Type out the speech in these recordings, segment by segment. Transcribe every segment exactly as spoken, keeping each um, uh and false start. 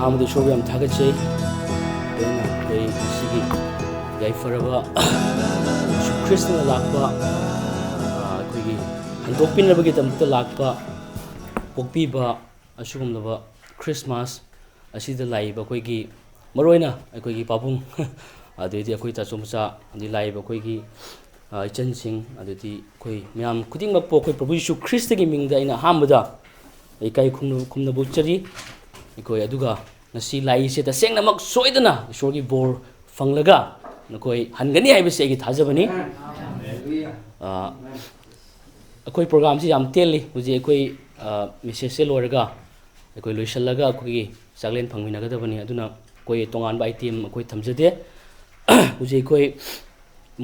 ꯑꯍꯥꯟꯕꯗ ꯏꯁꯣꯔꯕꯨ ꯌꯥꯝ ꯊꯥꯒꯠꯆꯩ꯫ ꯑꯗꯨꯅ ꯑꯩꯈꯣꯏ ꯉꯁꯤꯒꯤ ꯌꯥꯏꯐꯔꯕ ꯌꯤꯁꯨ ꯈ꯭ꯔꯤꯁꯇꯅ ꯂꯥꯛꯄ, ꯑ, ꯑꯩꯈꯣꯏꯒꯤ ꯍꯟꯗꯣꯛꯄꯤꯅꯕꯒꯤꯗꯃꯛꯇ ꯂꯥꯛꯄ, ꯄꯣꯛꯄꯤꯕ ꯑꯁꯤꯒꯨꯝꯂꯕ ꯈ꯭ꯔꯤꯁꯃꯥꯁ ꯑꯁꯤꯗ ꯂꯥꯛꯏꯕ ꯑꯩꯈꯣꯏꯒꯤ, ꯃꯔꯨꯑꯣꯏꯅ ꯑꯩꯈꯣꯏꯒꯤ ꯄꯥꯕꯨꯡ, ꯑꯗꯩꯗꯤ ꯑꯩꯈꯣꯏ ꯇꯥꯆꯧ ꯃꯆꯥ, ꯑꯗꯩ ꯂꯥꯛꯏꯕ ꯑꯩꯈꯣꯏꯒꯤ, ꯑ, ꯏꯆꯟꯁꯤꯡ, ꯑꯗꯩꯗꯤ ꯑꯩꯈꯣꯏ ꯃꯌꯥꯝ ꯈꯨꯗꯤꯡꯃꯛꯄꯨ ꯑꯩꯈꯣꯏ ꯄ꯭ꯔꯚꯨ ꯌꯤꯁꯨ ꯈ꯭ꯔꯤꯁꯇꯒꯤ ꯃꯤꯡꯗ ꯑꯩꯅ ꯑꯍꯥꯟꯕꯗ ꯏꯀꯥꯏ ꯈꯨꯝꯅ-, ꯈꯨꯝꯅꯕ ꯎꯠꯆꯔꯤ꯫ ꯑꯩꯈꯣꯏ ꯑꯗꯨꯒ ꯉꯁꯤ ꯂꯥꯛꯏꯁꯦ ꯇꯁꯦꯡꯅꯃꯛ ꯁꯣꯏꯗꯅ ꯏꯁꯣꯔꯒꯤ ꯕꯣꯔ ꯐꯪꯂꯒ ꯅꯈꯣꯏ ꯍꯟꯒꯅꯤ ꯍꯥꯏꯕꯁꯤ ꯑꯩꯒꯤ ꯊꯥꯖꯕꯅꯤ꯫ ꯑ, ꯑꯩꯈꯣꯏ ꯄ꯭ꯔꯣꯒ꯭ꯔꯥꯝꯁꯤ ꯌꯥꯝ ꯇꯦꯜꯂꯤ꯫ ꯍꯧꯖꯤꯛ ꯑꯩꯈꯣꯏ, ꯑ, ꯃꯦꯁꯦꯖꯁꯦ ꯂꯣꯏꯔꯒ ꯑꯩꯈꯣꯏ ꯂꯣꯏꯁꯤꯜꯂꯒ ꯑꯩꯈꯣꯏꯒꯤ ꯆꯥꯛꯂꯦꯟ ꯐꯪꯃꯤꯟꯅꯒꯗꯕꯅꯤ꯫ ꯑꯗꯨꯅ ꯑꯩꯈꯣꯏ ꯇꯣꯉꯥꯟꯕ ꯑꯥꯏꯇꯦꯝ ꯑꯩꯈꯣꯏ ꯊꯝꯖꯗꯦ꯫ ꯍꯧꯖꯤꯛ ꯑꯩꯈꯣꯏ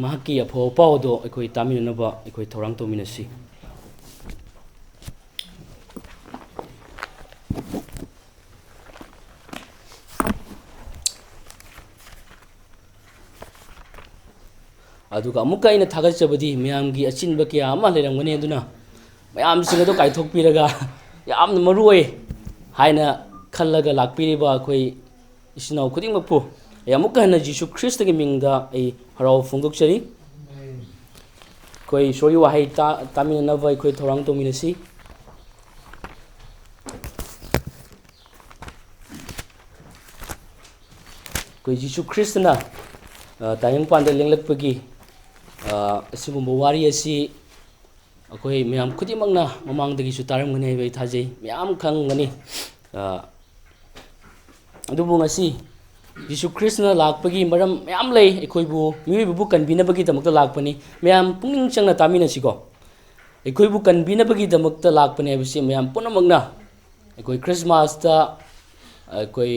ꯃꯍꯥꯛꯀꯤ ꯑꯐꯕ ꯄꯥꯎ ꯑꯗꯣ ꯑꯩꯈꯣꯏ ꯇꯥꯃꯤꯟꯅꯅꯕ ꯑꯩꯈꯣꯏ ꯊꯧꯔꯥꯡ ꯇꯧꯃꯤꯟꯅꯁꯤ꯫ ꯑꯗꯨꯒ ꯑꯃꯨꯛꯀ ꯑꯩꯅ ꯊꯥꯒꯠꯆꯕꯗꯤ, ꯃꯌꯥꯝꯒꯤ ꯑꯆꯤꯟꯕ ꯀꯌꯥ ꯑꯃ ꯂꯩꯔꯝꯒꯅꯤ, ꯑꯗꯨꯅ ꯃꯌꯥꯝꯁꯤꯡ ꯑꯗꯨ ꯀꯥꯏꯊꯣꯛꯄꯤꯔꯒ ꯌꯥꯝꯅ ꯃꯔꯨ ꯑꯣꯏ ꯍꯥꯏꯅ ꯈꯜꯂꯒ ꯂꯥꯛꯄꯤꯔꯤꯕ ꯑꯩꯈꯣꯏ ꯏꯆꯤꯟ ꯏꯅꯥꯎ ꯈꯨꯗꯤꯡꯃꯛꯄꯨ ꯑꯩ ꯑꯃꯨꯛꯀ ꯍꯟꯅ ꯖꯤꯁꯨ ꯈ꯭ꯔꯤꯁꯇꯒꯤ ꯃꯤꯡꯗ ꯑꯩ ꯍꯔꯥꯎꯕ ꯐꯣꯡꯗꯣꯛꯆꯔꯤ꯫ ꯑꯩꯈꯣꯏ ꯏꯁꯣꯔꯒꯤ ꯋꯥꯍꯩ ꯇꯥ-, ꯇꯥꯃꯤꯟꯅꯅꯕ ꯑꯩꯈꯣꯏ ꯊꯧꯔꯥꯡ ꯇꯧꯃꯤꯟꯅꯁꯤ꯫ ꯑꯩꯈꯣꯏ ꯖꯤꯁꯨ ꯈ꯭ꯔꯤꯁꯇꯅ, ꯑ, ꯇꯥꯏꯕꯪꯄꯥꯟꯗ ꯂꯦꯡꯂꯛꯄꯒꯤ, ꯑ, ꯑꯁꯤꯒꯨꯝꯕ ꯋꯥꯔꯤ ꯑꯁꯤ ꯑꯩꯈꯣꯏ ꯃꯌꯥꯝ ꯈꯨꯗꯤꯡꯃꯛꯅ ꯃꯃꯥꯡꯗꯒꯤꯁꯨ ꯇꯥꯔꯝꯒꯅꯤ ꯍꯥꯏꯕ ꯑꯩ ꯊꯥꯖꯩ, ꯃꯌꯥꯝ ꯈꯪꯒꯅꯤ꯫ ꯑ, ꯑꯗꯨꯕꯨ ꯉꯁꯤ ꯖꯤꯁꯨ ꯈ꯭ꯔꯤꯁꯇꯅ ꯂꯥꯛꯄꯒꯤ ꯃꯔꯝ ꯃꯌꯥꯝ ꯂꯩ꯫ ꯑꯩꯈꯣꯏꯕꯨ, ꯃꯤꯑꯣꯏꯕꯕꯨ ꯀꯟꯕꯤꯅꯕꯒꯤꯗꯃꯛꯇ ꯂꯥꯛꯄꯅꯤ꯫ ꯃꯌꯥꯝ ꯄꯨꯛꯅꯤꯡ ꯆꯪꯅ ꯇꯥꯃꯤꯟꯅꯁꯤꯀꯣ꯫ ꯑꯩꯈꯣꯏꯕꯨ ꯀꯟꯕꯤꯅꯕꯒꯤꯗꯃꯛꯇ ꯂꯥꯛꯄꯅꯤ ꯍꯥꯏꯕꯁꯤ ꯃꯌꯥꯝ ꯄꯨꯝꯅꯃꯛꯅ ꯑꯩꯈꯣꯏ ꯈ꯭ꯔꯤꯁꯃꯥꯁꯇ ꯑꯩꯈꯣꯏ,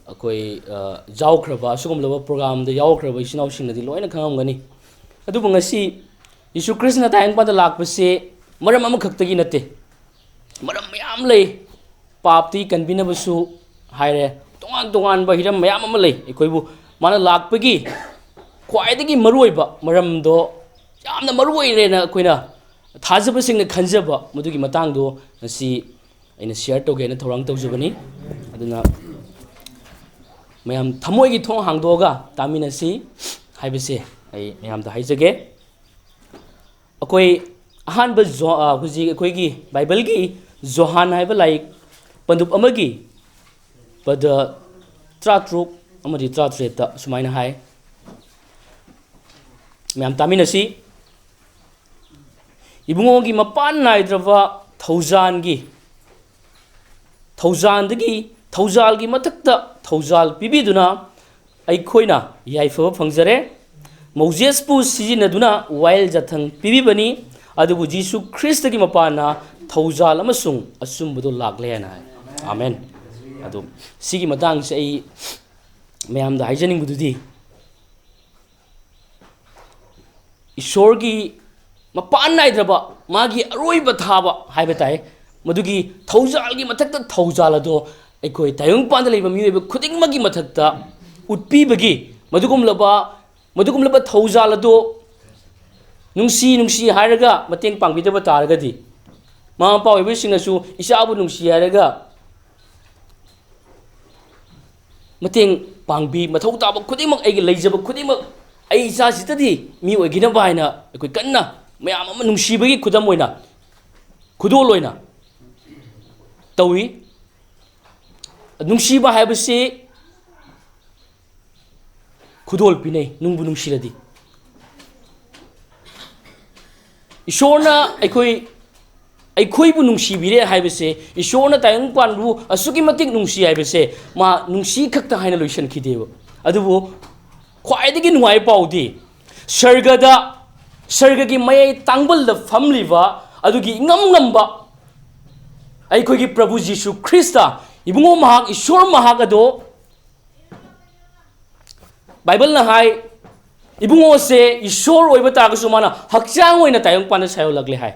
ꯑꯩꯈꯣꯏ, ꯑ, ꯌꯥꯎꯈ꯭ꯔꯕ, ꯑꯁꯤꯒꯨꯝꯂꯕ ꯄ꯭ꯔꯣꯒ꯭ꯔꯥꯝꯗ ꯌꯥꯎꯈ꯭ꯔꯕ ꯏꯆꯤꯟ ꯏꯅꯥꯎꯁꯤꯡꯅꯗꯤ ꯂꯣꯏꯅ ꯈꯪꯉꯝꯒꯅꯤ꯫ ꯑꯗꯨꯕꯨ ꯉꯁꯤ ꯖꯤꯁꯨ ꯈ꯭ꯔꯤꯁꯇꯅ ꯇꯥꯏꯕꯪꯄꯥꯟꯗ ꯂꯥꯛꯄꯁꯤ ꯃꯔꯝ ꯑꯃꯈꯛꯇꯒꯤ ꯅꯠꯇꯦ, ꯃꯔꯝ ꯃꯌꯥꯝ ꯂꯩ꯫ ꯄꯥꯞꯇꯒꯤ ꯀꯟꯕꯤꯅꯕꯁꯨ ꯍꯥꯏꯔꯦ, ꯇꯣꯉꯥꯟ ꯇꯣꯉꯥꯟꯕ ꯍꯤꯔꯝ ꯃꯌꯥꯝ ꯑꯃ ꯂꯩ꯫ ꯑꯩꯈꯣꯏꯕꯨ ꯃꯥꯅ ꯂꯥꯛꯄꯒꯤ ꯈ꯭ꯋꯥꯏꯗꯒꯤ ꯃꯔꯨꯑꯣꯏꯕ ꯃꯔꯝꯗꯣ, ꯌꯥꯝꯅ ꯃꯔꯨ ꯑꯣꯏꯔꯦꯅ ꯑꯩꯈꯣꯏꯅ ꯊꯥꯖꯕꯁꯤꯡꯅ ꯈꯟꯖꯕ ꯃꯗꯨꯒꯤ ꯃꯇꯥꯡꯗꯣ ꯉꯁꯤ ꯑꯩꯅ ꯁꯤꯌꯔ ꯇꯧꯒꯦꯅ ꯊꯧꯔꯥꯡ ꯇꯧꯖꯕꯅꯤ꯫ ꯑꯗꯨꯅ ꯃꯌꯥꯝ ꯊꯃꯣꯏꯒꯤ ꯊꯣꯡ ꯍꯥꯡꯗꯣꯛꯑꯒ ꯇꯥꯃꯤꯟꯅꯁꯤ ꯍꯥꯏꯕꯁꯦ ꯑꯩ ꯃꯌꯥꯝꯗ ꯍꯥꯏꯖꯒꯦ꯫ ꯑꯩꯈꯣꯏ ꯑꯍꯥꯟꯕ ꯖꯣ-, ꯑ, ꯍꯧꯖꯤꯛ ꯑꯩꯈꯣꯏꯒꯤ ꯕꯥꯏꯕꯜꯒꯤ ꯖꯣꯍꯥꯟ ꯍꯥꯏꯕ ꯂꯥꯏꯔꯤꯛ ꯄꯟꯗꯨꯞ ꯑꯃꯒꯤ ꯄꯗ ꯇꯔꯥꯇꯔꯨꯛ ꯑꯃꯗꯤ ꯇꯔꯥꯇꯔꯦꯠꯇ ꯁꯨꯃꯥꯏꯅ ꯍꯥꯏ꯫ ꯃꯌꯥꯝ ꯇꯥꯃꯤꯟꯅꯁꯤ꯫ ꯏꯕꯨꯡꯉꯣꯒꯤ ꯃꯄꯥꯟ ꯅꯥꯏꯗ꯭ꯔꯕ ꯊꯧꯖꯥꯟꯒꯤ, ꯊꯧꯖꯥꯟꯗꯒꯤ, ꯊꯧꯖꯥꯜꯒꯤ ꯃꯊꯛꯇ ꯊꯧꯖꯥꯜ ꯄꯤꯕꯤꯗꯨꯅ ꯑꯩꯈꯣꯏꯅ ꯌꯥꯏꯐꯕ ꯐꯪꯖꯔꯦ꯫ ꯃꯣꯖꯦꯁꯄꯨ ꯁꯤꯖꯤꯟꯅꯗꯨꯅ ꯋꯥꯌꯦꯜ ꯖꯥꯊꯪ ꯄꯤꯕꯤꯕꯅꯤ, ꯑꯗꯨꯕꯨ ꯖꯤꯁꯨ ꯈ꯭ꯔꯤꯁꯇꯒꯤ ꯃꯄꯥꯟꯅ ꯊꯧꯖꯥꯜ ꯑꯃꯁꯨꯡ ꯑꯆꯨꯝꯕꯗꯣ ꯂꯥꯛꯂꯦ ꯍꯥꯏꯅ ꯍꯥꯏ꯫ ꯑꯥꯃꯦꯟ꯫ ꯑꯗꯣ ꯁꯤꯒꯤ ꯃꯇꯥꯡꯁꯦ ꯑꯩ ꯃꯌꯥꯝꯗ ꯍꯥꯏꯖꯅꯤꯡꯕꯗꯨꯗꯤ, ꯏꯁꯣꯔꯒꯤ ꯃꯄꯥꯟ ꯅꯥꯏꯗ꯭ꯔꯕ ꯃꯥꯒꯤ ꯑꯔꯣꯏꯕ ꯊꯥꯕ ꯍꯥꯏꯕ ꯇꯥꯏ, ꯃꯗꯨꯒꯤ ꯊꯧꯖꯥꯜꯒꯤ ꯃꯊꯛꯇ ꯊꯧꯖꯥꯜ ꯑꯗꯣ ꯑꯩꯈꯣꯏ ꯇꯥꯏꯕꯪꯄꯥꯟꯗ ꯂꯩꯕ ꯃꯤꯑꯣꯏꯕ ꯈꯨꯗꯤꯡꯃꯛꯀꯤ ꯃꯊꯛꯇ ꯎꯠꯄꯤꯕꯒꯤ, ꯃꯗꯨꯒꯨꯝꯂꯕ, ꯃꯗꯨꯒꯨꯝꯂꯕ ꯊꯧꯖꯥꯜ ꯑꯗꯣ ꯅꯨꯡꯁꯤ ꯅꯨꯡꯁꯤ ꯍꯥꯏꯔꯒ ꯃꯇꯦꯡ ꯄꯥꯡꯕꯤꯗꯕ ꯇꯥꯔꯒꯗꯤ, ꯃꯃꯥ ꯃꯄꯥ ꯑꯣꯏꯕꯁꯤꯡꯅꯁꯨ ꯏꯆꯥꯕꯨ ꯅꯨꯡꯁꯤ ꯍꯥꯏꯔꯒ ꯃꯇꯦꯡ ꯄꯥꯡꯕꯤ, ꯃꯊꯧ ꯇꯥꯕ ꯈꯨꯗꯤꯡꯃꯛ, ꯑꯩꯒꯤ ꯂꯩꯖꯕ ꯈꯨꯗꯤꯡꯃꯛ ꯑꯩ ꯏꯆꯥꯁꯤꯗꯗꯤ ꯃꯤ ꯑꯣꯏꯈꯤꯅꯕ ꯍꯥꯏꯅ ꯑꯩꯈꯣꯏ ꯀꯟꯅ ꯃꯌꯥꯝ ꯑꯃ ꯅꯨꯡꯁꯤꯕꯒꯤ ꯈꯨꯗꯝ ꯑꯣꯏꯅ, ꯈꯨꯗꯣꯜ ꯑꯣꯏꯅ ꯇꯧꯏ꯫ ꯅꯨꯡꯁꯤꯕ ꯍꯥꯏꯕꯁꯤ ꯈꯨꯗꯣꯜ ꯄꯤꯅꯩ, ꯅꯨꯡꯕꯨ ꯅꯨꯡꯁꯤꯔꯗꯤ꯫ ꯏꯁꯣꯔꯅ ꯑꯩꯈꯣꯏ, ꯑꯩꯈꯣꯏꯕꯨ ꯅꯨꯡꯁꯤꯕꯤꯔꯦ ꯍꯥꯏꯕꯁꯦ, ꯏꯁꯣꯔꯅ ꯇꯥꯏꯕꯪꯄꯥꯟꯕꯨ ꯑꯁꯨꯛꯀꯤ ꯃꯇꯤꯛ ꯅꯨꯡꯁꯤ ꯍꯥꯏꯕꯁꯦ, ꯃꯥ ꯅꯨꯡꯁꯤ ꯈꯛꯇ ꯍꯥꯏꯅ ꯂꯣꯏꯁꯤꯟꯈꯤꯗꯦꯕ꯫ ꯑꯗꯨꯕꯨ ꯈ꯭ꯋꯥꯏꯗꯒꯤ ꯅꯨꯡꯉꯥꯏꯕ ꯄꯥꯎꯗꯤ, ꯁꯔꯒꯗ, ꯁꯔꯒꯒꯤ ꯃꯌꯥꯏ ꯇꯥꯡꯕꯜꯗ ꯐꯝꯂꯤꯕ ꯑꯗꯨꯒꯤ ꯏꯉꯝ ꯉꯝꯕ ꯑꯩꯈꯣꯏꯒꯤ ꯄ꯭ꯔꯚꯨ ꯖꯤꯁꯨ ꯈ꯭ꯔꯤꯁꯇ, ꯏꯕꯨꯡꯉꯣ ꯃꯍꯥꯛ, ꯏꯁꯣꯔ ꯃꯍꯥꯛ ꯑꯗꯣ ꯕꯥꯏꯕꯜꯅ ꯍꯥꯏ, ꯏꯕꯨꯡꯉꯣꯁꯦ ꯏꯁꯣꯔ ꯑꯣꯏꯕ ꯇꯥꯔꯒꯁꯨ ꯃꯥꯅ ꯍꯛꯆꯥꯡ ꯑꯣꯏꯅ ꯇꯥꯏꯕꯪꯄꯥꯟꯗ ꯁꯥꯏꯌꯣꯜꯂꯛꯂꯦ ꯍꯥꯏ꯫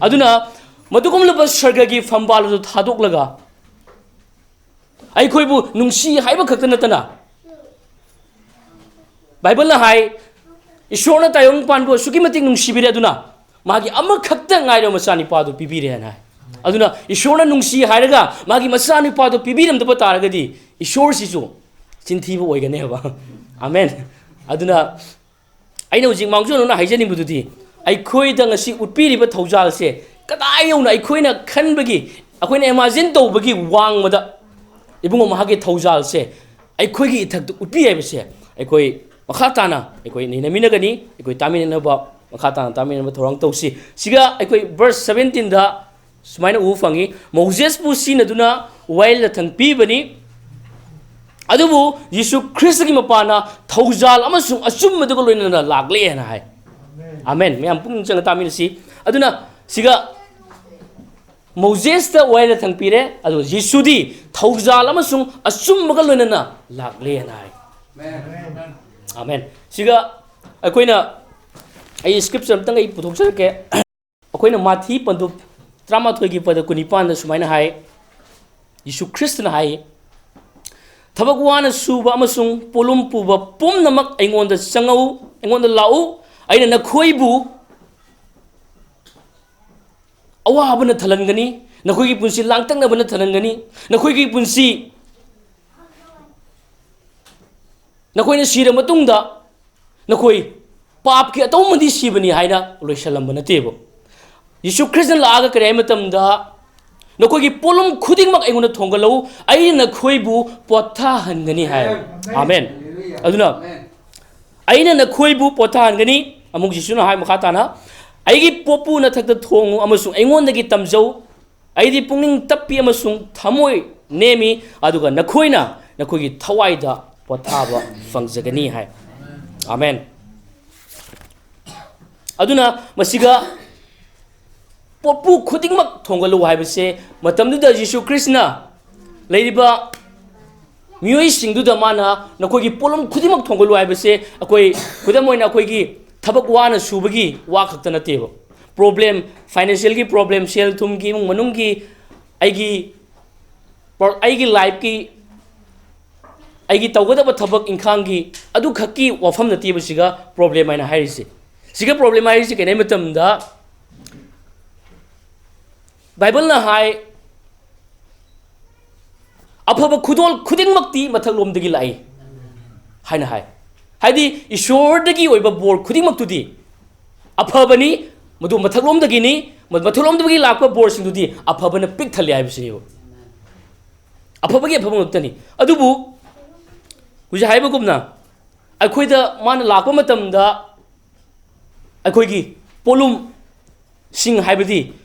ꯑꯗꯨꯅ ꯃꯗꯨꯒꯨꯝꯂꯕ ꯁꯔꯒꯒꯤ ꯐꯝꯕꯥꯜ ꯑꯗꯨ ꯊꯥꯗꯣꯛꯂꯒ ꯑꯩꯈꯣꯏꯕꯨ ꯅꯨꯡꯁꯤ ꯍꯥꯏꯕ ꯈꯛꯇ ꯅꯠꯇꯅ, ꯕꯥꯏꯕꯜꯅ ꯍꯥꯏ, ꯏꯁꯣꯔꯅ ꯇꯥꯏꯕꯪꯄꯥꯟꯕꯨ ꯑꯁꯨꯛꯀꯤ ꯃꯇꯤꯛ ꯅꯨꯡꯁꯤꯕꯤꯔꯦ, ꯑꯗꯨꯅ ꯃꯥꯒꯤ ꯑꯃꯈꯛꯇ ꯉꯥꯏꯔꯕ ꯃꯆꯥꯅꯤꯄꯥꯗꯨ ꯄꯤꯕꯤꯔꯦ ꯍꯥꯏꯅ ꯍꯥꯏ꯫ ꯑꯗꯨꯅ ꯏꯁꯣꯔꯅ ꯅꯨꯡꯁꯤ ꯍꯥꯏꯔꯒ ꯃꯥꯒꯤ ꯃꯆꯥꯅꯨꯄꯥꯗꯣ ꯄꯤꯕꯤꯔꯝꯗꯕ ꯇꯥꯔꯒꯗꯤ ꯏꯁꯣꯔꯁꯤꯁꯨ ꯆꯤꯟꯊꯤꯕ ꯑꯣꯏꯒꯅꯦꯕ꯫ ꯑꯃꯦꯟ꯫ ꯑꯗꯨꯅ ꯑꯩꯅ ꯍꯧꯖꯤꯛ ꯃꯥꯡꯖꯧꯅꯅ ꯍꯥꯏꯖꯅꯤꯡꯕꯗꯨꯗꯤ, ꯑꯩꯈꯣꯏꯗ ꯉꯁꯤ ꯎꯠꯄꯤꯔꯤꯕ ꯊꯧꯖꯥꯜꯁꯦ ꯀꯗꯥꯏ ꯌꯧꯅ ꯑꯩꯈꯣꯏꯅ ꯈꯟꯕꯒꯤ, ꯑꯩꯈꯣꯏꯅ ꯏꯃꯥꯖꯤꯟ ꯇꯧꯕꯒꯤ ꯋꯥꯡꯃꯗ ꯏꯕꯨꯡꯉꯣ ꯃꯍꯥꯛꯀꯤ ꯊꯧꯖꯥꯜꯁꯦ ꯑꯩꯈꯣꯏꯒꯤ ꯏꯊꯛꯇ ꯎꯠꯄꯤ ꯍꯥꯏꯕꯁꯦ ꯑꯩꯈꯣꯏ ꯃꯈꯥ ꯇꯥꯅ ꯑꯩꯈꯣꯏ ꯅꯩꯅꯃꯤꯟꯅꯒꯅꯤ꯫ ꯑꯩꯈꯣꯏ ꯇꯥꯃꯤꯟꯅꯅꯕ, ꯃꯈꯥ ꯇꯥꯅ ꯇꯥꯃꯤꯟꯅꯅꯕ ꯊꯧꯔꯥꯡ ꯇꯧꯁꯤ꯫ ꯁꯤꯒ ꯑꯩꯈꯣꯏ verse seventeenꯗ ꯁꯨꯃꯥꯏꯅ ꯎꯕ ꯐꯪꯉꯤ, "ꯃꯣꯖꯦꯁꯄꯨ ꯁꯤꯟꯅꯗꯨꯅ ꯋꯥꯌꯦꯜ ꯌꯥꯊꯪ ꯄꯤꯕꯅꯤ, ꯑꯗꯨꯕꯨ ꯌꯤꯁꯨ ꯈ꯭ꯔꯤꯁꯇꯒꯤ ꯃꯄꯥꯅ ꯊꯧꯖꯥꯜ ꯑꯃꯁꯨꯡ ꯑꯆꯨꯝꯕꯗꯨꯒ ꯂꯣꯏꯅꯅ ꯂꯥꯛꯂꯦ" ꯍꯥꯏꯅ ꯍꯥꯏ꯫ ꯑꯃꯦꯟ꯫ ꯃꯌꯥꯝ ꯄꯨꯛꯅꯤꯡ ꯆꯪꯅ ꯇꯥꯃꯤꯟꯅꯁꯤ꯫ ꯑꯗꯨꯅ ꯁꯤꯒ ꯃꯣꯖꯦꯁꯇ ꯋꯥꯌꯦꯜ ꯌꯥꯊꯪ ꯄꯤꯔꯦ, ꯑꯗꯨ ꯌꯤꯁꯨꯗꯤ ꯊꯧꯖꯥꯜ ꯑꯃꯁꯨꯡ ꯑꯆꯨꯝꯕꯒ ꯂꯣꯏꯅꯅ ꯂꯥꯛꯂꯦꯅ ꯍꯥꯏ꯫ ꯑꯃꯦꯟ꯫ ꯁꯤꯒ ꯑꯩꯈꯣꯏꯅ, ꯑꯩ scripture ꯑꯝꯇꯪ ꯑꯩ ꯄꯨꯊꯣꯛꯆꯔꯛꯀꯦ꯫ ꯑꯩꯈꯣꯏꯅ ꯃꯥꯊꯤ ꯄꯟꯗꯨꯞ ꯇꯔꯥꯃꯥꯊꯣꯏꯒꯤ ꯄꯗ ꯀꯨꯟꯅꯤꯄꯥꯟꯗ ꯁꯨꯃꯥꯏꯅ ꯍꯥꯏ, ꯌꯤꯁꯨ ꯈ꯭ꯔꯤꯁꯇꯅ ꯍꯥꯏ, "ꯊꯕꯛ ꯋꯥꯅ ꯁꯨꯕ ꯑꯃꯁꯨꯡ ꯄꯣꯠꯂꯨꯝ ꯄꯨꯕ ꯄꯨꯝꯅꯃꯛ ꯑꯩꯉꯣꯟꯗ ꯆꯪꯉꯛꯎ, ꯑꯩꯉꯣꯟꯗ ꯂꯥꯛꯎ, ꯑꯩꯅ ꯅꯈꯣꯏꯕꯨ ꯑꯋꯥꯕꯅ ꯊꯜꯍꯟꯒꯅꯤ, ꯅꯈꯣꯏꯒꯤ ꯄꯨꯟꯁꯤ ꯂꯥꯡꯇꯛꯅꯕꯅ ꯊꯜꯍꯟꯒꯅꯤ, ꯅꯈꯣꯏꯒꯤ ꯄꯨꯟꯁꯤ, ꯅꯈꯣꯏꯅ ꯁꯤꯔ ꯃꯇꯨꯡꯗ ꯅꯈꯣꯏ ꯄꯥꯞꯀꯤ ꯑꯇꯧꯃꯗꯤ ꯁꯤꯕꯅꯤ" ꯍꯥꯏꯅ ꯂꯣꯏꯁꯤꯜꯂꯝꯕ ꯅꯠꯇꯦꯕ꯫ ꯌꯤꯁꯨ ꯈ꯭ꯔꯤꯁꯇꯅ ꯂꯥꯛꯑꯒ ꯀꯔꯤ ꯍꯥꯏ ꯃꯇꯝꯗ, "ꯅꯈꯣꯏꯒꯤ ꯄꯣꯠꯂꯨꯝ ꯈꯨꯗꯤꯡꯃꯛ ꯑꯩꯉꯣꯟꯗ ꯊꯣꯡꯒꯠꯂꯛꯎ, ꯑꯩꯅ ꯅꯈꯣꯏꯕꯨ ꯄꯣꯊꯥꯍꯟꯒꯅꯤ" ꯍꯥꯏ꯫ ꯑꯃꯦꯟ꯫ ꯑꯗꯨꯅ, "ꯑꯩꯅ ꯅꯈꯣꯏꯕꯨ ꯄꯣꯊꯥꯍꯟꯒꯅꯤ", ꯑꯃꯨꯛ ꯖꯤꯁꯨꯅ ꯍꯥꯏ ꯃꯈꯥ ꯇꯥꯅ, "ꯑꯩꯒꯤ ꯄꯣꯠꯄꯨ ꯅꯊꯛꯇ ꯊꯣꯡꯉꯨ ꯑꯃꯁꯨꯡ ꯑꯩꯉꯣꯟꯗꯒꯤ ꯇꯝꯖꯧ, ꯑꯩꯗꯤ ꯄꯨꯛꯅꯤꯡ ꯇꯞꯄꯤ ꯑꯃꯁꯨꯡ ꯊꯃꯣꯏ ꯅꯦꯝꯃꯤ, ꯑꯗꯨꯒ ꯅꯈꯣꯏꯅ ꯅꯈꯣꯏꯒꯤ ꯊꯋꯥꯏꯗ ꯄꯣꯊꯥꯕ ꯐꯪꯖꯒꯅꯤ" ꯍꯥꯏ꯫ ꯑꯃꯦꯟ꯫ ꯑꯗꯨꯅ ꯃꯁꯤꯒ ꯄꯣꯠꯄꯨ ꯈꯨꯗꯤꯡꯃꯛ ꯊꯣꯡꯒꯠꯂꯨ ꯍꯥꯏꯕꯁꯦ, ꯃꯇꯝꯗꯨꯗ ꯖꯤꯁꯨ ꯈ꯭ꯔꯤꯁꯅ ꯂꯩꯔꯤꯕ ꯃꯤꯑꯣꯏꯁꯤꯡꯗꯨꯗ ꯃꯥꯅ "ꯅꯈꯣꯏꯒꯤ ꯄꯣꯠꯂꯨꯝ ꯈꯨꯗꯤꯡꯃꯛ ꯊꯣꯡꯒꯠꯂꯨ" ꯍꯥꯏꯕꯁꯦ, ꯑꯩꯈꯣꯏ, ꯈꯨꯗꯝ ꯑꯣꯏꯅ, ꯑꯩꯈꯣꯏꯒꯤ ꯊꯕꯛ ꯋꯥꯅ ꯁꯨꯕꯒꯤ ꯋꯥ ꯈꯛꯇ ꯅꯠꯇꯦꯕ꯫ Problem, financialꯒꯤ problem, ꯁꯦꯜ ꯊꯨꯝꯒꯤ, ꯏꯃꯨꯡ ꯃꯅꯨꯡꯒꯤ, ꯑꯩꯒꯤ ꯄ꯭ꯔꯣ-, ꯑꯩꯒꯤ lifeꯀꯤ, ꯑꯩꯒꯤ ꯇꯧꯒꯗꯕ ꯊꯕꯛ ꯏꯪꯈꯥꯡꯒꯤ ꯑꯗꯨꯈꯛꯀꯤ ꯋꯥꯐꯝ ꯅꯠꯇꯦꯕ ꯁꯤꯒ problem ꯍꯥꯏꯅ ꯍꯥꯏꯔꯤꯁꯦ꯫ ꯁꯤꯒ problem ꯍꯥꯏꯔꯤꯁꯦ ꯀꯩꯅꯣ ꯍꯥꯏ ꯃꯇꯝꯗ, ꯕꯥꯏꯕꯜꯅ ꯍꯥꯏ, "ꯑꯐꯕ ꯈꯨꯗꯣꯜ ꯈꯨꯗꯤꯡꯃꯛꯇꯤ ꯃꯊꯛꯂꯣꯝꯗꯒꯤ ꯂꯥꯛꯏ" ꯍꯥꯏꯅ ꯍꯥꯏ꯫ ꯍꯥꯏꯗꯤ, ꯏꯁꯣꯔꯗꯒꯤ ꯑꯣꯏꯕ ꯕꯣꯔ ꯈꯨꯗꯤꯡꯃꯛꯇꯨꯗꯤ ꯑꯐꯕꯅꯤ, ꯃꯗꯨ ꯃꯊꯛꯂꯣꯝꯗꯒꯤꯅꯤ, ꯃ-, ꯃꯊꯛꯂꯣꯝꯗꯒꯤ ꯂꯥꯛꯄ ꯕꯣꯔꯁꯤꯡꯗꯨꯗꯤ ꯑꯐꯕꯅ ꯄꯤꯛ ꯊꯜꯂꯤ ꯍꯥꯏꯕꯁꯤꯅꯦꯕ꯫ ꯑꯐꯕꯒꯤ ꯑꯐꯕ ꯉꯥꯛꯇꯅꯤ꯫ ꯑꯗꯨꯕꯨ ꯍꯧꯖꯤꯛ ꯍꯥꯏꯕꯒꯨꯝꯅ, ꯑꯩꯈꯣꯏꯗ ꯃꯥꯅ ꯂꯥꯛꯄ ꯃꯇꯝꯗ ꯑꯩꯈꯣꯏꯒꯤ ꯄꯣꯠꯂꯨꯝꯁꯤꯡ ꯍꯥꯏꯕꯗꯤ,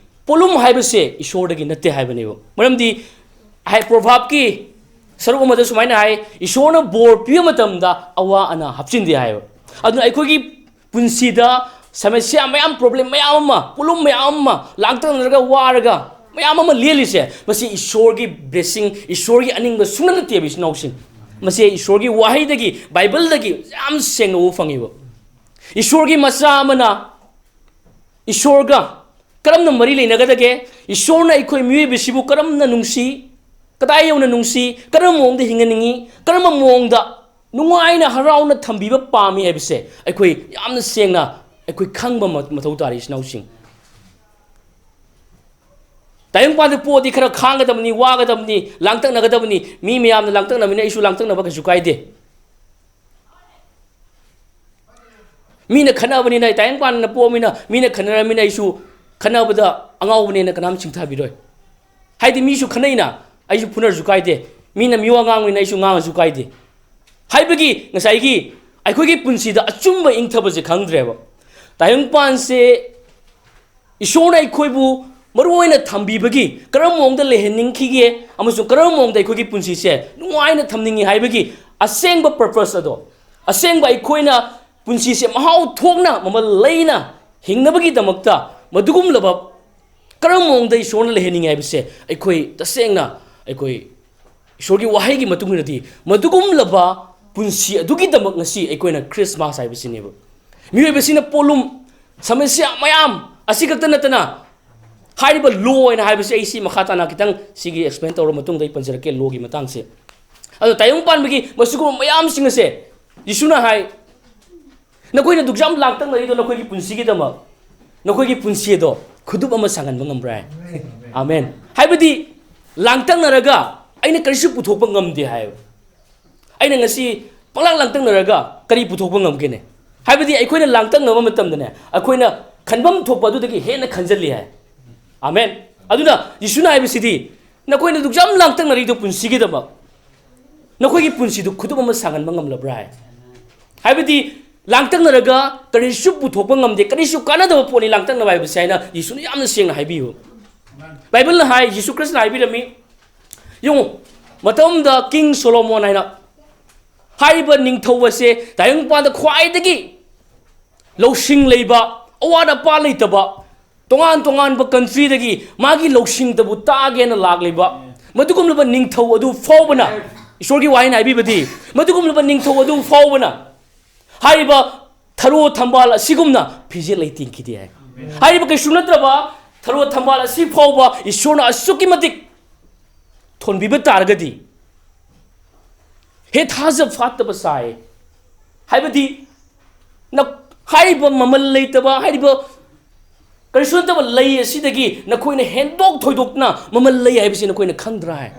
ꯄꯣꯠꯂꯨꯝ ꯍꯥꯏꯕꯁꯦ ꯏꯁꯣꯔꯗꯒꯤ ꯅꯠꯇꯦ ꯍꯥꯏꯕꯅꯦꯕ꯫ ꯃꯔꯝꯗꯤ ꯍꯥꯏ, ꯄ꯭ꯔꯣꯚꯥꯕꯀꯤ ꯁꯔꯨꯛ ꯑꯃꯗ ꯁꯨꯃꯥꯏꯅ ꯍꯥꯏ, "ꯏꯁꯣꯔꯅ ꯕꯣꯔ ꯄꯤꯕ ꯃꯇꯝꯗ ꯑꯋꯥ ꯑꯅꯥ ꯍꯥꯞꯆꯤꯟꯗꯦ" ꯍꯥꯏꯕ꯫ ꯑꯗꯨꯅ ꯑꯩꯈꯣꯏꯒꯤ ꯄꯨꯟꯁꯤꯗ ꯁꯃꯁ꯭ꯌꯥ ꯃꯌꯥꯝ, ꯄ꯭ꯔꯣꯕ꯭ꯂꯦꯝ ꯃꯌꯥꯝ ꯑꯃ, ꯄꯣꯠꯂꯨꯝ ꯃꯌꯥꯝ ꯑꯃ, ꯂꯥꯡꯇꯛꯅꯔꯒ ꯋꯥꯔꯒ ꯃꯌꯥꯝ ꯑꯃ ꯂꯦꯜꯂꯤꯁꯦ, ꯃꯁꯤ ꯏꯁꯣꯔꯒꯤ ꯕ꯭ꯂꯦꯁꯤꯡ, ꯏꯁꯣꯔꯒꯤ ꯑꯅꯤꯡꯕ ꯁꯨꯡꯅ ꯅꯠꯇꯦꯕ, ꯏꯆꯤꯟ ꯏꯅꯥꯎꯁꯤꯡ꯫ ꯃꯁꯤ ꯏꯁꯣꯔꯒꯤ ꯋꯥꯍꯩꯗꯒꯤ, ꯕꯥꯏꯕꯜꯗꯒꯤ ꯌꯥꯝ ꯁꯦꯡꯅ ꯎꯕ ꯐꯪꯉꯤꯕ꯫ ꯏꯁꯣꯔꯒꯤ ꯃꯆꯥ ꯑꯃꯅ ꯏꯁꯣꯔꯒ ꯀꯔꯝꯅ ꯃꯔꯤ ꯂꯩꯅꯒꯗꯒꯦ? ꯏꯁꯣꯔꯅ ꯑꯩꯈꯣꯏ ꯃꯤꯑꯣꯏꯕꯁꯤꯕꯨ ꯀꯔꯝꯅ ꯅꯨꯡꯁꯤ? ꯀꯗꯥꯏ ꯌꯧꯅ ꯅꯨꯡꯁꯤ? ꯀꯔꯝꯕ ꯃꯑꯣꯡꯗ ꯍꯤꯡꯍꯟꯅꯤꯡꯉꯤ? ꯀꯔꯝꯕ ꯃꯑꯣꯡꯗ ꯅꯨꯡꯉꯥꯏꯅ ꯍꯔꯥꯎꯅ ꯊꯝꯕꯤꯕ ꯄꯥꯝꯃꯤ ꯍꯥꯏꯕꯁꯦ ꯑꯩꯈꯣꯏ ꯌꯥꯝꯅ ꯁꯦꯡꯅ ꯑꯩꯈꯣꯏ ꯈꯪꯕ ꯃ-, ꯃꯊꯧ ꯇꯥꯔꯤ, ꯏꯆꯤꯟ ꯏꯅꯥꯎꯁꯤꯡ꯫ ꯇꯥꯏꯕꯪꯄꯥꯟꯗ ꯄꯣꯛꯑꯗꯤ ꯈꯔ ꯈꯥꯡꯒꯗꯕꯅꯤ, ꯋꯥꯒꯗꯕꯅꯤ, ꯂꯥꯡꯇꯛꯅꯒꯗꯕꯅꯤ꯫ ꯃꯤ ꯃꯌꯥꯝꯅ ꯂꯥꯡꯇꯛꯅꯕꯅꯤꯅ ꯑꯩꯁꯨ ꯂꯥꯡꯇꯛꯅꯕ ꯀꯩꯁꯨ ꯀꯥꯏꯗꯦ꯫ ꯃꯤꯅ ꯈꯠꯅꯕꯅꯤꯅ, ꯇꯥꯏꯕꯪꯄꯥꯟꯅ ꯄꯣꯛꯑꯃꯤꯅ, ꯃꯤꯅ ꯈꯠꯅꯔꯃꯤꯅ ꯑꯩꯁꯨ ꯈꯠꯅꯕꯗ ꯑꯉꯥꯎꯕꯅꯦꯅ ꯀꯅꯥꯝ ꯁꯤꯡꯊꯕꯤꯔꯣꯏ꯫ ꯍꯥꯏꯗꯤ ꯃꯤꯁꯨ ꯈꯠꯅꯩꯅ, ꯑꯩꯁꯨ ꯐꯨꯅꯔꯁꯨ ꯀꯥꯏꯗꯦ꯫ ꯃꯤꯅ ꯃꯤꯋꯥ ꯉꯥꯡꯕꯅꯤꯅ ꯑꯩꯁꯨ ꯉꯥꯡꯉꯁꯨ ꯀꯥꯏꯗꯦ꯫ ꯍꯥꯏꯕꯒꯤ ꯉꯁꯥꯏꯒꯤ ꯑꯩꯈꯣꯏꯒꯤ ꯄꯨꯟꯁꯤꯗ ꯑꯆꯨꯝꯕ ꯏꯪꯊꯕꯁꯦ ꯈꯪꯗ꯭ꯔꯦꯕ꯫ ꯇꯥꯏꯕꯪꯄꯥꯟꯁꯦ ꯏꯁꯣꯔꯅ ꯑꯩꯈꯣꯏꯕꯨ ꯃꯔꯨ ꯑꯣꯏꯅ ꯊꯝꯕꯤꯕꯒꯤ ꯀꯔꯝꯕ ꯃꯑꯣꯡꯗ ꯂꯩꯍꯟꯅꯤꯡꯈꯤꯒꯦ ꯑꯃꯁꯨꯡ ꯀꯔꯝꯕ ꯃꯑꯣꯡꯗ ꯑꯩꯈꯣꯏꯒꯤ ꯄꯨꯟꯁꯤꯁꯦ ꯅꯨꯡꯉꯥꯏꯅ ꯊꯝꯅꯤꯡꯉꯤ ꯍꯥꯏꯕꯒꯤ ꯑꯁꯦꯡꯕ purpose ꯑꯗꯣ, ꯑꯁꯦꯡꯕ ꯑꯩꯈꯣꯏꯅ ꯄꯨꯟꯁꯤꯁꯦ ꯃꯍꯥꯎ ꯊꯣꯛꯅ, ꯃꯃꯜ ꯂꯩꯅ ꯍꯤꯡꯅꯕꯒꯤꯗꯃꯛꯇ ꯃꯗꯨꯒꯨꯝꯂꯕ ꯀꯔꯝꯕ ꯃꯑꯣꯡꯗ ꯏꯁꯣꯔꯅ ꯂꯩꯍꯟꯅꯤꯡꯉꯤ ꯍꯥꯏꯕꯁꯦ ꯑꯩꯈꯣꯏ ꯇꯁꯦꯡꯅ ꯑꯩꯈꯣꯏ ꯏꯁꯣꯔꯒꯤ ꯋꯥꯍꯩꯒꯤ ꯃꯇꯨꯡ ꯏꯟꯅꯗꯤ ꯃꯗꯨꯒꯨꯝꯂꯕ ꯄꯨꯟꯁꯤ ꯑꯗꯨꯒꯤꯗꯃꯛ ꯉꯁꯤ ꯑꯩꯈꯣꯏꯅ ꯈ꯭ꯔꯤꯁꯃꯥꯁ ꯍꯥꯏꯕꯁꯤꯅꯦꯕ꯫ ꯃꯤꯑꯣꯏꯕꯁꯤꯅ ꯄꯣꯠꯂꯨꯝ, ꯁꯃꯁ꯭ꯌꯥ ꯃꯌꯥꯝ ꯑꯁꯤ ꯈꯛꯇ ꯅꯠꯇꯅ, ꯍꯥꯏꯔꯤꯕ law ꯍꯥꯏꯅ ꯍꯥꯏꯕꯁꯤ ꯑꯩ ꯁꯤ ꯃꯈꯥ ꯇꯥꯅ ꯈꯤꯇꯪ ꯁꯤꯒꯤ explain ꯇꯧꯔ ꯃꯇꯨꯡꯗ ꯑꯩ ꯄꯟꯖꯔꯛꯀꯦ, law ꯒꯤ ꯃꯇꯥꯡꯁꯦ꯫ ꯑꯗꯣ ꯇꯥꯏꯕꯪ ꯄꯥꯟꯕꯒꯤ ꯃꯁꯤꯒꯨꯝꯕ ꯃꯌꯥꯝꯁꯤꯡ ꯑꯁꯦ ꯖꯤꯁꯨꯅ ꯍꯥꯏ, "ꯅꯈꯣꯏꯅ ꯑꯗꯨꯛ ꯌꯥꯝ ꯂꯥꯡꯇꯛꯅꯔꯤꯗꯣ ꯅꯈꯣꯏꯒꯤ ꯄꯨꯟꯁꯤꯒꯤꯗꯃꯛ, ꯅꯈꯣꯏꯒꯤ ꯄꯨꯟꯁꯤ ꯑꯗꯣ ꯈꯨꯗꯨꯞ ꯑꯃ ꯁꯥꯡꯍꯟꯕ ꯉꯝꯕ꯭ꯔꯥ ꯍꯥꯏ? ꯑꯥꯃꯦꯟ꯫ ꯍꯥꯏꯕꯗꯤ, ꯂꯥꯡꯇꯛꯅꯔꯒ ꯑꯩꯅ ꯀꯔꯤꯁꯨ ꯄꯨꯊꯣꯛꯄ ꯉꯝꯗꯦ ꯍꯥꯏ꯫ ꯑꯩꯅ ꯉꯁꯤ ꯄꯪꯂꯥꯡ ꯂꯥꯡꯇꯛꯅꯔꯒ ꯀꯔꯤ ꯄꯨꯊꯣꯛꯄ ꯉꯝꯒꯦꯅꯦ? ꯍꯥꯏꯕꯗꯤ, ꯑꯩꯈꯣꯏꯅ ꯂꯥꯡꯇꯛꯅꯕ ꯃꯇꯝꯗꯅꯦ, ꯑꯩꯈꯣꯏꯅ ꯈꯟꯐꯝ ꯊꯣꯛꯄ ꯑꯗꯨꯗꯒꯤ ꯍꯦꯟꯅ ꯈꯟꯖꯜꯂꯤ ꯍꯥꯏ꯫ ꯑꯥꯃꯦꯟ꯫ ꯑꯗꯨꯅ ꯌꯦꯁꯨꯅ ꯍꯥꯏꯕꯁꯤꯗꯤ, "ꯅꯈꯣꯏꯅ ꯑꯗꯨꯛ ꯌꯥꯝ ꯂꯥꯡꯇꯛꯅꯔꯤꯗꯨ ꯄꯨꯟꯁꯤꯒꯤꯗꯃꯛ, ꯅꯈꯣꯏꯒꯤ ꯄꯨꯟꯁꯤꯗꯨ ꯈꯨꯗꯨꯞ ꯑꯃ ꯁꯥꯡꯍꯟꯕ ꯉꯝꯂꯕ꯭ꯔꯥ?" ꯍꯥꯏ꯫ ꯍꯥꯏꯕꯗꯤ, ꯂꯥꯡꯇꯛꯅꯔꯒ ꯀꯔꯤꯁꯨ ꯄꯨꯊꯣꯛꯄ ꯉꯝꯗꯦ, ꯀꯔꯤꯁꯨ ꯀꯥꯟꯅꯗꯕ ꯄꯣꯠꯅꯤ ꯂꯥꯡꯇꯛꯅꯕ ꯍꯥꯏꯕꯁꯦ ꯍꯥꯏꯅ ꯌꯦꯁꯨꯅ ꯌꯥꯝꯅ ꯁꯦꯡꯅ ꯍꯥꯏꯕꯤꯌꯨ꯫ ꯕꯥꯏꯕꯜꯅ ꯍꯥꯏ, ꯌꯦꯁꯨ ꯈ꯭ꯔꯤꯁꯇꯅ ꯍꯥꯏꯕꯤꯔꯝꯃꯤ, ꯌꯦꯡꯉꯨ, ꯃꯇꯝꯗ ꯀꯤꯡ ꯁꯣꯂꯣꯃꯣꯟ ꯍꯥꯏꯅ ꯍꯥꯏꯔꯤꯕ ꯅꯤꯡꯊꯧ ꯑꯁꯦ ꯇꯥꯏꯕꯪꯄꯥꯟꯗ ꯈ꯭ꯋꯥꯏꯗꯒꯤ ꯂꯧꯁꯤꯡ ꯂꯩꯕ, ꯑꯋꯥꯠ ꯑꯄꯥ ꯂꯩꯇꯕ, ꯇꯣꯉꯥꯟ ꯇꯣꯉꯥꯟꯕ ꯀꯟꯇ꯭ꯔꯤꯗꯒꯤ ꯃꯥꯒꯤ ꯂꯧꯁꯤꯡꯗꯕꯨ ꯇꯥꯒꯦꯅ ꯂꯥꯛꯂꯤꯕ ꯃꯗꯨꯒꯨꯝꯂꯕ ꯅꯤꯡꯊꯧ ꯑꯗꯨ ꯐꯥꯎꯕꯅ, ꯏꯁꯣꯔꯒꯤ ꯋꯥꯍꯩꯅ ꯍꯥꯏꯕꯤꯕꯗꯤ, ꯃꯗꯨꯒꯨꯝꯂꯕ ꯅꯤꯡꯊꯧ ꯑꯗꯨ ꯐꯥꯎꯕꯅ ꯍꯥꯏꯔꯤꯕ ꯊꯔꯣ ꯊꯝꯕꯥꯜ ꯑꯁꯤꯒꯨꯝꯅ ꯐꯤꯖꯦꯠ ꯂꯩꯇꯦꯡꯈꯤꯗꯦ ꯍꯥꯏ꯫ ꯍꯥꯏꯔꯤꯕ ꯀꯩꯁꯨ ꯅꯠꯇ꯭ꯔꯕ ꯊꯔꯣ ꯊꯝꯕꯥꯜ ꯑꯁꯤ ꯐꯥꯎꯕ ꯏꯁꯣꯔꯅ ꯑꯁꯨꯛꯀꯤ ꯃꯇꯤꯛ ꯊꯣꯟꯕꯤꯕ ꯇꯥꯔꯒꯗꯤ, ꯍꯦ ꯊꯥꯖ ꯐꯥꯠꯇꯕ ꯁꯥꯏ꯫ ꯍꯥꯏꯕꯗꯤ, ꯅ-, ꯍꯥꯏꯔꯤꯕ ꯃꯃꯜ ꯂꯩꯇꯕ, ꯍꯥꯏꯔꯤꯕ ꯀꯔꯤꯁꯨ ꯅꯠꯇꯕ ꯂꯩ ꯑꯁꯤꯗꯒꯤ ꯅꯈꯣꯏꯅ ꯍꯦꯟꯗꯣꯛ ꯊꯣꯏꯗꯣꯛꯅ ꯃꯃꯜ ꯂꯩ ꯍꯥꯏꯕꯁꯤ ꯅꯈꯣꯏꯅ ꯈꯪꯗ꯭ꯔꯥ ꯍꯥꯏ?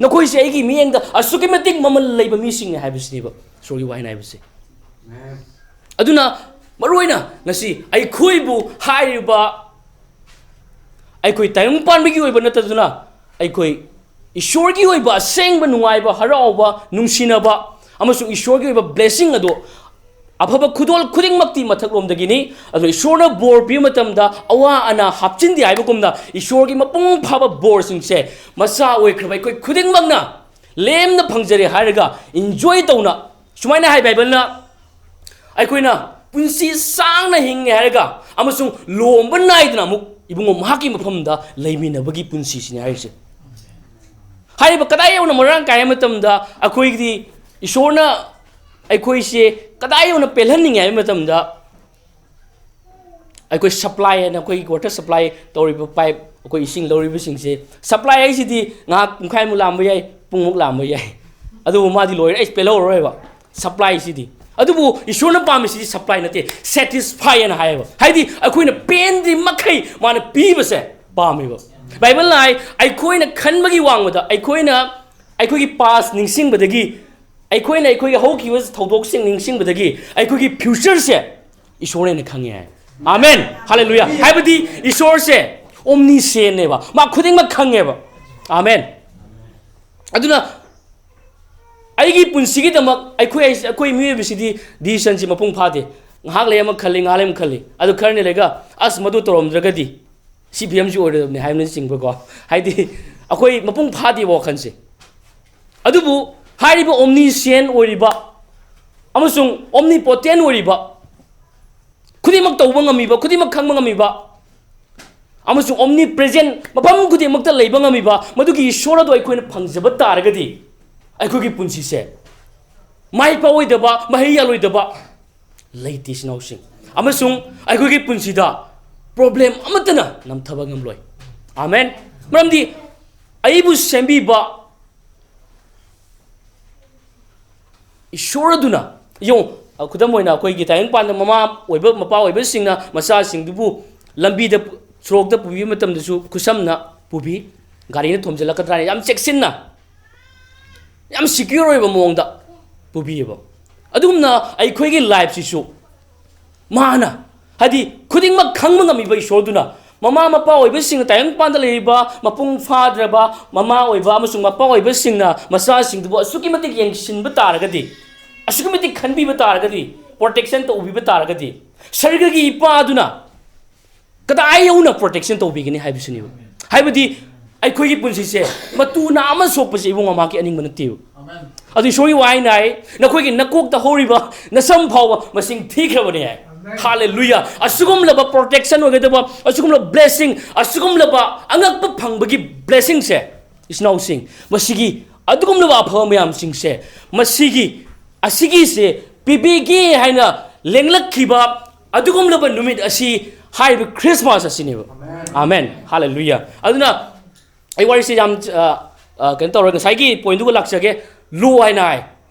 ꯅꯈꯣꯏꯁꯦ ꯑꯩꯒꯤ ꯃꯤꯠꯌꯦꯡꯗ ꯑꯁꯨꯛꯀꯤ ꯃꯇꯤꯛ ꯃꯃꯜ ꯂꯩꯕ ꯃꯤꯁꯤꯡꯅꯤ ꯍꯥꯏꯕꯁꯤꯅꯦꯕ ꯏꯁꯣꯔꯒꯤ ꯋꯥꯍꯩꯅ ꯍꯥꯏꯕꯁꯦ꯫ ꯑꯗꯨꯅ ꯃꯔꯨꯑꯣꯏꯅ ꯉꯁꯤ ꯑꯩꯈꯣꯏꯕꯨ ꯍꯥꯏꯔꯤꯕ, ꯑꯩꯈꯣꯏ ꯇꯥꯏꯕꯪ ꯄꯥꯟꯕꯒꯤ ꯑꯣꯏꯕ ꯅꯠꯇꯗꯨꯅ, ꯑꯩꯈꯣꯏ ꯏꯁꯣꯔꯒꯤ ꯑꯣꯏꯕ ꯑꯁꯦꯡꯕ ꯅꯨꯡꯉꯥꯏꯕ, ꯍꯔꯥꯎꯕ, ꯅꯨꯡꯁꯤꯅꯕ ꯑꯃꯁꯨꯡ ꯏꯁꯣꯔꯒꯤ ꯑꯣꯏꯕ blessing ꯑꯗꯣ, ꯑꯐꯕ ꯈꯨꯗꯣꯜ ꯈꯨꯗꯤꯡꯃꯛꯇꯤ ꯃꯊꯛꯂꯣꯝꯗꯒꯤꯅꯤ꯫ ꯑꯗꯣ ꯏꯁꯣꯔꯅ ꯕꯣꯔ ꯄꯤꯕ ꯃꯇꯝꯗ ꯑꯋꯥ ꯑꯅꯥ ꯍꯥꯞꯆꯤꯟꯗꯦ ꯍꯥꯏꯕꯒꯨꯝꯅ, ꯏꯁꯣꯔꯒꯤ ꯃꯄꯨꯡ ꯐꯥꯕ ꯕꯣꯔꯁꯤꯡꯁꯦ ꯃꯆꯥ ꯑꯣꯏꯈ꯭ꯔꯕ ꯑꯩꯈꯣꯏ ꯈꯨꯗꯤꯡꯃꯛꯅ ꯂꯦꯝꯅ ꯐꯪꯖꯔꯦ ꯍꯥꯏꯔꯒ enjoy ꯇꯧꯅ, ꯁꯨꯃꯥꯏꯅ ꯍꯥꯏ ꯕꯥꯏꯕꯜꯅ, ꯑꯩꯈꯣꯏꯅ ꯄꯨꯟꯁꯤ ꯁꯥꯡꯅ ꯍꯤꯡꯉꯦ ꯍꯥꯏꯔꯒ ꯑꯃꯁꯨꯡ ꯂꯣꯝꯕ ꯅꯥꯏꯗꯅ ꯑꯃꯨꯛ ꯏꯕꯨꯡꯉꯣ ꯃꯍꯥꯛꯀꯤ ꯃꯐꯝꯗ ꯂꯩꯃꯤꯟꯅꯕꯒꯤ ꯄꯨꯟꯁꯤꯁꯤꯅꯤ ꯍꯥꯏꯔꯤꯁꯦ꯫ ꯍꯥꯏꯔꯤꯕ ꯀꯗꯥꯏ ꯌꯧꯅ ꯃꯔꯥꯡ ꯀꯥꯏ ꯍꯥꯏ ꯃꯇꯝꯗ, ꯑꯩꯈꯣꯏꯒꯤꯗꯤ ꯏꯁꯣꯔꯅ ꯑꯩꯈꯣꯏꯁꯦ ꯀꯗꯥꯏ ꯌꯧꯅ ꯄꯦꯜꯍꯟꯅꯤꯡꯉꯦ ꯍꯥꯏꯕ ꯃꯇꯝꯗ, ꯑꯩꯈꯣꯏ supply ꯍꯥꯏꯅ, ꯑꯩꯈꯣꯏꯒꯤ water supply ꯇꯧꯔꯤꯕ pipe, ꯑꯩꯈꯣꯏ ꯏꯁꯤꯡ ꯂꯧꯔꯤꯕꯁꯤꯡꯁꯦ, supply ꯍꯥꯏꯁꯤꯗꯤ ꯉꯥꯏꯍꯥꯛ ꯄꯨꯡꯈꯥꯏꯃꯨꯛ ꯂꯥꯛꯑꯝꯕ ꯌꯥꯏ, ꯄꯨꯡꯃꯨꯛ ꯂꯥꯛꯑꯝꯕ ꯌꯥꯏ, ꯑꯗꯨꯕꯨ ꯃꯥꯗꯤ ꯂꯣꯏꯔꯦ, ꯑꯩ ꯄꯦꯜꯍꯧꯔꯔꯣꯏꯕ supply ꯁꯤꯗꯤ꯫ ꯑꯗꯨꯕꯨ ꯏꯁꯣꯔꯅ ꯄꯥꯝꯃꯤꯁꯤꯗꯤ supply ꯅꯠꯇꯦ, satisfy ꯍꯥꯏꯅ ꯍꯥꯏꯌꯦꯕ꯫ ꯍꯥꯏꯗꯤ ꯑꯩꯈꯣꯏꯅ ꯄꯦꯟꯗ꯭ꯔꯤ ꯃꯈꯩ ꯃꯥꯅ ꯄꯤꯕꯁꯦ ꯄꯥꯝꯃꯦꯕ꯫ ꯕꯥꯏꯕꯜꯅ ꯍꯥꯏ, ꯑꯩꯈꯣꯏꯅ ꯈꯟꯕꯒꯤ ꯋꯥꯡꯃꯗ, ꯑꯩꯈꯣꯏꯅ ꯑꯩꯈꯣꯏꯒꯤ past ꯅꯤꯡꯁꯤꯡꯕꯗꯒꯤ, ꯑꯩꯈꯣꯏꯅ ꯑꯩꯈꯣꯏꯒꯤ ꯍꯧꯈꯤꯕ ꯊꯧꯗꯣꯛꯁꯤꯡ ꯅꯤꯡꯁꯤꯡꯕꯗꯒꯤ ꯑꯩꯈꯣꯏꯒꯤ future ꯁꯦ ꯏꯁꯣꯔꯅ ꯍꯦꯟꯅ ꯈꯪꯉꯦ ꯍꯥꯏ꯫ ꯑꯃꯦꯟ, ꯍꯥꯂꯦꯂꯨꯌꯥ꯫ ꯍꯥꯏꯕꯗꯤ ꯏꯁꯣꯔꯁꯦ omniscient ꯅꯦꯕ, ꯃꯥ ꯈꯨꯗꯤꯡꯃꯛ ꯈꯪꯉꯦꯕ꯫ ꯑꯃꯦꯟ꯫ ꯑꯗꯨꯅ ꯑꯩꯒꯤ ꯄꯨꯟꯁꯤꯒꯤꯗꯃꯛ ꯑꯩꯈꯣꯏ, ꯑꯩꯈꯣꯏ ꯃꯤꯑꯣꯏꯕꯁꯤꯗꯤ decision ꯁꯤ ꯃꯄꯨꯡ ꯐꯥꯗꯦ꯫ ꯉꯥꯏꯍꯥꯛ ꯂꯩ ꯑꯃ ꯈꯜꯂꯤ, ꯉꯥꯏꯍꯥꯛ ꯂꯩ ꯑꯃ ꯈꯜꯂꯤ, ꯑꯗꯨ ꯈꯔꯅꯤ ꯂꯩꯒ ꯑꯁ ꯃꯗꯨ ꯇꯧꯔꯝꯗ꯭ꯔꯒꯗꯤ ꯁꯤ ꯐꯤꯕꯝꯁꯤ ꯑꯣꯏꯔꯣꯏꯗꯕꯅꯤ ꯍꯥꯏꯕꯅꯆꯤꯡꯕꯀꯣ꯫ ꯍꯥꯏꯗꯤ ꯑꯩꯈꯣꯏ ꯃꯄꯨꯡ ꯐꯥꯗꯦꯕ ꯋꯥꯈꯜꯁꯦ꯫ ꯑꯗꯨꯕꯨ ꯍꯥꯏꯔꯤꯕ omniscient ꯑꯣꯏꯔꯤꯕ ꯑꯃꯁꯨꯡ omnipotent ꯑꯣꯏꯔꯤꯕ, ꯈꯨꯗꯤꯡꯃꯛ ꯇꯧꯕ ꯉꯝꯃꯤꯕ, ꯈꯨꯗꯤꯡꯃꯛ ꯈꯪꯕ ꯉꯝꯃꯤꯕ, ꯑꯃꯁꯨꯡ omnipresent, ꯃꯐꯝ ꯈꯨꯗꯤꯡꯃꯛꯇ ꯂꯩꯕ ꯉꯝꯃꯤꯕ ꯃꯗꯨꯒꯤ ꯏꯁꯣꯔ ꯑꯗꯨ ꯑꯩꯈꯣꯏꯅ ꯐꯪꯖꯕ ꯇꯥꯔꯒꯗꯤ, ꯑꯩꯈꯣꯏꯒꯤ ꯄꯨꯟꯁꯤꯁꯦ ꯃꯥꯏ ꯄꯥꯛꯑꯣꯏꯗꯕ, ꯃꯍꯩ ꯌꯥꯜꯂꯣꯏꯗꯕ ꯂꯩꯇꯦ, ꯏꯆꯤꯟ ꯏꯅꯥꯎꯁꯤꯡ꯫ ꯑꯃꯁꯨꯡ ꯑꯩꯈꯣꯏꯒꯤ ꯄꯨꯟꯁꯤꯗ problem ꯑꯃꯠꯇꯅ ꯅꯝꯊꯕ ꯉꯝꯂꯣꯏ꯫ ꯑꯃꯦꯟ꯫ ꯃꯔꯝꯗꯤ ꯑꯩꯕꯨ ꯁꯦꯝꯕꯤꯕ ꯏꯁꯣꯔ ꯑꯗꯨꯅ, ꯌꯦꯡꯉꯨ, ꯈꯨꯗꯝ ꯑꯣꯏꯅ ꯑꯩꯈꯣꯏꯒꯤ ꯇꯥꯏꯕꯪꯄꯥꯟꯗ ꯃꯃꯥ ꯑꯣꯏꯕ, ꯃꯄꯥ ꯑꯣꯏꯕꯁꯤꯡꯅ ꯃꯆꯥꯁꯤꯡꯗꯨꯕꯨ ꯂꯝꯕꯤꯗ, ꯁꯣꯔꯣꯛꯇ ꯄꯨꯕꯤꯕ ꯃꯇꯝꯗꯁꯨ ꯈꯨꯠꯁꯝꯅ ꯄꯨꯕꯤ, ꯒꯥꯔꯤꯅ ꯊꯣꯝꯖꯤꯜꯂꯛꯀꯗ꯭ꯔꯥ ꯍꯥꯏꯅ ꯌꯥꯝ ꯆꯦꯛꯁꯤꯟꯅ, ꯌꯥꯝ secure ꯑꯣꯏꯕ ꯃꯑꯣꯡꯗ ꯄꯨꯕꯤꯌꯦꯕ꯫ ꯑꯗꯨꯒꯨꯝꯅ ꯑꯩꯈꯣꯏꯒꯤ life ꯁꯤꯁꯨ ꯃꯥꯅ, ꯍꯥꯏꯗꯤ ꯈꯨꯗꯤꯡꯃꯛ ꯈꯪꯕ ꯉꯝꯃꯤꯕ ꯏꯁꯣꯔꯗꯨꯅ, ꯃꯃꯥ ꯃꯄꯥ ꯑꯣꯏꯕꯁꯤꯡꯅ ꯇꯥꯏꯕꯪꯄꯥꯟꯗ ꯂꯩꯔꯤꯕ ꯃꯄꯨꯡ ꯐꯥꯗ꯭ꯔꯕ ꯃꯃꯥ ꯑꯣꯏꯕ ꯑꯃꯁꯨꯡ ꯃꯄꯥ ꯑꯣꯏꯕꯁꯤꯡꯅ ꯃꯆꯥꯁꯤꯡꯗꯨꯕꯨ ꯑꯁꯨꯛꯀꯤ ꯃꯇꯤꯛ ꯌꯦꯡꯁꯤꯟꯕ ꯇꯥꯔꯒꯗꯤ, ꯑꯁꯨꯛꯀꯤ ꯃꯇꯤꯛ ꯈꯟꯕꯤꯕ ꯇꯥꯔꯒꯗꯤ, protection ꯇꯧꯕꯤꯕ ꯇꯥꯔꯒꯗꯤ, ꯁꯔꯒꯒꯤ ꯏꯄꯥ ꯑꯗꯨꯅ ꯀꯗꯥꯏ ꯌꯧꯅ protection ꯇꯧꯕꯤꯒꯅꯤ ꯍꯥꯏꯕꯁꯤꯅꯦꯕ꯫ ꯍꯥꯏꯕꯗꯤ ꯑꯩꯈꯣꯏꯒꯤ ꯄꯨꯟꯁꯤꯁꯦ ꯃꯇꯨ ꯅꯥ ꯑꯃ ꯁꯣꯛꯄꯁꯦ ꯏꯕꯨꯡꯉꯣ ꯃꯍꯥꯛꯀꯤ ꯑꯅꯤꯡꯕ ꯅꯠꯇꯦꯕ꯫ ꯑꯗꯨ ꯏꯁꯣꯔꯒꯤ ꯋꯥꯍꯩꯅ ꯍꯥꯏ, "ꯅꯈꯣꯏꯒꯤ ꯅꯀꯣꯛꯇ ꯍꯧꯔꯤꯕ ꯅꯁꯝ ꯐꯥꯎꯕ ꯃꯁꯤꯡ ꯊꯤꯈ꯭ꯔꯕꯅꯤ" ꯍꯥꯏ꯫ ꯍꯥꯂꯦꯂꯨꯌꯥ! ꯑꯁꯤꯒꯨꯝꯂꯕ protection ꯑꯣꯏꯒꯗꯕ, ꯑꯁꯤꯒꯨꯝꯂꯕ blessing, ꯑꯁꯤꯒꯨꯝꯂꯕ ꯑꯉꯛꯄ ꯐꯪꯕꯒꯤ blessing ꯁꯦ, ꯏꯆꯤꯟ ꯏꯅꯥꯎꯁꯤꯡ, ꯃꯁꯤꯒꯤ ꯑꯗꯨꯒꯨꯝꯂꯕ ꯑꯐꯕ ꯃꯌꯥꯝꯁꯤꯡꯁꯦ, ꯃꯁꯤꯒꯤ, ꯑꯁꯤꯒꯤꯁꯦ ꯄꯤꯕꯤꯒꯦ ꯍꯥꯏꯅ ꯂꯦꯡꯂꯛꯈꯤꯕ ꯑꯗꯨꯒꯨꯝꯂꯕ ꯅꯨꯃꯤꯠ ꯑꯁꯤ ꯍꯥꯏꯔꯤꯕ Christmas ꯑꯁꯤꯅꯦꯕ꯫ ꯑꯃꯦꯟ꯫ ꯍꯥꯂꯦꯂꯨꯌꯥ! ꯑꯗꯨꯅ ꯑꯩ ꯋꯥꯔꯤꯁꯦ ꯌꯥꯝ, ꯑ, ꯑ, ꯀꯩꯅꯣ ꯇꯧꯔꯒ ꯉꯁꯥꯏꯒꯤ point ꯇꯨꯒ ꯂꯥꯛꯆꯒꯦ꯫ Law ꯍꯥꯏꯅ ꯍꯥꯏ꯫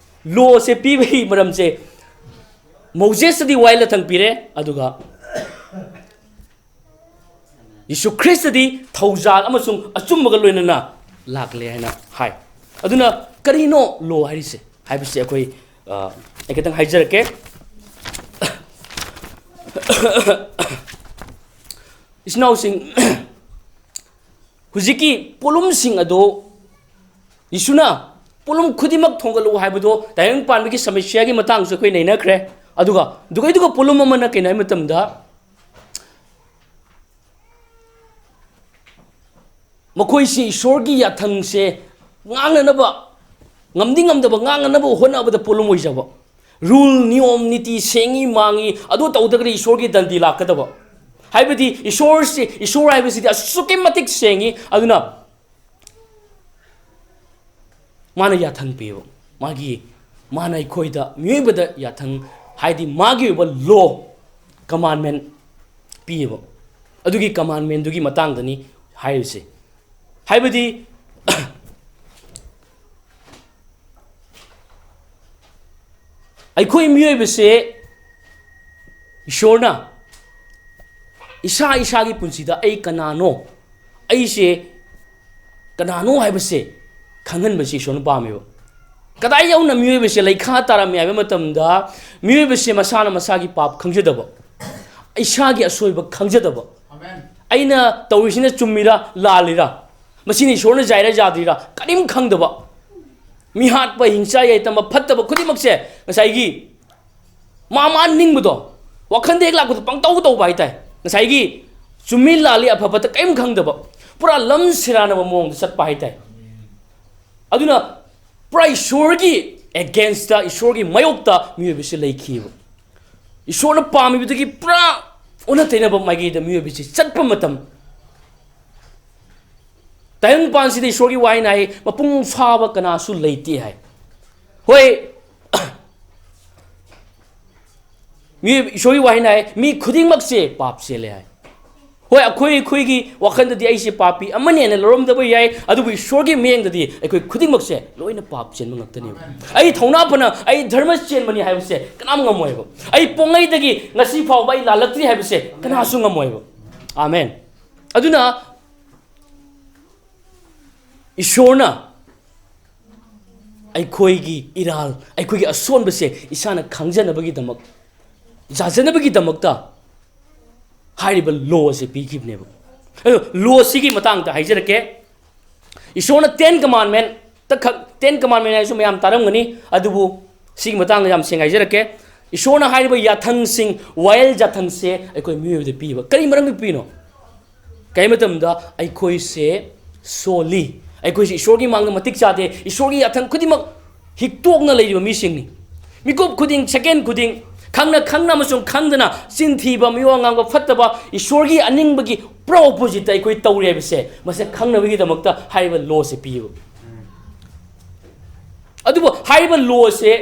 Law ꯁꯦ ꯄꯤꯕꯒꯤ ꯃꯔꯝꯁꯦ, ꯃꯣꯖꯦꯁꯇꯗꯤ ꯋꯥꯌꯦꯜ ꯌꯥꯊꯪ ꯄꯤꯔꯦ, ꯑꯗꯨꯒ ꯌꯤꯁꯨ ꯈ꯭ꯔꯤꯁꯇꯗꯤ ꯊꯧꯖꯥꯜ ꯑꯃꯁꯨꯡ ꯑꯆꯨꯝꯕꯒ ꯂꯣꯏꯅꯅ ꯂꯥꯛꯂꯦ ꯍꯥꯏꯅ ꯍꯥꯏ꯫ ꯑꯗꯨꯅ ꯀꯔꯤꯅꯣ ꯂꯣ ꯍꯥꯏꯔꯤꯁꯦ ꯍꯥꯏꯕꯁꯤ ꯑꯩꯈꯣꯏ, ꯑ, ꯑꯩ ꯈꯤꯇꯪ ꯍꯥꯏꯖꯔꯛꯀꯦ꯫ ꯏꯆꯤꯟ ꯏꯅꯥꯎꯁꯤꯡ, ꯍꯧꯖꯤꯛꯀꯤ ꯄꯣꯠꯂꯨꯝꯁꯤꯡ ꯑꯗꯣ ꯌꯤꯁꯨꯅ ꯄꯣꯠꯂꯨꯝ ꯈꯨꯗꯤꯡꯃꯛ ꯊꯣꯡꯒꯠꯂꯛꯎ ꯍꯥꯏꯕꯗꯣ ꯇꯥꯏꯕꯪ ꯄꯥꯟꯕꯒꯤ ꯁꯃꯁ꯭ꯌꯥꯒꯤ ꯃꯇꯥꯡꯁꯨ ꯑꯩꯈꯣꯏ ꯅꯩꯅꯈ꯭ꯔꯦ꯫ ꯑꯗꯨꯒ ꯑꯗꯨꯒ ꯑꯗꯨꯒ ꯄꯣꯠꯂꯨꯝ ꯑꯃꯅ ꯀꯩꯅꯣ ꯍꯥꯏꯕ ꯃꯇꯝꯗ, ꯃꯈꯣꯏꯁꯤ ꯏꯁꯣꯔꯒꯤ ꯌꯥꯊꯪꯁꯦ ꯉꯥꯡꯅꯅꯕ, ꯉꯝꯗꯤ ꯉꯝꯗꯕ, ꯉꯥꯡꯅꯅꯕ ꯍꯣꯠꯅꯕꯗ ꯄꯣꯠꯂꯨꯝ ꯑꯣꯏꯖꯕ꯫ ꯔꯨꯜ, ꯅꯤꯌꯣꯝ, ꯅꯤꯇꯤ ꯁꯦꯡꯉꯤ ꯃꯥꯡꯉꯤ, ꯑꯗꯨ ꯇꯧꯗ꯭ꯔꯒꯗꯤ ꯏꯁꯣꯔꯒꯤ ꯗꯟꯗꯤ ꯂꯥꯛꯀꯗꯕ꯫ ꯍꯥꯏꯕꯗꯤ ꯏꯁꯣꯔꯁꯤ, ꯏꯁꯣꯔ ꯍꯥꯏꯕꯁꯤꯗꯤ ꯑꯁꯨꯛꯀꯤ ꯃꯇꯤꯛ ꯁꯦꯡꯉꯤ꯫ ꯑꯗꯨꯅ ꯃꯥꯅ ꯌꯥꯊꯪ ꯄꯤꯕ, ꯃꯥꯒꯤ, ꯃꯥꯅ ꯑꯩꯈꯣꯏꯗ, ꯃꯤꯑꯣꯏꯕꯗ ꯌꯥꯊꯪ, ꯍꯥꯏꯗꯤ ꯃꯥꯒꯤ ꯑꯣꯏꯕ ꯂꯣ, ꯀꯃꯥꯟꯃꯦꯟ ꯄꯤꯌꯦꯕ꯫ ꯑꯗꯨꯒꯤ ꯀꯃꯥꯟꯃꯦꯟꯗꯨꯒꯤ ꯃꯇꯥꯡꯗꯅꯤ ꯍꯥꯏꯔꯤꯁꯦ꯫ ꯍꯥꯏꯕꯗꯤ ꯑꯩꯈꯣꯏ ꯃꯤꯑꯣꯏꯕꯁꯦ ꯏꯁꯣꯔꯅ ꯏꯁꯥ ꯏꯁꯥꯒꯤ ꯄꯨꯟꯁꯤꯗ ꯑꯩ ꯀꯅꯥꯅꯣ, ꯑꯩꯁꯦ ꯀꯅꯥꯅꯣ ꯍꯥꯏꯕꯁꯦ ꯈꯪꯍꯟꯕꯁꯤ ꯏꯁꯣꯔꯅ ꯄꯥꯝꯃꯦꯕ꯫ ꯀꯗꯥꯏ ꯌꯧꯅ ꯃꯤꯑꯣꯏꯕꯁꯦ ꯂꯩꯈꯥ ꯇꯥꯔꯝꯃꯤ ꯍꯥꯏꯕ ꯃꯇꯝꯗ, ꯃꯤꯑꯣꯏꯕꯁꯦ ꯃꯁꯥꯅ ꯃꯁꯥꯒꯤ ꯄꯥꯞ ꯈꯪꯖꯗꯕ, ꯏꯁꯥꯒꯤ ꯑꯁꯣꯏꯕ ꯈꯪꯖꯗꯕ, ꯑꯩꯅ ꯇꯧꯔꯤꯁꯤꯅ ꯆꯨꯝꯃꯤꯔꯥ ꯂꯥꯜꯂꯤꯔꯥ, ꯃꯁꯤꯅ ꯏꯁꯣꯔꯅ ꯌꯥꯏꯔꯥ ꯌꯥꯗ꯭ꯔꯤꯔꯥ ꯀꯔꯤꯝ ꯈꯪꯗꯕ, ꯃꯤꯍꯥꯠꯄ, ꯍꯤꯡꯁꯥ ꯌꯥꯏꯇꯝꯕ, ꯐꯠꯇꯕ ꯈꯨꯗꯤꯡꯃꯛꯁꯦ ꯉꯁꯥꯏꯒꯤ ꯃꯥ ꯃꯥ ꯅꯤꯡꯕꯗꯣ, ꯋꯥꯈꯟꯗ ꯍꯦꯛ ꯂꯥꯛꯄꯗꯣ ꯄꯪꯇꯧ ꯇꯧꯕ ꯍꯥꯏꯇꯥꯏ꯫ ꯉꯁꯥꯏꯒꯤ ꯆꯨꯝꯃꯤ ꯂꯥꯜꯂꯤ ꯑꯐ ꯐꯠꯇ ꯀꯔꯤꯝ ꯈꯪꯗꯕ, ꯄꯨꯔꯥ ꯂꯝ ꯁꯤꯔꯥꯟꯅꯕ ꯃꯑꯣꯡꯗ ꯆꯠꯄ ꯍꯥꯏꯇꯥꯏ꯫ ꯑꯗꯨꯅ ꯄꯨꯔꯥ ꯏꯁꯣꯔꯒꯤ against ꯇ, ꯏꯁꯣꯔꯒꯤ ꯃꯥꯌꯣꯛꯇ ꯃꯤꯑꯣꯏꯕꯁꯤ ꯂꯩꯈꯤꯕ꯫ ꯏꯁꯣꯔꯅ ꯄꯥꯝꯃꯤꯕꯗꯒꯤ ꯄꯨꯔꯥ ꯑꯣꯟꯅ ꯇꯩꯅꯕ ꯃꯥꯏꯀꯩꯗ ꯃꯤꯑꯣꯏꯕꯁꯤ ꯆꯠꯄ ꯃꯇꯝ, ꯇꯥꯏꯕꯪꯄꯥꯟꯁꯤꯗ ꯏꯁꯣꯔꯒꯤ ꯋꯥꯍꯩꯅ ꯍꯥꯏ, "ꯃꯄꯨꯡ ꯐꯥꯕ ꯀꯅꯥꯁꯨ ꯂꯩꯇꯦ" ꯍꯥꯏ꯫ ꯍꯣꯏ, ꯃꯤ, ꯏꯁꯣꯔꯒꯤ ꯋꯥꯍꯩꯅ ꯍꯥꯏ, "ꯃꯤ ꯈꯨꯗꯤꯡꯃꯛꯁꯦ ꯄꯥꯞ ꯆꯦꯜꯂꯦ" ꯍꯥꯏ꯫ ꯍꯣꯏ, ꯑꯩꯈꯣꯏ ꯑꯩꯈꯣꯏꯒꯤ ꯋꯥꯈꯜꯗꯗꯤ ꯑꯩꯁꯦ ꯄꯥꯄꯤ ꯑꯃꯅꯦꯅ ꯂꯧꯔꯝꯗꯕ ꯌꯥꯏ, ꯑꯗꯨꯕꯨ ꯏꯁꯣꯔꯒꯤ ꯃꯤꯠꯌꯦꯡꯗꯗꯤ ꯑꯩꯈꯣꯏ ꯈꯨꯗꯤꯡꯃꯛꯁꯦ ꯂꯣꯏꯅ ꯄꯥꯞ ꯆꯦꯟꯕ ꯉꯥꯛꯇꯅꯦꯕ꯫ ꯑꯩ ꯊꯧꯅꯥ ꯐꯅ, ꯑꯩ ꯙꯔꯃ ꯆꯦꯟꯕꯅꯤ ꯍꯥꯏꯕꯁꯦ ꯀꯅꯥꯝ ꯉꯝꯃꯣꯏꯕ꯫ ꯑꯩ ꯄꯣꯛꯉꯩꯗꯒꯤ ꯉꯁꯤ ꯐꯥꯎꯕ ꯑꯩ ꯂꯥꯜꯂꯛꯇ꯭ꯔꯤ ꯍꯥꯏꯕꯁꯦ ꯀꯅꯥꯁꯨ ꯉꯝꯃꯣꯏꯕ꯫ ꯑꯥꯃꯦꯟ꯫ ꯑꯗꯨꯅ ꯏꯁꯣꯔꯅ ꯑꯩꯈꯣꯏꯒꯤ ꯏꯔꯥꯜ, ꯑꯩꯈꯣꯏꯒꯤ ꯑꯁꯣꯟꯕꯁꯦ ꯏꯁꯥꯅ ꯈꯪꯖꯅꯕꯒꯤꯗꯃꯛ, ꯌꯥꯖꯅꯕꯒꯤꯗꯃꯛꯇ ꯍꯥꯏꯔꯤꯕ law ꯑꯁꯤ ꯄꯤꯈꯤꯕꯅꯦꯕ꯫ ꯑꯗꯣ law ꯁꯤꯒꯤ ꯃꯇꯥꯡꯗ ꯍꯥꯏꯖꯔꯛꯀꯦ꯫ ꯏꯁꯣꯔꯅ ten commandment ꯇ ꯈꯛ, ten commandment ꯍꯥꯏꯁꯨ ꯃꯌꯥꯝ ꯇꯥꯔꯝꯒꯅꯤ, ꯑꯗꯨꯕꯨ ꯁꯤꯒꯤ ꯃꯇꯥꯡꯗ ꯌꯥꯝ ꯁꯦꯡꯅ ꯍꯥꯏꯖꯔꯛꯀꯦ꯫ ꯏꯁꯣꯔꯅ ꯍꯥꯏꯔꯤꯕ ꯌꯥꯊꯪꯁꯤꯡ, ꯋꯥꯌꯦꯜ ꯌꯥꯊꯪꯁꯦ ꯑꯩꯈꯣꯏ ꯃꯤꯑꯣꯏꯕꯗ ꯄꯤꯕ꯫ ꯀꯔꯤ ꯃꯔꯝꯒꯤ ꯄꯤꯔꯤꯅꯣ? ꯀꯔꯤ ꯃꯇꯝꯗ ꯑꯩꯈꯣꯏꯁꯦ ꯁꯣꯜꯂꯤ, ꯑꯩꯈꯣꯏꯁꯦ ꯏꯁꯣꯔꯒꯤ ꯃꯥꯡꯗ ꯃꯇꯤꯛ ꯆꯥꯗꯦ, ꯏꯁꯣꯔꯒꯤ ꯌꯥꯊꯪ ꯈꯨꯗꯤꯡꯃꯛ ꯍꯤꯛꯇꯣꯛꯅ ꯂꯩꯔꯤꯕ ꯃꯤꯁꯤꯡꯅꯤ꯫ ꯃꯤꯀꯨꯞ ꯈꯨꯗꯤꯡ, second ꯈꯨꯗꯤꯡ, ꯈꯪꯅ ꯈꯪꯅ ꯑꯃꯁꯨꯡ ꯈꯪꯗꯅ ꯆꯤꯟ ꯊꯤꯕ, ꯃꯤꯋꯥ ꯉꯥꯡꯕ ꯐꯠꯇꯕ, ꯏꯁꯣꯔꯒꯤ ꯑꯅꯤꯡꯕꯒꯤ ꯄꯨꯔꯥ opposite ꯑꯩꯈꯣꯏ ꯇꯧꯔꯦ ꯍꯥꯏꯕꯁꯦ ꯃꯁꯦ ꯈꯪꯅꯕꯒꯤꯗꯃꯛꯇ ꯍꯥꯏꯔꯤꯕ law ꯁꯦ ꯄꯤꯌꯦꯕ꯫ ꯑꯗꯨꯕꯨ ꯍꯥꯏꯔꯤꯕ law ꯁꯦ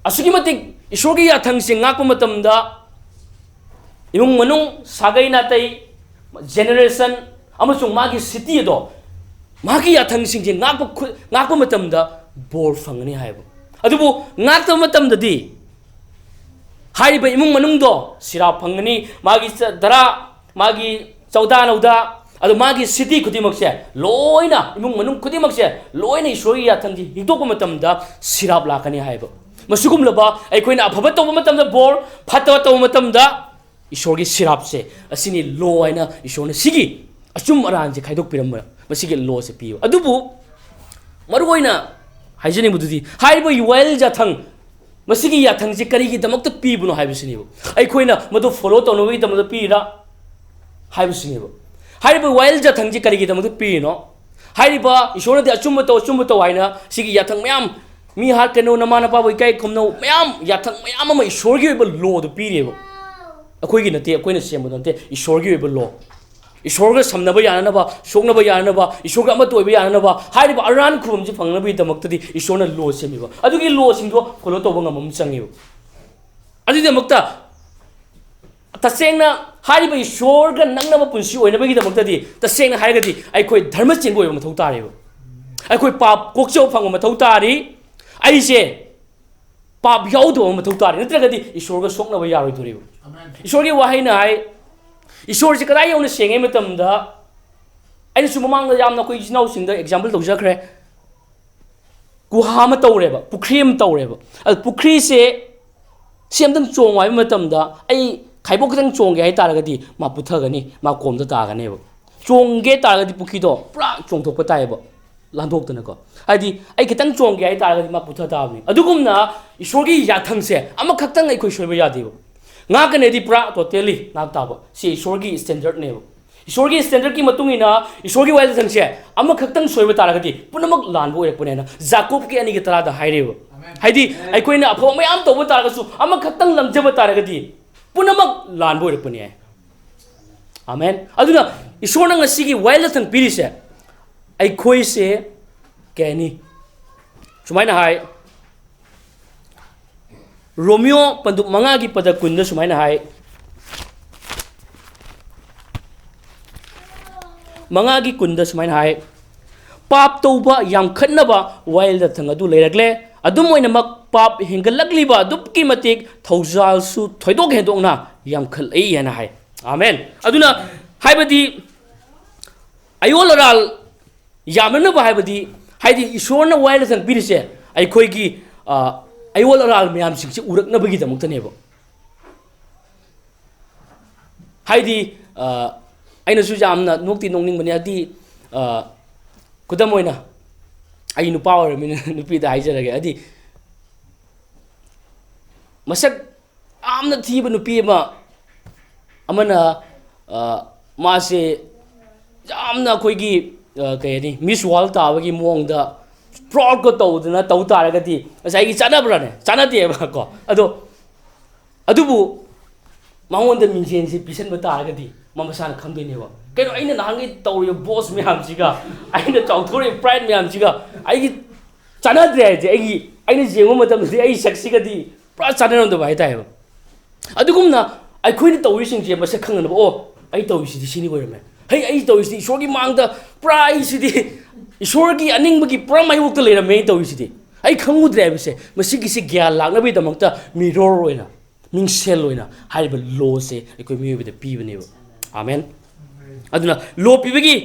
ꯑꯁꯨꯛꯀꯤ ꯃꯇꯤꯛ ꯏꯁꯣꯔꯒꯤ ꯌꯥꯊꯪꯁꯦ ꯉꯥꯛꯄ ꯃꯇꯝꯗ ꯏꯃꯨꯡ ꯃꯅꯨꯡ, ꯁꯥꯒꯩ ꯅꯥꯇꯩ, generation ꯑꯃꯁꯨꯡ ꯃꯥꯒꯤ city ꯑꯗꯣ ꯃꯥꯒꯤ ꯌꯥꯊꯪꯁꯤꯡꯁꯦ ꯉꯥꯛꯄ ꯈꯨ-, ꯉꯥꯛꯄ ꯃꯇꯝꯗ ꯕꯣꯔ ꯐꯪꯒꯅꯤ ꯍꯥꯏꯕ꯫ ꯑꯗꯨꯕꯨ ꯉꯥꯛꯇꯕ ꯃꯇꯝꯗꯗꯤ ꯍꯥꯏꯔꯤꯕ ꯏꯃꯨꯡ ꯃꯅꯨꯡꯗꯣ ꯁꯤꯔꯥꯞ ꯐꯪꯒꯅꯤ, ꯃꯥꯒꯤ ꯆ-, ꯙꯔꯥ, ꯃꯥꯒꯤ ꯆꯧꯗꯥ ꯅꯧꯗꯥ, ꯑꯗꯣ ꯃꯥꯒꯤ city ꯈꯨꯗꯤꯡꯃꯛꯁꯦ ꯂꯣꯏꯅ, ꯏꯃꯨꯡ ꯃꯅꯨꯡ ꯈꯨꯗꯤꯡꯃꯛꯁꯦ ꯂꯣꯏꯅ ꯏꯁꯣꯔꯒꯤ ꯌꯥꯊꯪꯁꯤ ꯍꯤꯛꯇꯣꯛꯄ ꯃꯇꯝꯗ ꯁꯤꯔꯥꯞ ꯂꯥꯛꯀꯅꯤ ꯍꯥꯏꯕ꯫ ꯃꯁꯤꯒꯨꯝꯂꯕ ꯑꯩꯈꯣꯏꯅ ꯑꯐꯕ ꯇꯧꯕ ꯃꯇꯝꯗ ꯕꯣꯔ, ꯐꯠꯇꯕ ꯇꯧꯕ ꯃꯇꯝꯗ ꯏꯁꯣꯔꯒꯤ ꯁꯤꯔꯥꯞꯁꯦ, ꯑꯁꯤꯅꯤ law ꯍꯥꯏꯅ ꯏꯁꯣꯔꯅ ꯁꯤꯒꯤ ꯑꯆꯨꯝ ꯑꯔꯥꯟꯁꯦ ꯈꯥꯏꯗꯣꯛꯄꯤꯔꯝꯕ, ꯃꯁꯤꯒꯤ law ꯁꯦ ꯄꯤꯌꯦꯕ꯫ ꯑꯗꯨꯕꯨ ꯃꯔꯨꯑꯣꯏꯅ ꯍꯥꯏꯖꯅꯤꯡꯕꯗꯨꯗꯤ ꯍꯥꯏꯔꯤꯕ ꯋꯥꯌꯦꯜ ꯌꯥꯊꯪ, ꯃꯁꯤꯒꯤ ꯌꯥꯊꯪꯁꯦ ꯀꯔꯤꯒꯤꯗꯃꯛꯇ ꯄꯤꯕꯅꯣ ꯍꯥꯏꯕꯁꯤꯅꯦꯕ꯫ ꯑꯩꯈꯣꯏꯅ ꯃꯗꯨ follow ꯇꯧꯅꯕꯒꯤꯗꯃꯛꯇ ꯄꯤꯔꯤꯔꯥ ꯍꯥꯏꯕꯁꯤꯅꯦꯕ꯫ ꯍꯥꯏꯔꯤꯕ ꯋꯥꯌꯦꯜ ꯌꯥꯊꯪꯁꯦ ꯀꯔꯤꯒꯤꯗꯃꯛꯇ ꯄꯤꯔꯤꯅꯣ? ꯍꯥꯏꯔꯤꯕ ꯏꯁꯣꯔꯅꯗꯤ ꯑꯆꯨꯝꯕ ꯇꯧ, ꯑꯆꯨꯝꯕ ꯇꯧ ꯍꯥꯏꯅ ꯁꯤꯒꯤ ꯌꯥꯊꯪ ꯃꯌꯥꯝ, "ꯃꯤ ꯍꯥꯠꯀꯅꯨ, ꯅꯃꯥ ꯅꯄꯥꯕꯨ ꯏꯀꯥꯏ ꯈꯨꯝꯅꯧ", ꯃꯌꯥꯝ, ꯌꯥꯊꯪ ꯃꯌꯥꯝ ꯑꯃ ꯏꯁꯣꯔꯒꯤ ꯑꯣꯏꯕ law ꯗꯨ ꯄꯤꯔꯤꯑꯕ꯫ ꯑꯩꯈꯣꯏꯒꯤ ꯅꯠꯇꯦ, ꯑꯩꯈꯣꯏꯅ ꯁꯦꯝꯕꯗꯣ ꯅꯠꯇꯦ, ꯏꯁꯣꯔꯒꯤ ꯑꯣꯏꯕ law꯫ ꯏꯁꯣꯔꯒ ꯁꯝꯅꯕ ꯌꯥꯅꯅꯕ, ꯁꯣꯛꯅꯕ ꯌꯥꯅꯅꯕ, ꯏꯁꯣꯔꯒ ꯑꯃꯠꯇ ꯑꯣꯏꯕ ꯌꯥꯅꯅꯕ, ꯍꯥꯏꯔꯤꯕ ꯑꯔꯥꯟ ꯈꯨꯕꯝꯁꯤ ꯐꯪꯅꯕꯒꯤꯗꯃꯛꯇꯗꯤ ꯏꯁꯣꯔꯅ law ꯁꯦꯝꯃꯤꯕ꯫ ꯑꯗꯨꯒꯤ law ꯁꯤꯡꯗꯣ follow ꯇꯧꯕ ꯉꯝꯕ ꯑꯃ ꯆꯪꯉꯦꯕ꯫ ꯑꯗꯨꯒꯤꯗꯃꯛꯇ ꯇꯁꯦꯡꯅ ꯍꯥꯏꯔꯤꯕ ꯏꯁꯣꯔꯒ ꯅꯛꯅꯕ ꯄꯨꯟꯁꯤ ꯑꯣꯏꯅꯕꯒꯤꯗꯃꯛꯇꯗꯤ, ꯇꯁꯦꯡꯅ ꯍꯥꯏꯔꯒꯗꯤ, ꯑꯩꯈꯣꯏ ꯙꯔꯃ ꯆꯦꯟꯕ ꯑꯣꯏꯕ ꯃꯊꯧ ꯇꯥꯔꯦꯕ꯫ ꯑꯩꯈꯣꯏ ꯄꯥꯞ ꯀꯣꯛꯆꯕ ꯐꯪꯕ ꯃꯊꯧ ꯇꯥꯔꯤ꯫ ꯑꯩꯁꯦ ꯄꯥꯞ ꯌꯥꯎꯗꯕ ꯑꯃ ꯃꯊꯧ ꯇꯥꯔꯦ, ꯅꯠꯇ꯭ꯔꯒꯗꯤ ꯏꯁꯣꯔꯒ ꯁꯣꯛꯅꯕ ꯌꯥꯔꯣꯏꯗꯣꯔꯤꯕ꯫ ꯏꯁꯣꯔꯒꯤ ꯋꯥꯍꯩꯅ ꯍꯥꯏ, ꯏꯁꯣꯔꯁꯦ ꯀꯗꯥꯏ ꯌꯧꯅ ꯁꯦꯡꯉꯤ ꯃꯇꯝꯗ, ꯑꯩꯅꯁꯨ ꯃꯃꯥꯡꯗ ꯌꯥꯝꯅ ꯑꯩꯈꯣꯏ ꯏꯆꯤꯟ ꯏꯅꯥꯎꯁꯤꯡꯗ example ꯇꯧꯖꯈ꯭ꯔꯦ꯫ ꯒꯨꯍꯥ ꯑꯃ ꯇꯧꯔꯦꯕ, ꯄꯨꯈ꯭ꯔꯤ ꯑꯃ ꯇꯧꯔꯦꯕ꯫ ꯑꯗꯨ ꯄꯨꯈ꯭ꯔꯤꯁꯦ ꯁꯤ ꯑꯝꯇꯪ ꯆꯣꯡꯉꯣ ꯍꯥꯏꯕ ꯃꯇꯝꯗ, ꯑꯩ ꯈꯥꯏꯕꯣꯛ ꯈꯤꯇꯪ ꯆꯣꯡꯒꯦ ꯍꯥꯏ ꯇꯥꯔꯒꯗꯤ ꯃꯥ ꯄꯨꯊꯒꯅꯤ, ꯃꯥ ꯀꯣꯝꯗ ꯇꯥꯒꯅꯦꯕ꯫ ꯆꯣꯡꯒꯦ ꯇꯥꯔꯒꯗꯤ ꯄꯨꯈ꯭ꯔꯤꯗꯣ ꯄꯨꯔꯥ ꯆꯣꯡꯊꯣꯛꯄ ꯇꯥꯏꯌꯦꯕ, ꯂꯥꯟꯊꯣꯛꯇꯅꯀꯣ꯫ ꯍꯥꯏꯗꯤ ꯑꯩ ꯈꯤꯇꯪ ꯆꯣꯡꯒꯦ ꯍꯥꯏ ꯇꯥꯔꯒꯗꯤ ꯃꯥ ꯄꯨꯊ ꯇꯥꯕꯅꯤ꯫ ꯑꯗꯨꯒꯨꯝꯅ ꯏꯁꯣꯔꯒꯤ ꯌꯥꯊꯪꯁꯦ ꯑꯃꯈꯛꯇꯪ ꯑꯩꯈꯣꯏ ꯁꯣꯏꯕ ꯌꯥꯗꯦꯕ꯫ ꯉꯥꯛꯀꯅꯦꯗꯤ ꯄꯨꯔꯥ totally ꯉꯥꯛ ꯇꯥꯕ꯫ ꯁꯤ ꯏꯁꯣꯔꯒꯤ standardꯅꯦꯕ꯫ ꯏꯁꯣꯔꯒꯤ standardꯀꯤ ꯃꯇꯨꯡ ꯏꯟꯅ ꯏꯁꯣꯔꯒꯤ ꯋꯥꯌꯦꯜꯁꯪꯁꯦ ꯑꯃꯈꯛꯇꯪ ꯁꯣꯏꯕ ꯇꯥꯔꯒꯗꯤ ꯄꯨꯝꯅꯃꯛ ꯂꯥꯟꯕ ꯑꯣꯏꯔꯛꯄꯅꯦꯅ ꯖꯥꯀꯣꯕꯀꯤ ꯑꯅꯤꯒꯤ ꯇꯔꯥꯗ ꯍꯥꯏꯔꯦꯕ꯫ ꯍꯥꯏꯗꯤ ꯑꯩꯈꯣꯏꯅ ꯑꯐꯕ ꯃꯌꯥꯝ ꯇꯧꯕ ꯇꯥꯔꯒꯁꯨ ꯑꯃꯈꯛꯇꯪ ꯂꯝꯖꯕ ꯇꯥꯔꯒꯗꯤ ꯄꯨꯝꯅꯃꯛ ꯂꯥꯟꯕ ꯑꯣꯏꯔꯛꯄꯅꯦ꯫ ꯑꯃꯦꯟ꯫ ꯑꯗꯨꯅ ꯏꯁꯣꯔꯅ ꯉꯁꯤꯒꯤ ꯋꯥꯌꯦꯜꯁꯪ ꯄꯤꯔꯤꯁꯦ ꯑꯩꯈꯣꯏꯁꯦ ꯀꯩ ꯍꯥꯏꯅꯤ? ꯁꯨꯃꯥꯏꯅ ꯍꯥꯏ, ꯔꯣꯃꯤꯌꯣ ꯄꯟꯗꯨꯞ ꯃꯉꯥꯒꯤ ꯄꯗ ꯀꯨꯟꯗ ꯁꯨꯃꯥꯏꯅ ꯍꯥꯏ, ꯃꯉꯥꯒꯤ ꯀꯨꯟꯗ ꯁꯨꯃꯥꯏꯅ ꯍꯥꯏ, "ꯄꯥꯞ ꯇꯧꯕ ꯌꯥꯝꯈꯠꯅꯕ ꯋꯥꯌꯦꯜ ꯌꯥꯊꯪ ꯑꯗꯨ ꯂꯩꯔꯛꯂꯦ꯫ ꯑꯗꯨꯝ ꯑꯣꯏꯅꯃꯛ, ꯄꯥꯞ ꯍꯦꯟꯒꯠꯂꯛꯂꯤꯕ ꯑꯗꯨꯛꯀꯤ ꯃꯇꯤꯛ ꯊꯧꯖꯥꯜꯁꯨ ꯊꯣꯏꯗꯣꯛ ꯍꯦꯟꯗꯣꯛꯅ ꯌꯥꯝꯈꯠꯂꯛꯏ" ꯍꯥꯏꯅ ꯍꯥꯏ꯫ ꯑꯥꯃꯦꯟ꯫ ꯑꯗꯨꯅ ꯍꯥꯏꯕꯗꯤ ꯑꯌꯣꯜ ꯑꯔꯥꯜ ꯌꯥꯝꯅꯅꯕ ꯍꯥꯏꯕꯗꯤ, ꯍꯥꯏꯗꯤ ꯏꯁꯣꯔꯅ ꯋꯥꯌꯦꯜ ꯌꯥꯊꯪ ꯄꯤꯔꯤꯁꯦ ꯑꯩꯈꯣꯏꯒꯤ, ꯑ, ꯑꯌꯣꯜ ꯑꯔꯥꯜ ꯃꯌꯥꯝꯁꯤꯡꯁꯦ ꯎꯔꯛꯅꯕꯒꯤꯗꯃꯛꯇꯅꯦꯕ꯫ ꯍꯥꯏꯗꯤ, ꯑ, ꯑꯩꯅꯁꯨ ꯌꯥꯝꯅ ꯅꯣꯛꯇꯤ ꯅꯣꯛꯅꯤꯡꯕꯅꯦ, ꯍꯥꯏꯗꯤ, ꯑ, ꯈꯨꯗꯝ ꯑꯣꯏꯅ ꯑꯩ ꯅꯨꯄꯥ ꯑꯣꯏꯔꯕꯅꯤꯅ ꯅꯨꯄꯤꯗ ꯍꯥꯏꯖꯔꯒꯦ, ꯍꯥꯏꯗꯤ ꯃꯁꯛ ꯌꯥꯝꯅ ꯊꯤꯕ ꯅꯨꯄꯤ ꯑꯃ, ꯑꯃꯅ, ꯑ, ꯃꯥꯁꯦ ꯌꯥꯝꯅ ꯑꯩꯈꯣꯏꯒꯤ, ꯑ, ꯀꯩ ꯍꯥꯏꯅꯤ, Miss World ꯇꯥꯕꯒꯤ ꯃꯑꯣꯡꯗ proudꯀ ꯇꯧꯗꯅ ꯇꯧ ꯇꯥꯔꯒꯗꯤ ꯉꯁꯥꯏꯒꯤ ꯆꯥꯟꯅꯕ꯭ꯔꯥꯅꯦ? ꯆꯥꯟꯅꯗꯦꯕꯀꯣ꯫ ꯑꯗꯣ, ꯑꯗꯨꯕꯨ ꯃꯉꯣꯟꯗ ꯃꯤꯡꯖꯦꯜꯁꯦ ꯄꯤꯁꯟꯕ ꯇꯥꯔꯒꯗꯤ ꯃꯥ ꯃꯁꯥꯅ ꯈꯪꯗꯣꯏꯅꯦꯕ, "ꯀꯩꯅꯣ, ꯑꯩꯅ ꯅꯍꯥꯟꯒꯩ ꯇꯧꯔꯤꯕ boast ꯃꯌꯥꯝꯁꯤꯒ, ꯑꯩꯅ ꯆꯥꯎꯊꯣꯔꯛꯏꯕ pride ꯃꯌꯥꯝꯁꯤꯒ ꯑꯩꯒꯤ ꯆꯥꯟꯅꯗ꯭ꯔꯦ ꯍꯥꯏꯁꯦ, ꯑꯩꯒꯤ, ꯑꯩꯅ ꯌꯦꯡꯕ ꯃꯇꯝꯗꯗꯤ ꯑꯩꯒꯤ ꯁꯛꯁꯤꯒꯗꯤ ꯄꯨꯔꯥ ꯆꯥꯟꯅꯔꯝꯗꯕ ꯍꯥꯏꯇꯥꯔꯦꯕ"꯫ ꯑꯗꯨꯒꯨꯝꯅ ꯑꯩꯈꯣꯏꯅ ꯇꯧꯔꯤꯁꯤꯡꯁꯦ ꯃꯁꯛ ꯈꯪꯅꯅꯕ, "ꯑꯣ, ꯑꯩ ꯇꯧꯔꯤꯁꯤꯗꯤ ꯁꯤꯅꯤ ꯑꯣꯏꯔꯝꯃꯦ꯫ ꯍꯩ, ꯑꯩ ꯇꯧꯔꯤꯁꯤꯗꯤ ꯏꯁꯣꯔꯒꯤ ꯃꯥꯡꯗ ꯄꯨꯔꯥ, ꯑꯩꯁꯤꯗꯤ ꯏꯁꯣꯔꯒꯤ ꯑꯅꯤꯡꯕꯒꯤ ꯄꯨꯔꯥ ꯃꯥꯌꯣꯛꯇ ꯂꯩꯔꯝꯃꯦ ꯑꯩ ꯇꯧꯔꯤꯁꯤꯗꯤ꯫ ꯑꯩ ꯈꯪꯉꯨꯗ꯭ꯔꯦ" ꯍꯥꯏꯕꯁꯦ, ꯃꯁꯤꯒꯤꯁꯦ ꯒ꯭ꯌꯥꯟ ꯂꯥꯛꯅꯕꯒꯤꯗꯃꯛꯇ mirror ꯑꯣꯏꯅ, ꯃꯤꯡꯁꯦꯜ ꯑꯣꯏꯅ ꯍꯥꯏꯔꯤꯕ law ꯁꯦ ꯑꯩꯈꯣꯏ ꯃꯤꯑꯣꯏꯕꯗ ꯄꯤꯕꯅꯦꯕ꯫ ꯑꯃꯦꯟ꯫ ꯑꯗꯨꯅ law ꯄꯤꯕꯒꯤ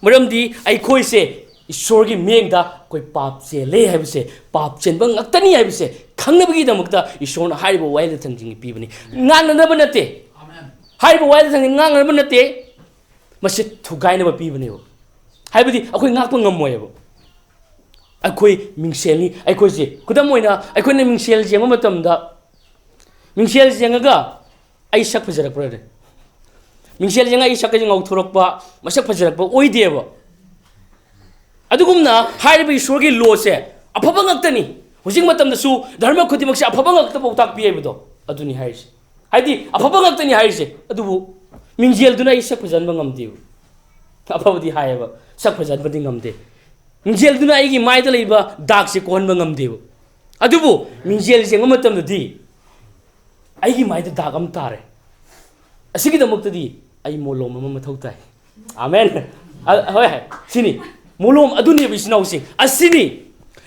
ꯃꯔꯝꯗꯤ ꯑꯩꯈꯣꯏꯁꯦ ꯏꯁꯣꯔꯒꯤ ꯃꯤꯠꯌꯦꯡꯗ ꯑꯩꯈꯣꯏ ꯄꯥꯞ ꯆꯦꯜꯂꯦ ꯍꯥꯏꯕꯁꯦ, ꯄꯥꯞ ꯆꯦꯟꯕ ꯉꯥꯛꯇꯅꯤ ꯍꯥꯏꯕꯁꯦ ꯈꯪꯅꯕꯒꯤꯗꯃꯛꯇ ꯏꯁꯣꯔꯅ ꯍꯥꯏꯔꯤꯕ ꯋꯥꯍꯩ ꯂꯤꯊꯪꯁꯤꯡ ꯄꯤꯕꯅꯤ꯫ ꯉꯥꯡꯅꯅꯕ ꯅꯠꯇꯦ꯫ ꯍꯥꯏꯔꯤꯕ ꯋꯥꯍꯩ ꯂꯤꯊꯪꯁꯤꯡ ꯉꯥꯡꯅꯅꯕ ꯅꯠꯇꯦ, ꯃꯁꯤ ꯊꯨꯒꯥꯏꯅꯕ ꯄꯤꯕꯅꯦꯕ꯫ ꯍꯥꯏꯕꯗꯤ ꯑꯩꯈꯣꯏ ꯉꯥꯛꯄ ꯉꯝꯃꯣꯏꯕ꯫ ꯑꯩꯈꯣꯏ ꯃꯤꯡꯁꯦꯜꯅꯤ, ꯑꯩꯈꯣꯏꯁꯦ꯫ ꯈꯨꯗꯝ ꯑꯣꯏꯅ, ꯑꯩꯈꯣꯏꯅ ꯃꯤꯡꯁꯦꯜ ꯌꯦꯡꯕ ꯃꯇꯝꯗ, ꯃꯤꯡꯁꯦꯜ ꯌꯦꯡꯉꯒ ꯑꯩ ꯁꯛ ꯐꯖꯔꯛꯄ꯭ꯔꯅꯦ? ꯃꯤꯡꯁꯦꯜ ꯌꯦꯡꯉꯒ ꯑꯩ ꯁꯛꯀꯁꯦ ꯉꯧꯊꯣꯔꯛꯄ, ꯃꯁꯛ ꯐꯖꯔꯛꯄ ꯑꯣꯏꯗꯦꯕ꯫ ꯑꯗꯨꯒꯨꯝꯅ ꯍꯥꯏꯔꯤꯕ ꯏꯁꯣꯔꯒꯤ law ꯁꯦ ꯑꯐꯕ ꯉꯥꯛꯇꯅꯤ꯫ ꯍꯧꯖꯤꯛ ꯃꯇꯝꯗꯁꯨ ꯙꯔꯃ ꯈꯨꯗꯤꯡꯃꯛꯁꯦ ꯑꯐꯕ ꯉꯥꯛꯇ ꯄꯥꯎꯇꯥꯛ ꯄꯤ ꯍꯥꯏꯕꯗꯣ ꯑꯗꯨꯅꯤ ꯍꯥꯏꯔꯤꯁꯦ꯫ ꯍꯥꯏꯗꯤ ꯑꯐꯕ ꯉꯥꯛꯇꯅꯤ ꯍꯥꯏꯔꯤꯁꯦ, ꯑꯗꯨꯕꯨ ꯃꯤꯡꯖꯦꯜꯗꯨꯅ ꯑꯩ ꯁꯛ ꯐꯖꯍꯟꯕ ꯉꯝꯗꯦꯕ꯫ ꯑꯐꯕꯗꯤ ꯍꯥꯏꯌꯦꯕ, ꯁꯛ ꯐꯖꯍꯟꯕꯗꯤ ꯉꯝꯗꯦ꯫ ꯃꯤꯡꯖꯦꯜꯗꯨꯅ ꯑꯩꯒꯤ ꯃꯥꯏꯗ ꯂꯩꯕ ꯗꯥꯛꯁꯦ ꯀꯣꯛꯍꯟꯕ ꯉꯝꯗꯦꯕ꯫ ꯑꯗꯨꯕꯨ ꯃꯤꯡꯖꯦꯜ ꯌꯦꯡꯕ ꯃꯇꯝꯗꯗꯤ ꯑꯩꯒꯤ ꯃꯥꯏꯗ ꯗꯥꯛ ꯑꯃ ꯇꯥꯔꯦ꯫ ꯑꯁꯤꯒꯤꯗꯃꯛꯇꯗꯤ ꯑꯩ ꯃꯣꯂꯣꯝ ꯑꯃ ꯃꯊꯧ ꯇꯥꯏ꯫ ꯑꯃꯦꯟ꯫ ꯑ, ꯍꯣꯏ, ꯍꯣꯏ꯫ ꯁꯤꯅꯤ꯫ ꯃꯣꯂꯣꯝ ꯑꯗꯨꯅꯦꯕ, ꯏꯆꯤꯟ ꯏꯅꯥꯎꯁꯤꯡ꯫ ꯑꯁꯤꯅꯤ꯫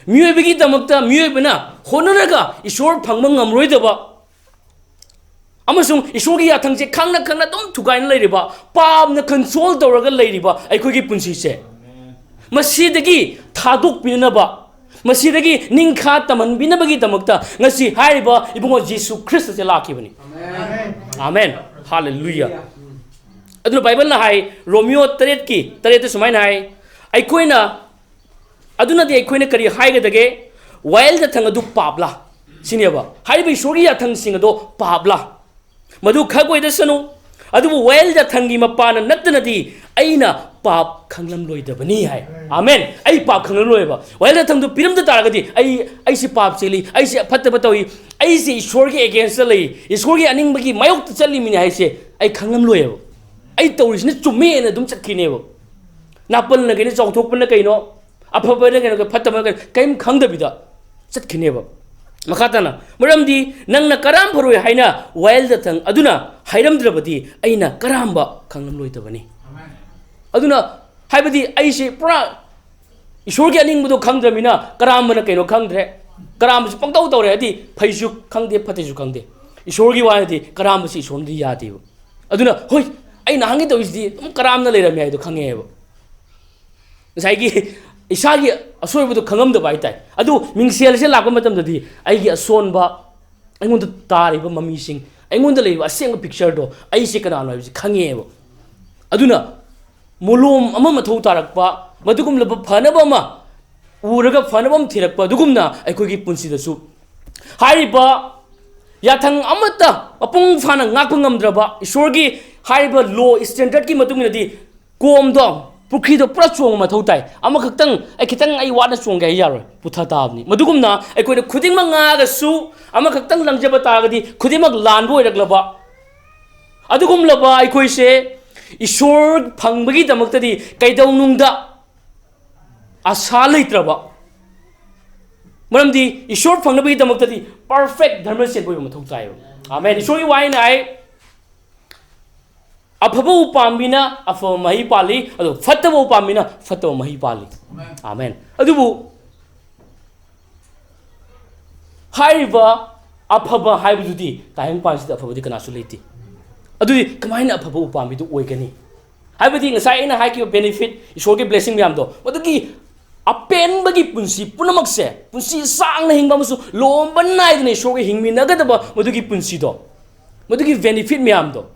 ꯃꯤꯑꯣꯏꯕꯒꯤꯗꯃꯛꯇ ꯃꯤꯑꯣꯏꯕꯅ ꯍꯣꯠꯅꯔꯒ ꯏꯁꯣꯔ ꯐꯪꯕ ꯉꯝꯂꯣꯏꯗꯕ ꯑꯃꯁꯨꯡ ꯏꯁꯣꯔꯒꯤ ꯌꯥꯊꯪꯁꯦ ꯈꯪꯅ ꯈꯪꯅ ꯑꯗꯨꯝ ꯊꯨꯒꯥꯏꯅ ꯂꯩꯔꯤꯕ, ꯄꯥꯞꯅ control ꯇꯧꯔꯒ ꯂꯩꯔꯤꯕ ꯑꯩꯈꯣꯏꯒꯤ ꯄꯨꯟꯁꯤꯁꯦ, ꯃꯁꯤꯗꯒꯤ ꯊꯥꯗꯣꯛꯄꯤꯅꯅꯕ, ꯃꯁꯤꯗꯒꯤ ꯅꯤꯡꯈꯥ ꯇꯝꯍꯟꯕꯤꯅꯕꯒꯤꯗꯃꯛꯇ ꯉꯁꯤ ꯍꯥꯏꯔꯤꯕ ꯏꯕꯨꯡꯉꯣ ꯖꯤꯁꯨ ꯈ꯭ꯔꯤꯁꯇꯁꯦ ꯂꯥꯛꯈꯤꯕꯅꯤ꯫ ꯑꯃꯦꯟ꯫ ꯍꯥꯂꯦꯂꯨꯌꯥ꯫ ꯑꯗꯨꯅ ꯕꯥꯏꯕꯜꯅ ꯍꯥꯏ, ꯔꯣꯃꯤꯌꯣ ꯇꯔꯦꯠꯀꯤ ꯇꯔꯦꯠꯇ ꯁꯨꯃꯥꯏꯅ ꯍꯥꯏ, ꯑꯩꯈꯣꯏꯅ, "ꯑꯗꯨꯅꯗꯤ ꯑꯩꯈꯣꯏꯅ ꯀꯔꯤ ꯍꯥꯏꯒꯗꯒꯦ? ꯋꯥꯌꯦꯜ ꯌꯥꯊꯪ ꯑꯗꯨ ꯄꯥꯞꯂꯥ?" ꯁꯤꯅꯦꯕ꯫ ꯍꯥꯏꯔꯤꯕ ꯏꯁꯣꯔꯒꯤ ꯌꯥꯊꯪꯁꯤꯡ ꯑꯗꯣ ꯄꯥꯞꯂꯥ? ꯃꯗꯨ ꯈꯛ ꯑꯣꯏꯗꯁꯅꯨ, ꯑꯗꯨꯕꯨ ꯋꯥꯌꯦꯜ ꯌꯥꯊꯪꯒꯤ ꯃꯄꯥꯅ ꯅꯠꯇꯅꯗꯤ ꯑꯩꯅ ꯄꯥꯞ ꯈꯪꯂꯝꯂꯣꯏꯗꯕꯅꯤ ꯍꯥꯏ꯫ ꯑꯃꯦꯟ꯫ ꯑꯩ ꯄꯥꯞ ꯈꯪꯂꯝꯂꯣꯏꯕ꯫ ꯋꯥꯌꯦꯜ ꯌꯥꯊꯪꯗꯨ ꯄꯤꯔꯝꯗ ꯇꯥꯔꯒꯗꯤ ꯑꯩ, ꯑꯩꯁꯦ ꯄꯥꯞ ꯆꯦꯜꯂꯤ, ꯑꯩꯁꯦ ꯐꯠꯇꯕ ꯇꯧꯏ, ꯑꯩꯁꯦ ꯏꯁꯣꯔꯒꯤ against ꯂꯩ, ꯏꯁꯣꯔꯒꯤ ꯑꯅꯤꯡꯕꯒꯤ ꯃꯥꯌꯣꯛꯇ ꯆꯠꯂꯤꯃꯤꯅꯦ ꯍꯥꯏꯁꯦ ꯑꯩ ꯈꯪꯂꯝꯂꯣꯏꯌꯦꯕ꯫ ꯑꯩ ꯇꯧꯔꯤꯁꯤꯅ ꯆꯨꯝꯃꯦꯅ ꯑꯗꯨꯝ ꯆꯠꯈꯤꯅꯦꯕ꯫ ꯅꯥꯄꯜꯅ ꯀꯩꯅꯣ, ꯆꯥꯎꯊꯣꯛꯄꯅ ꯀꯩꯅꯣ, ꯑꯐꯕꯅ ꯀꯩꯅꯣ, ꯐꯠꯇꯕꯅ ꯀꯩꯅꯣ, ꯀꯔꯤꯝ ꯈꯪꯗꯕꯤꯗ ꯆꯠꯈꯤꯅꯦꯕ꯫ ꯃꯈꯥ ꯇꯥꯅ, "ꯃꯔꯝꯗꯤ ꯅꯪꯅ ꯀꯔꯥꯝ ꯐꯔꯣꯏ ꯍꯥꯏꯅ ꯋꯥꯌꯦꯜ ꯖꯥꯊꯪ ꯑꯗꯨꯅ ꯍꯥꯏꯔꯝꯗ꯭ꯔꯕꯗꯤ ꯑꯩꯅ ꯀꯔꯥꯝꯕ ꯈꯪꯂꯝꯂꯣꯏꯗꯕꯅꯤ꯫" ꯑꯗꯨꯅ ꯍꯥꯏꯕꯗꯤ ꯑꯩꯁꯦ ꯄꯨꯔꯥ ꯏꯁꯣꯔꯒꯤ ꯑꯅꯤꯡꯕꯗꯣ ꯈꯪꯗ꯭ꯔꯕꯅꯤꯅ ꯀꯔꯥꯝꯕꯅ ꯀꯩꯅꯣ ꯈꯪꯗ꯭ꯔꯦ꯫ ꯀꯔꯥꯝꯕꯁꯨ ꯄꯪꯇꯧ ꯇꯧꯔꯦ, ꯍꯥꯏꯗꯤ ꯐꯩꯁꯨ ꯈꯪꯗꯦ, ꯐꯠꯇꯦꯁꯨ ꯈꯪꯗꯦ꯫ ꯏꯁꯣꯔꯒꯤ ꯋꯥꯅꯗꯤ ꯀꯔꯥꯝꯕꯁꯤ ꯏꯁꯣꯔꯅꯗꯤ ꯌꯥꯗꯦꯕ꯫ ꯑꯗꯨꯅ ꯍꯣꯏ, ꯑꯩꯅ ꯍꯪꯒꯦ ꯇꯧꯔꯤꯁꯤꯗꯤ ꯑꯗꯨꯝ ꯀꯔꯥꯝꯅ ꯂꯩꯔꯝꯃꯦ ꯍꯥꯏꯗꯣ ꯈꯪꯉꯦꯕ꯫ ꯉꯁꯥꯏꯒꯤ ꯏꯁꯥꯒꯤ ꯑꯁꯣꯏꯕꯗꯣ ꯈꯪꯉꯝꯗꯕ ꯍꯥꯏꯇꯥꯔꯦ꯫ ꯑꯗꯨ ꯃꯤꯡꯁꯦꯜꯁꯦ ꯂꯥꯛꯄ ꯃꯇꯝꯗꯗꯤ ꯑꯩꯒꯤ ꯑꯁꯣꯟꯕ, ꯑꯩꯉꯣꯟꯗ ꯇꯥꯔꯤꯕ ꯃꯃꯤꯁꯤꯡ, ꯑꯩꯉꯣꯟꯗ ꯂꯩꯔꯤꯕ ꯑꯁꯦꯡꯕ ꯄꯤꯛꯆꯔꯗꯣ ꯑꯩꯁꯦ ꯀꯅꯥꯅꯣ ꯍꯥꯏꯕꯁꯤ ꯈꯪꯉꯦꯕ꯫ ꯑꯗꯨꯅ ꯃꯣꯂꯣꯝ ꯑꯃ ꯃꯊꯧ ꯇꯥꯔꯛꯄ, ꯃꯗꯨꯒꯨꯝꯂꯕ ꯐꯅꯕ ꯑꯃ ꯎꯔꯒ ꯐꯅꯕ ꯑꯃ ꯊꯤꯔꯛꯄ, ꯑꯗꯨꯒꯨꯝꯅ ꯑꯩꯈꯣꯏꯒꯤ ꯄꯨꯟꯁꯤꯗꯁꯨ ꯍꯥꯏꯔꯤꯕ ꯌꯥꯊꯪ ꯑꯃꯠꯇ ꯃꯄꯨꯡ ꯐꯥꯅ ꯉꯥꯛꯄ ꯉꯝꯗ꯭ꯔꯕ, ꯏꯁꯣꯔꯒꯤ ꯍꯥꯏꯔꯤꯕ ꯂꯣ ꯁ꯭ꯇꯦꯟꯗꯔꯠꯀꯤ ꯃꯇꯨꯡ ꯏꯟꯅꯗꯤ ꯀꯣꯝꯗꯣ, ꯄꯨꯈ꯭ꯔꯤꯗꯣ ꯄꯨꯔꯥ ꯆꯣꯡꯕ ꯃꯊꯧ ꯇꯥꯏ꯫ ꯑꯃꯈꯛꯇꯪ, "ꯑꯩ ꯈꯤꯇꯪ ꯑꯩ ꯋꯥꯅ ꯆꯣꯡꯒꯦ" ꯍꯥꯏ ꯌꯥꯔꯣꯏ, ꯄꯨꯊ ꯇꯥꯕꯅꯤ꯫ ꯃꯗꯨꯒꯨꯝꯅ ꯑꯩꯈꯣꯏꯅ ꯈꯨꯗꯤꯡꯃꯛ ꯉꯥꯛꯑꯒꯁꯨ ꯑꯃꯈꯛꯇꯪ ꯂꯪꯖꯕ ꯇꯥꯔꯒꯗꯤ ꯈꯨꯗꯤꯡꯃꯛ ꯂꯥꯟꯕ ꯑꯣꯏꯔꯛꯂꯕ, ꯑꯗꯨꯒꯨꯝꯂꯕ ꯑꯩꯈꯣꯏꯁꯦ ꯏꯁꯣꯔ ꯐꯪꯕꯒꯤꯗꯃꯛꯇꯗꯤ ꯀꯩꯗꯧꯅꯨꯡꯗ ꯑꯁꯥ ꯂꯩꯇ꯭ꯔꯕ, ꯃꯔꯝꯗꯤ ꯏꯁꯣꯔ ꯐꯪꯅꯕꯒꯤꯗꯃꯛꯇꯗꯤ ꯄꯔꯐꯦꯛ ꯙꯔꯃ ꯆꯦꯟꯕ ꯑꯣꯏꯕ ꯃꯊꯧ ꯇꯥꯏꯌꯦꯕ꯫ ꯑꯥꯃꯦꯟ꯫ ꯏꯁꯣꯔꯒꯤ ꯋꯥꯍꯩꯅ ꯍꯥꯏ, "ꯑꯐꯕ ꯎꯄꯥꯝꯕꯤꯅ ꯑꯐꯕ ꯃꯍꯩ ꯄꯥꯜꯂꯤ, ꯑꯗꯨꯒ ꯐꯠꯇꯕ ꯎꯄꯥꯝꯕꯤꯅ ꯐꯠꯇꯕ ꯃꯍꯩ ꯄꯥꯜꯂꯤ꯫" ꯑꯥꯃꯦꯟ꯫ ꯑꯗꯨꯕꯨ ꯍꯥꯏꯔꯤꯕ ꯑꯐꯕ ꯍꯥꯏꯕꯗꯨꯗꯤ ꯇꯥꯏꯕꯪꯄꯥꯟꯁꯤꯗ ꯑꯐꯕꯗꯤ ꯀꯅꯥꯁꯨ ꯂꯩꯇꯦ꯫ ꯑꯗꯨꯗꯤ ꯀꯃꯥꯏꯅ ꯑꯐꯕ ꯎꯄꯥꯝꯕꯤꯗꯨ ꯑꯣꯏꯒꯅꯤ? ꯍꯥꯏꯕꯗꯤ ꯉꯁꯥꯏ ꯑꯩꯅ ꯍꯥꯏꯈꯤꯕ ꯕꯦꯅꯤꯐꯤꯠ, ꯏꯁꯣꯔꯒꯤ ꯕ꯭ꯂꯦꯁꯤꯡ ꯃꯌꯥꯝꯗꯣ, ꯃꯗꯨꯒꯤ ꯑꯄꯦꯟꯕꯒꯤ ꯄꯨꯟꯁꯤ ꯄꯨꯝꯅꯃꯛꯁꯦ, ꯄꯨꯟꯁꯤ ꯁꯥꯡꯅ ꯍꯤꯡꯕ ꯑꯃꯁꯨꯡ ꯂꯣꯝꯕ ꯅꯥꯏꯗꯅ ꯏꯁꯣꯔꯒ ꯍꯤꯡꯃꯤꯟꯅꯒꯗꯕ ꯃꯗꯨꯒꯤ ꯄꯨꯟꯁꯤꯗꯣ, ꯃꯗꯨꯒꯤ ꯕꯦꯅꯤꯐꯤꯠ ꯃꯌꯥꯝꯗꯣ,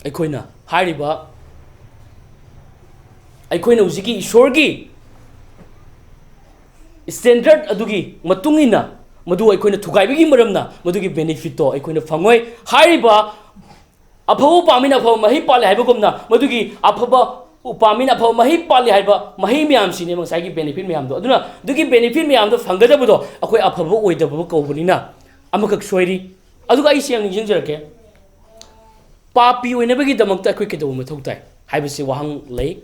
ꯑꯩꯈꯣꯏꯅ ꯍꯥꯏꯔꯤꯕ, ꯑꯩꯈꯣꯏꯅ ꯍꯧꯖꯤꯛꯀꯤ ꯏꯁꯣꯔꯒꯤ ꯁ꯭ꯇꯦꯟꯗꯔꯠ ꯑꯗꯨꯒꯤ ꯃꯇꯨꯡ ꯏꯟꯅ ꯃꯗꯨ ꯑꯩꯈꯣꯏꯅ ꯊꯨꯒꯥꯏꯕꯒꯤ ꯃꯔꯝꯅ ꯃꯗꯨꯒꯤ ꯕꯦꯅꯤꯐꯤꯠꯇꯣ ꯑꯩꯈꯣꯏꯅ ꯐꯪꯉꯣꯏ꯫ ꯍꯥꯏꯔꯤꯕ ꯑꯐꯕ ꯎꯄꯥꯝꯕꯤꯅ ꯑꯐꯕ ꯃꯍꯩ ꯄꯥꯜꯂꯦ ꯍꯥꯏꯕꯒꯨꯝꯅ, ꯃꯗꯨꯒꯤ ꯑꯐꯕ ꯎꯄꯥꯝꯕꯤꯅ ꯑꯐꯕ ꯃꯍꯩ ꯄꯥꯜꯂꯦ ꯍꯥꯏꯕ ꯃꯍꯩ ꯃꯌꯥꯝꯁꯤꯅꯦꯕ ꯉꯁꯥꯏꯒꯤ ꯕꯦꯅꯤꯐꯤꯠ ꯃꯌꯥꯝꯗꯣ꯫ ꯑꯗꯨꯅ ꯑꯗꯨꯒꯤ ꯕꯦꯅꯤꯐꯤꯠ ꯃꯌꯥꯝꯗꯣ ꯐꯪꯒꯗꯕꯗꯣ ꯑꯩꯈꯣꯏ ꯑꯐꯕ ꯑꯣꯏꯗꯕ ꯀꯧꯕꯅꯤꯅ ꯑꯃꯈꯛ ꯁꯣꯏꯔꯤ꯫ ꯑꯗꯨꯒ ꯑꯩ ꯁꯤ ꯌꯥꯝ ꯅꯤꯡꯁꯤꯡꯖꯔꯛꯀꯦ, ꯄꯥꯄꯤ ꯑꯣꯏꯅꯕꯒꯤꯗꯃꯛꯇ ꯑꯩꯈꯣꯏ ꯀꯩꯗꯧꯕ ꯃꯊꯧ ꯇꯥꯏ ꯍꯥꯏꯕꯁꯤ ꯋꯥꯍꯪ ꯂꯩ꯫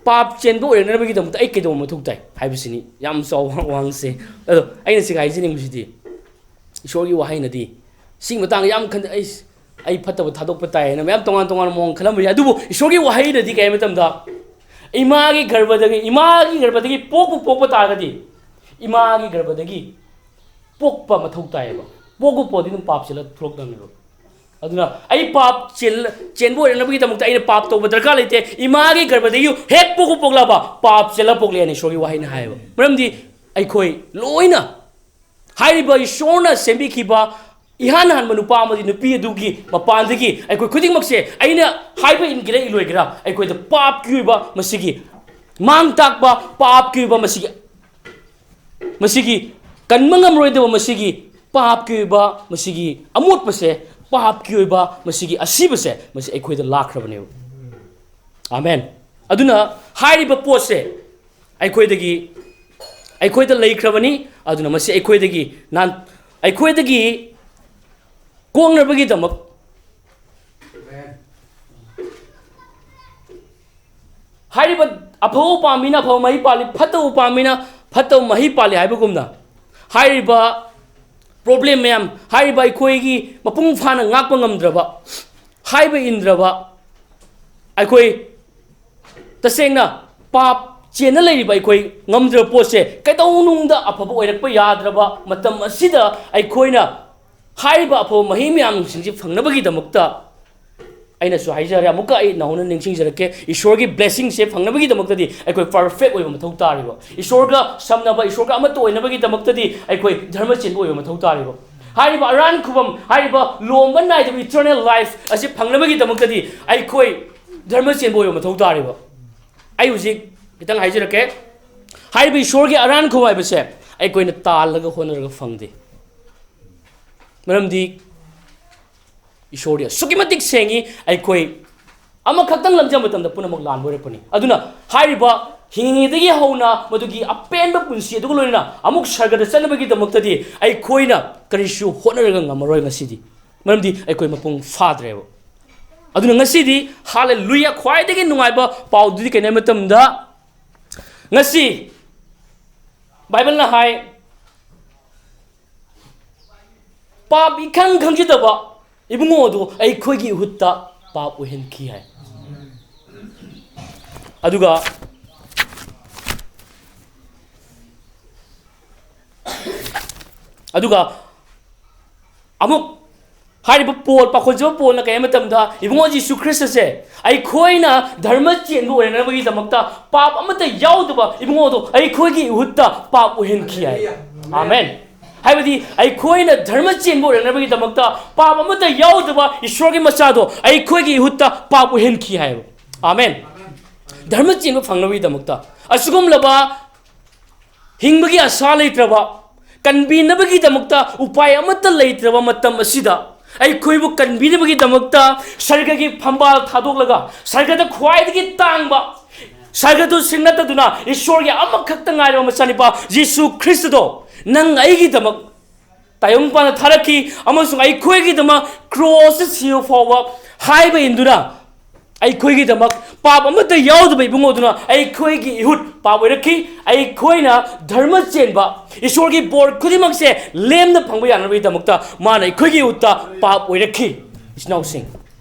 ꯄꯥꯞ ꯆꯦꯟꯕ ꯑꯣꯏꯔꯛꯅꯕꯒꯤꯗꯃꯛꯇ ꯑꯩ ꯀꯩꯗꯧꯕ ꯃꯊꯧ ꯇꯥꯏ ꯍꯥꯏꯕꯁꯤꯅꯤ ꯌꯥꯝ ꯆꯥꯎꯕ ꯋꯥꯍꯪꯁꯦ꯫ ꯑꯗꯣ ꯑꯩꯅ ꯁꯤꯒ ꯍꯥꯏꯖꯅꯤꯡꯕꯁꯤꯗꯤ, ꯏꯁꯣꯔꯒꯤ ꯋꯥꯍꯩꯅꯗꯤ ꯁꯤꯒꯤ ꯃꯇꯥꯡꯗ ꯌꯥꯝ ꯈꯟ-, ꯑꯩ, ꯑꯩ ꯐꯠꯇꯕ ꯊꯥꯗꯣꯛꯄ ꯇꯥꯏ ꯍꯥꯏꯅ ꯃꯌꯥꯝ ꯇꯣꯉꯥꯟ ꯇꯣꯉꯥꯟꯕ ꯃꯑꯣꯡ ꯈꯜꯂꯝꯕ ꯌꯥꯏ꯫ ꯑꯗꯨꯕꯨ ꯏꯁꯣꯔꯒꯤ ꯋꯥꯍꯩꯅꯗꯤ ꯀꯩ ꯍꯥꯏ ꯃꯇꯝꯗ, ꯏꯃꯥꯒꯤ ꯒꯔꯚꯗꯒꯤ, ꯏꯃꯥꯒꯤ ꯒꯔꯚꯗꯒꯤ ꯄꯣꯛꯄ ꯄꯣꯛꯄ ꯇꯥꯔꯒꯗꯤ, ꯏꯃꯥꯒꯤ ꯒꯔꯚꯗꯒꯤ ꯄꯣꯛꯄ ꯃꯊꯧ ꯇꯥꯏꯌꯦꯕ꯫ ꯄꯣꯛꯄ ꯄꯣꯛꯑꯗꯤ ꯑꯗꯨꯝ ꯄꯥꯞ ꯆꯦꯜꯂ ꯊꯣꯛꯂꯛꯇꯕꯅꯦꯕ꯫ ꯑꯗꯨꯅ ꯑꯩ ꯄꯥꯞ ꯆꯦꯜ-, ꯆꯦꯟꯕ ꯑꯣꯏꯔꯛꯅꯕꯒꯤꯗꯃꯛꯇ ꯑꯩꯅ ꯄꯥꯞ ꯇꯧꯕ ꯗꯔꯀꯥꯔ ꯂꯩꯇꯦ꯫ ꯏꯃꯥꯒꯤ ꯒꯔꯚꯗꯒꯤ ꯍꯦꯛ ꯄꯣꯛꯄ ꯄꯣꯛꯂꯕ ꯄꯥꯞ ꯆꯦꯜꯂ ꯄꯣꯛꯂꯦꯅ ꯏꯁꯣꯔꯒꯤ ꯋꯥꯍꯩꯅ ꯍꯥꯏꯌꯦꯕ꯫ ꯃꯔꯝꯗꯤ ꯑꯩꯈꯣꯏ ꯂꯣꯏꯅ ꯍꯥꯏꯔꯤꯕ ꯏꯁꯣꯔꯅ ꯁꯦꯝꯕꯤꯈꯤꯕ ꯏꯍꯥꯟ ꯍꯥꯟꯕ ꯅꯨꯄꯥ ꯑꯃꯗꯤ ꯅꯨꯄꯤ ꯑꯗꯨꯒꯤ ꯃꯄꯥꯟꯗꯒꯤ ꯑꯩꯈꯣꯏ ꯈꯨꯗꯤꯡꯃꯛꯁꯦ, ꯑꯩꯅ ꯍꯥꯏꯕ ꯏꯟꯒꯦꯔꯥ ꯏꯜꯂꯣꯏꯒꯦꯔꯥ, ꯑꯩꯈꯣꯏꯗ ꯄꯥꯞꯀꯤ ꯑꯣꯏꯕ ꯃꯁꯤꯒꯤ ꯃꯥꯡ ꯇꯥꯛꯄ, ꯄꯥꯞꯀꯤ ꯑꯣꯏꯕ ꯃꯁꯤꯒꯤ, ꯃꯁꯤꯒꯤ ꯀꯟꯕ ꯉꯝꯔꯣꯏꯗꯕ ꯃꯁꯤꯒꯤ ꯄꯥꯞꯀꯤ ꯑꯣꯏꯕ ꯃꯁꯤꯒꯤ ꯑꯃꯣꯠꯄꯁꯦ, ꯄꯥꯞꯀꯤ ꯑꯣꯏꯕ ꯃꯁꯤꯒꯤ ꯑꯁꯤꯕꯁꯦ, ꯃꯁꯤ ꯑꯩꯈꯣꯏꯗ ꯂꯥꯛꯈ꯭ꯔꯕꯅꯦꯕ꯫ ꯑꯥꯃꯦꯟ꯫ ꯑꯗꯨꯅ ꯍꯥꯏꯔꯤꯕ ꯄꯣꯠꯁꯦ ꯑꯩꯈꯣꯏꯗꯒꯤ, ꯑꯩꯈꯣꯏꯗ ꯂꯩꯈ꯭ꯔꯕꯅꯤ꯫ ꯑꯗꯨꯅ ꯃꯁꯤ ꯑꯩꯈꯣꯏꯗꯒꯤ ꯅꯥꯟ-, ꯑꯩꯈꯣꯏꯗꯒꯤ ꯀꯣꯛꯅꯕꯒꯤꯗꯃꯛ ꯍꯥꯏꯔꯤꯕ ꯑꯐꯕ ꯎꯄꯥꯝꯕꯤꯅ ꯑꯐꯕ ꯃꯍꯩ ꯄꯥꯜꯂꯤ, ꯐꯠꯇꯕ ꯎꯄꯥꯝꯕꯤꯅ ꯐꯠꯇꯕ ꯃꯍꯩ ꯄꯥꯜꯂꯤ ꯍꯥꯏꯕꯒꯨꯝꯅ, ꯍꯥꯏꯔꯤꯕ problem ꯃꯌꯥꯝ, ꯍꯥꯏꯔꯤꯕ ꯑꯩꯈꯣꯏꯒꯤ ꯃꯄꯨꯡ ꯐꯥꯅ ꯉꯥꯛꯄ ꯉꯝꯗ꯭ꯔꯕ, ꯍꯥꯏꯕ ꯏꯟꯗ꯭ꯔꯕ, ꯑꯩꯈꯣꯏ ꯇꯁꯦꯡꯅ ꯄꯥꯞ ꯆꯦꯟꯅ ꯂꯩꯔꯤꯕ ꯑꯩꯈꯣꯏ ꯉꯝꯗ꯭ꯔꯕ ꯄꯣꯠꯁꯦ, ꯀꯩꯗꯧꯅꯨꯡꯗ ꯑꯐꯕ ꯑꯣꯏꯔꯛꯄ ꯌꯥꯗ꯭ꯔꯕ ꯃꯇꯝ ꯑꯁꯤꯗ ꯑꯩꯈꯣꯏꯅ ꯍꯥꯏꯔꯤꯕ ꯑꯐꯕ ꯃꯍꯩ ꯃꯌꯥꯝꯁꯤꯡꯁꯤ ꯐꯪꯅꯕꯒꯤꯗꯃꯛꯇ, ꯑꯩꯅꯁꯨ ꯍꯥꯏꯖꯔꯦ, ꯑꯃꯨꯛꯀ ꯑꯩ ꯅꯧꯍꯧꯅ ꯅꯤꯡꯁꯤꯡꯖꯔꯛꯀꯦ, ꯏꯁꯣꯔꯒꯤ blessingꯁꯦ ꯐꯪꯅꯕꯒꯤꯗꯃꯛꯇꯗꯤ ꯑꯩꯈꯣꯏ perfect ꯑꯣꯏꯕ ꯃꯊꯧ ꯇꯥꯔꯤꯕ, ꯏꯁꯣꯔꯒ ꯁꯝꯅꯕ, ꯏꯁꯣꯔꯒ ꯑꯃꯠꯇ ꯑꯣꯏꯅꯕꯒꯤꯗꯃꯛꯇꯗꯤ ꯑꯩꯈꯣꯏ ꯙꯔꯃ ꯆꯦꯟꯕ ꯑꯣꯏꯕ ꯃꯊꯧ ꯇꯥꯔꯤꯕ, ꯍꯥꯏꯔꯤꯕ ꯑꯔꯥꯟ ꯈꯨꯕꯝ, ꯍꯥꯏꯔꯤꯕ ꯂꯣꯝꯕ ꯅꯥꯏꯗꯕ eternal life ꯑꯁꯤ ꯐꯪꯅꯕꯒꯤꯗꯃꯛꯇꯗꯤ ꯑꯩꯈꯣꯏ ꯙꯔꯃ ꯆꯦꯟꯕ ꯑꯣꯏꯕ ꯃꯊꯧ ꯇꯥꯔꯤꯕ꯫ ꯑꯩ ꯍꯧꯖꯤꯛ ꯈꯤꯇꯪ ꯍꯥꯏꯖꯔꯛꯀꯦ꯫ ꯍꯥꯏꯔꯤꯕ ꯏꯁꯣꯔꯒꯤ ꯑꯔꯥꯟ ꯈꯨꯕꯝ ꯍꯥꯏꯕꯁꯦ ꯑꯩꯈꯣꯏꯅ ꯇꯥꯜꯂꯒ ꯍꯣꯠꯅꯔꯒ ꯐꯪꯗꯦ꯫ ꯃꯔꯝꯗꯤ ꯏꯁꯣꯔꯗꯤ ꯑꯁꯨꯛꯀꯤ ꯃꯇꯤꯛ ꯁꯦꯡꯉꯤ, ꯑꯩꯈꯣꯏ ꯑꯃꯈꯛꯇꯪ ꯂꯝꯖꯤꯡꯕ ꯃꯇꯝꯗ ꯄꯨꯝꯅꯃꯛ ꯂꯥꯟꯕ ꯑꯣꯏꯔꯛꯄꯅꯤ꯫ ꯑꯗꯨꯅ ꯍꯥꯏꯔꯤꯕ ꯍꯤꯡꯉꯤꯉꯩꯗꯒꯤ ꯍꯧꯅ ꯃꯗꯨꯒꯤ ꯑꯄꯦꯟꯕ ꯄꯨꯟꯁꯤ ꯑꯗꯨꯒ ꯂꯣꯏꯅꯅ ꯑꯃꯨꯛ ꯁꯔꯒꯗ ꯆꯠꯅꯕꯒꯤꯗꯃꯛꯇꯗꯤ ꯑꯩꯈꯣꯏꯅ ꯀꯔꯤꯁꯨ ꯍꯣꯠꯅꯔꯒ ꯉꯝꯃꯔꯣꯏ ꯉꯁꯤꯗꯤ꯫ ꯃꯔꯝꯗꯤ ꯑꯩꯈꯣꯏ ꯃꯄꯨꯡ ꯐꯥꯗ꯭ꯔꯦꯕ꯫ ꯑꯗꯨꯅ ꯉꯁꯤꯗꯤ ꯍꯥꯂꯦꯂꯨꯌꯥ, ꯈ꯭ꯋꯥꯏꯗꯒꯤ ꯅꯨꯡꯉꯥꯏꯕ ꯄꯥꯎꯗꯨꯗꯤ ꯀꯩꯅꯣ ꯍꯥꯏꯕ ꯃꯇꯝꯗ, ꯉꯁꯤ ꯕꯥꯏꯕꯜꯅ ꯍꯥꯏ, ꯄꯥꯞ ꯏꯈꯪ ꯈꯪꯖꯗꯕ ꯏꯕꯨꯡꯉꯣ ꯑꯗꯨ ꯑꯩꯈꯣꯏꯒꯤ ꯏꯍꯨꯠꯇ ꯄꯥꯞ ꯑꯣꯏꯍꯟꯈꯤ ꯍꯥꯏ꯫ ꯑꯗꯨꯒ, ꯑꯗꯨꯒ ꯑꯃꯨꯛ ꯍꯥꯏꯔꯤꯕ ꯄꯣꯜ, ꯄꯥꯈꯣꯟꯖꯕ ꯄꯣꯜꯅ ꯀꯩ ꯍꯥꯏ ꯃꯇꯝꯗ, ꯏꯕꯨꯡꯉꯣ ꯖꯤꯁꯨ ꯈ꯭ꯔꯤꯁꯇꯁꯦ ꯑꯩꯈꯣꯏꯅ ꯙꯔꯃ ꯆꯦꯟꯕ ꯑꯣꯏꯔꯛꯅꯕꯒꯤꯗꯃꯛꯇ ꯄꯥꯞ ꯑꯃꯠꯇ ꯌꯥꯎꯗꯕ ꯏꯕꯨꯡꯉꯣꯗꯣ ꯑꯩꯈꯣꯏꯒꯤ ꯏꯍꯨꯠꯇ ꯄꯥꯞ ꯑꯣꯏꯍꯟꯈꯤ ꯍꯥꯏ꯫ ꯑꯥꯃꯦꯟ꯫ ꯍꯥꯏꯕꯗꯤ ꯑꯩꯈꯣꯏꯅ ꯙꯔꯃ ꯆꯦꯟꯕ ꯑꯣꯏꯔꯛꯅꯕꯒꯤꯗꯃꯛꯇ ꯄꯥꯞ ꯑꯃꯠꯇ ꯌꯥꯎꯗꯕ ꯏꯁꯣꯔꯒꯤ ꯃꯆꯥꯗꯣ ꯑꯩꯈꯣꯏꯒꯤ ꯏꯍꯨꯠꯇ ꯄꯥꯞ ꯑꯣꯏꯍꯟꯈꯤ ꯍꯥꯏꯕ꯫ ꯑꯥꯃꯦꯟ꯫ ꯙꯔꯃ ꯆꯦꯟꯕ ꯐꯪꯅꯕꯒꯤꯗꯃꯛꯇ꯫ ꯑꯁꯤꯒꯨꯝꯂꯕ ꯍꯤꯡꯕꯒꯤ ꯑꯁꯥ ꯂꯩꯇ꯭ꯔꯕ, ꯀꯟꯕꯤꯅꯕꯒꯤꯗꯃꯛꯇ ꯎꯄꯥꯏ ꯑꯃꯠꯇ ꯂꯩꯇ꯭ꯔꯕ ꯃꯇꯝ ꯑꯁꯤꯗ, ꯑꯩꯈꯣꯏꯕꯨ ꯀꯟꯕꯤꯅꯕꯒꯤꯗꯃꯛꯇ ꯁꯔꯒꯒꯤ ꯐꯝꯕꯥꯜ ꯊꯥꯗꯣꯛꯂꯒ, ꯁꯔꯒꯗ ꯈ꯭ꯋꯥꯏꯗꯒꯤ ꯇꯥꯡꯕ, ꯁꯔꯒꯗꯨ ꯁꯤꯡꯅꯠꯇꯗꯨꯅ ꯏꯁꯣꯔꯒꯤ ꯑꯃꯈꯛꯇ ꯉꯥꯏꯔꯕ ꯃꯆꯥꯅꯨꯄꯥ ꯖꯤꯁꯨ ꯈ꯭ꯔꯤꯁꯇꯗꯣ ꯅꯪ ꯑꯩꯒꯤꯗꯃꯛ ꯇꯥꯏꯕꯪꯄꯥꯟꯗ ꯊꯥꯔꯛꯈꯤ ꯑꯃꯁꯨꯡ ꯑꯩꯈꯣꯏꯒꯤꯗꯃꯛ ꯀ꯭ꯔꯣꯁꯇ ꯁꯤꯕ ꯐꯥꯎꯕ ꯍꯥꯏꯕ ꯏꯟꯗꯨꯅ, ꯑꯩꯈꯣꯏꯒꯤꯗꯃꯛ ꯄꯥꯞ ꯑꯃꯠꯇ ꯌꯥꯎꯗꯕ ꯏꯕꯨꯡꯉꯣꯗꯨꯅ ꯑꯩꯈꯣꯏꯒꯤ ꯏꯍꯨꯠ ꯄꯥꯞ ꯑꯣꯏꯔꯛꯈꯤ꯫ ꯑꯩꯈꯣꯏꯅ ꯙꯔꯃ ꯆꯦꯟꯕ, ꯏꯁꯣꯔꯒꯤ ꯕꯣꯔ ꯈꯨꯗꯤꯡꯃꯛꯁꯦ ꯂꯦꯝꯅ ꯐꯪꯕ ꯌꯥꯅꯕꯒꯤꯗꯃꯛꯇ ꯃꯥꯅ ꯑꯩꯈꯣꯏꯒꯤ ꯏꯍꯨꯠꯇ ꯄꯥꯞ ꯑꯣꯏꯔꯛꯈꯤ, ꯏꯆꯤꯟ ꯏꯅꯥꯎꯁꯤꯡ꯫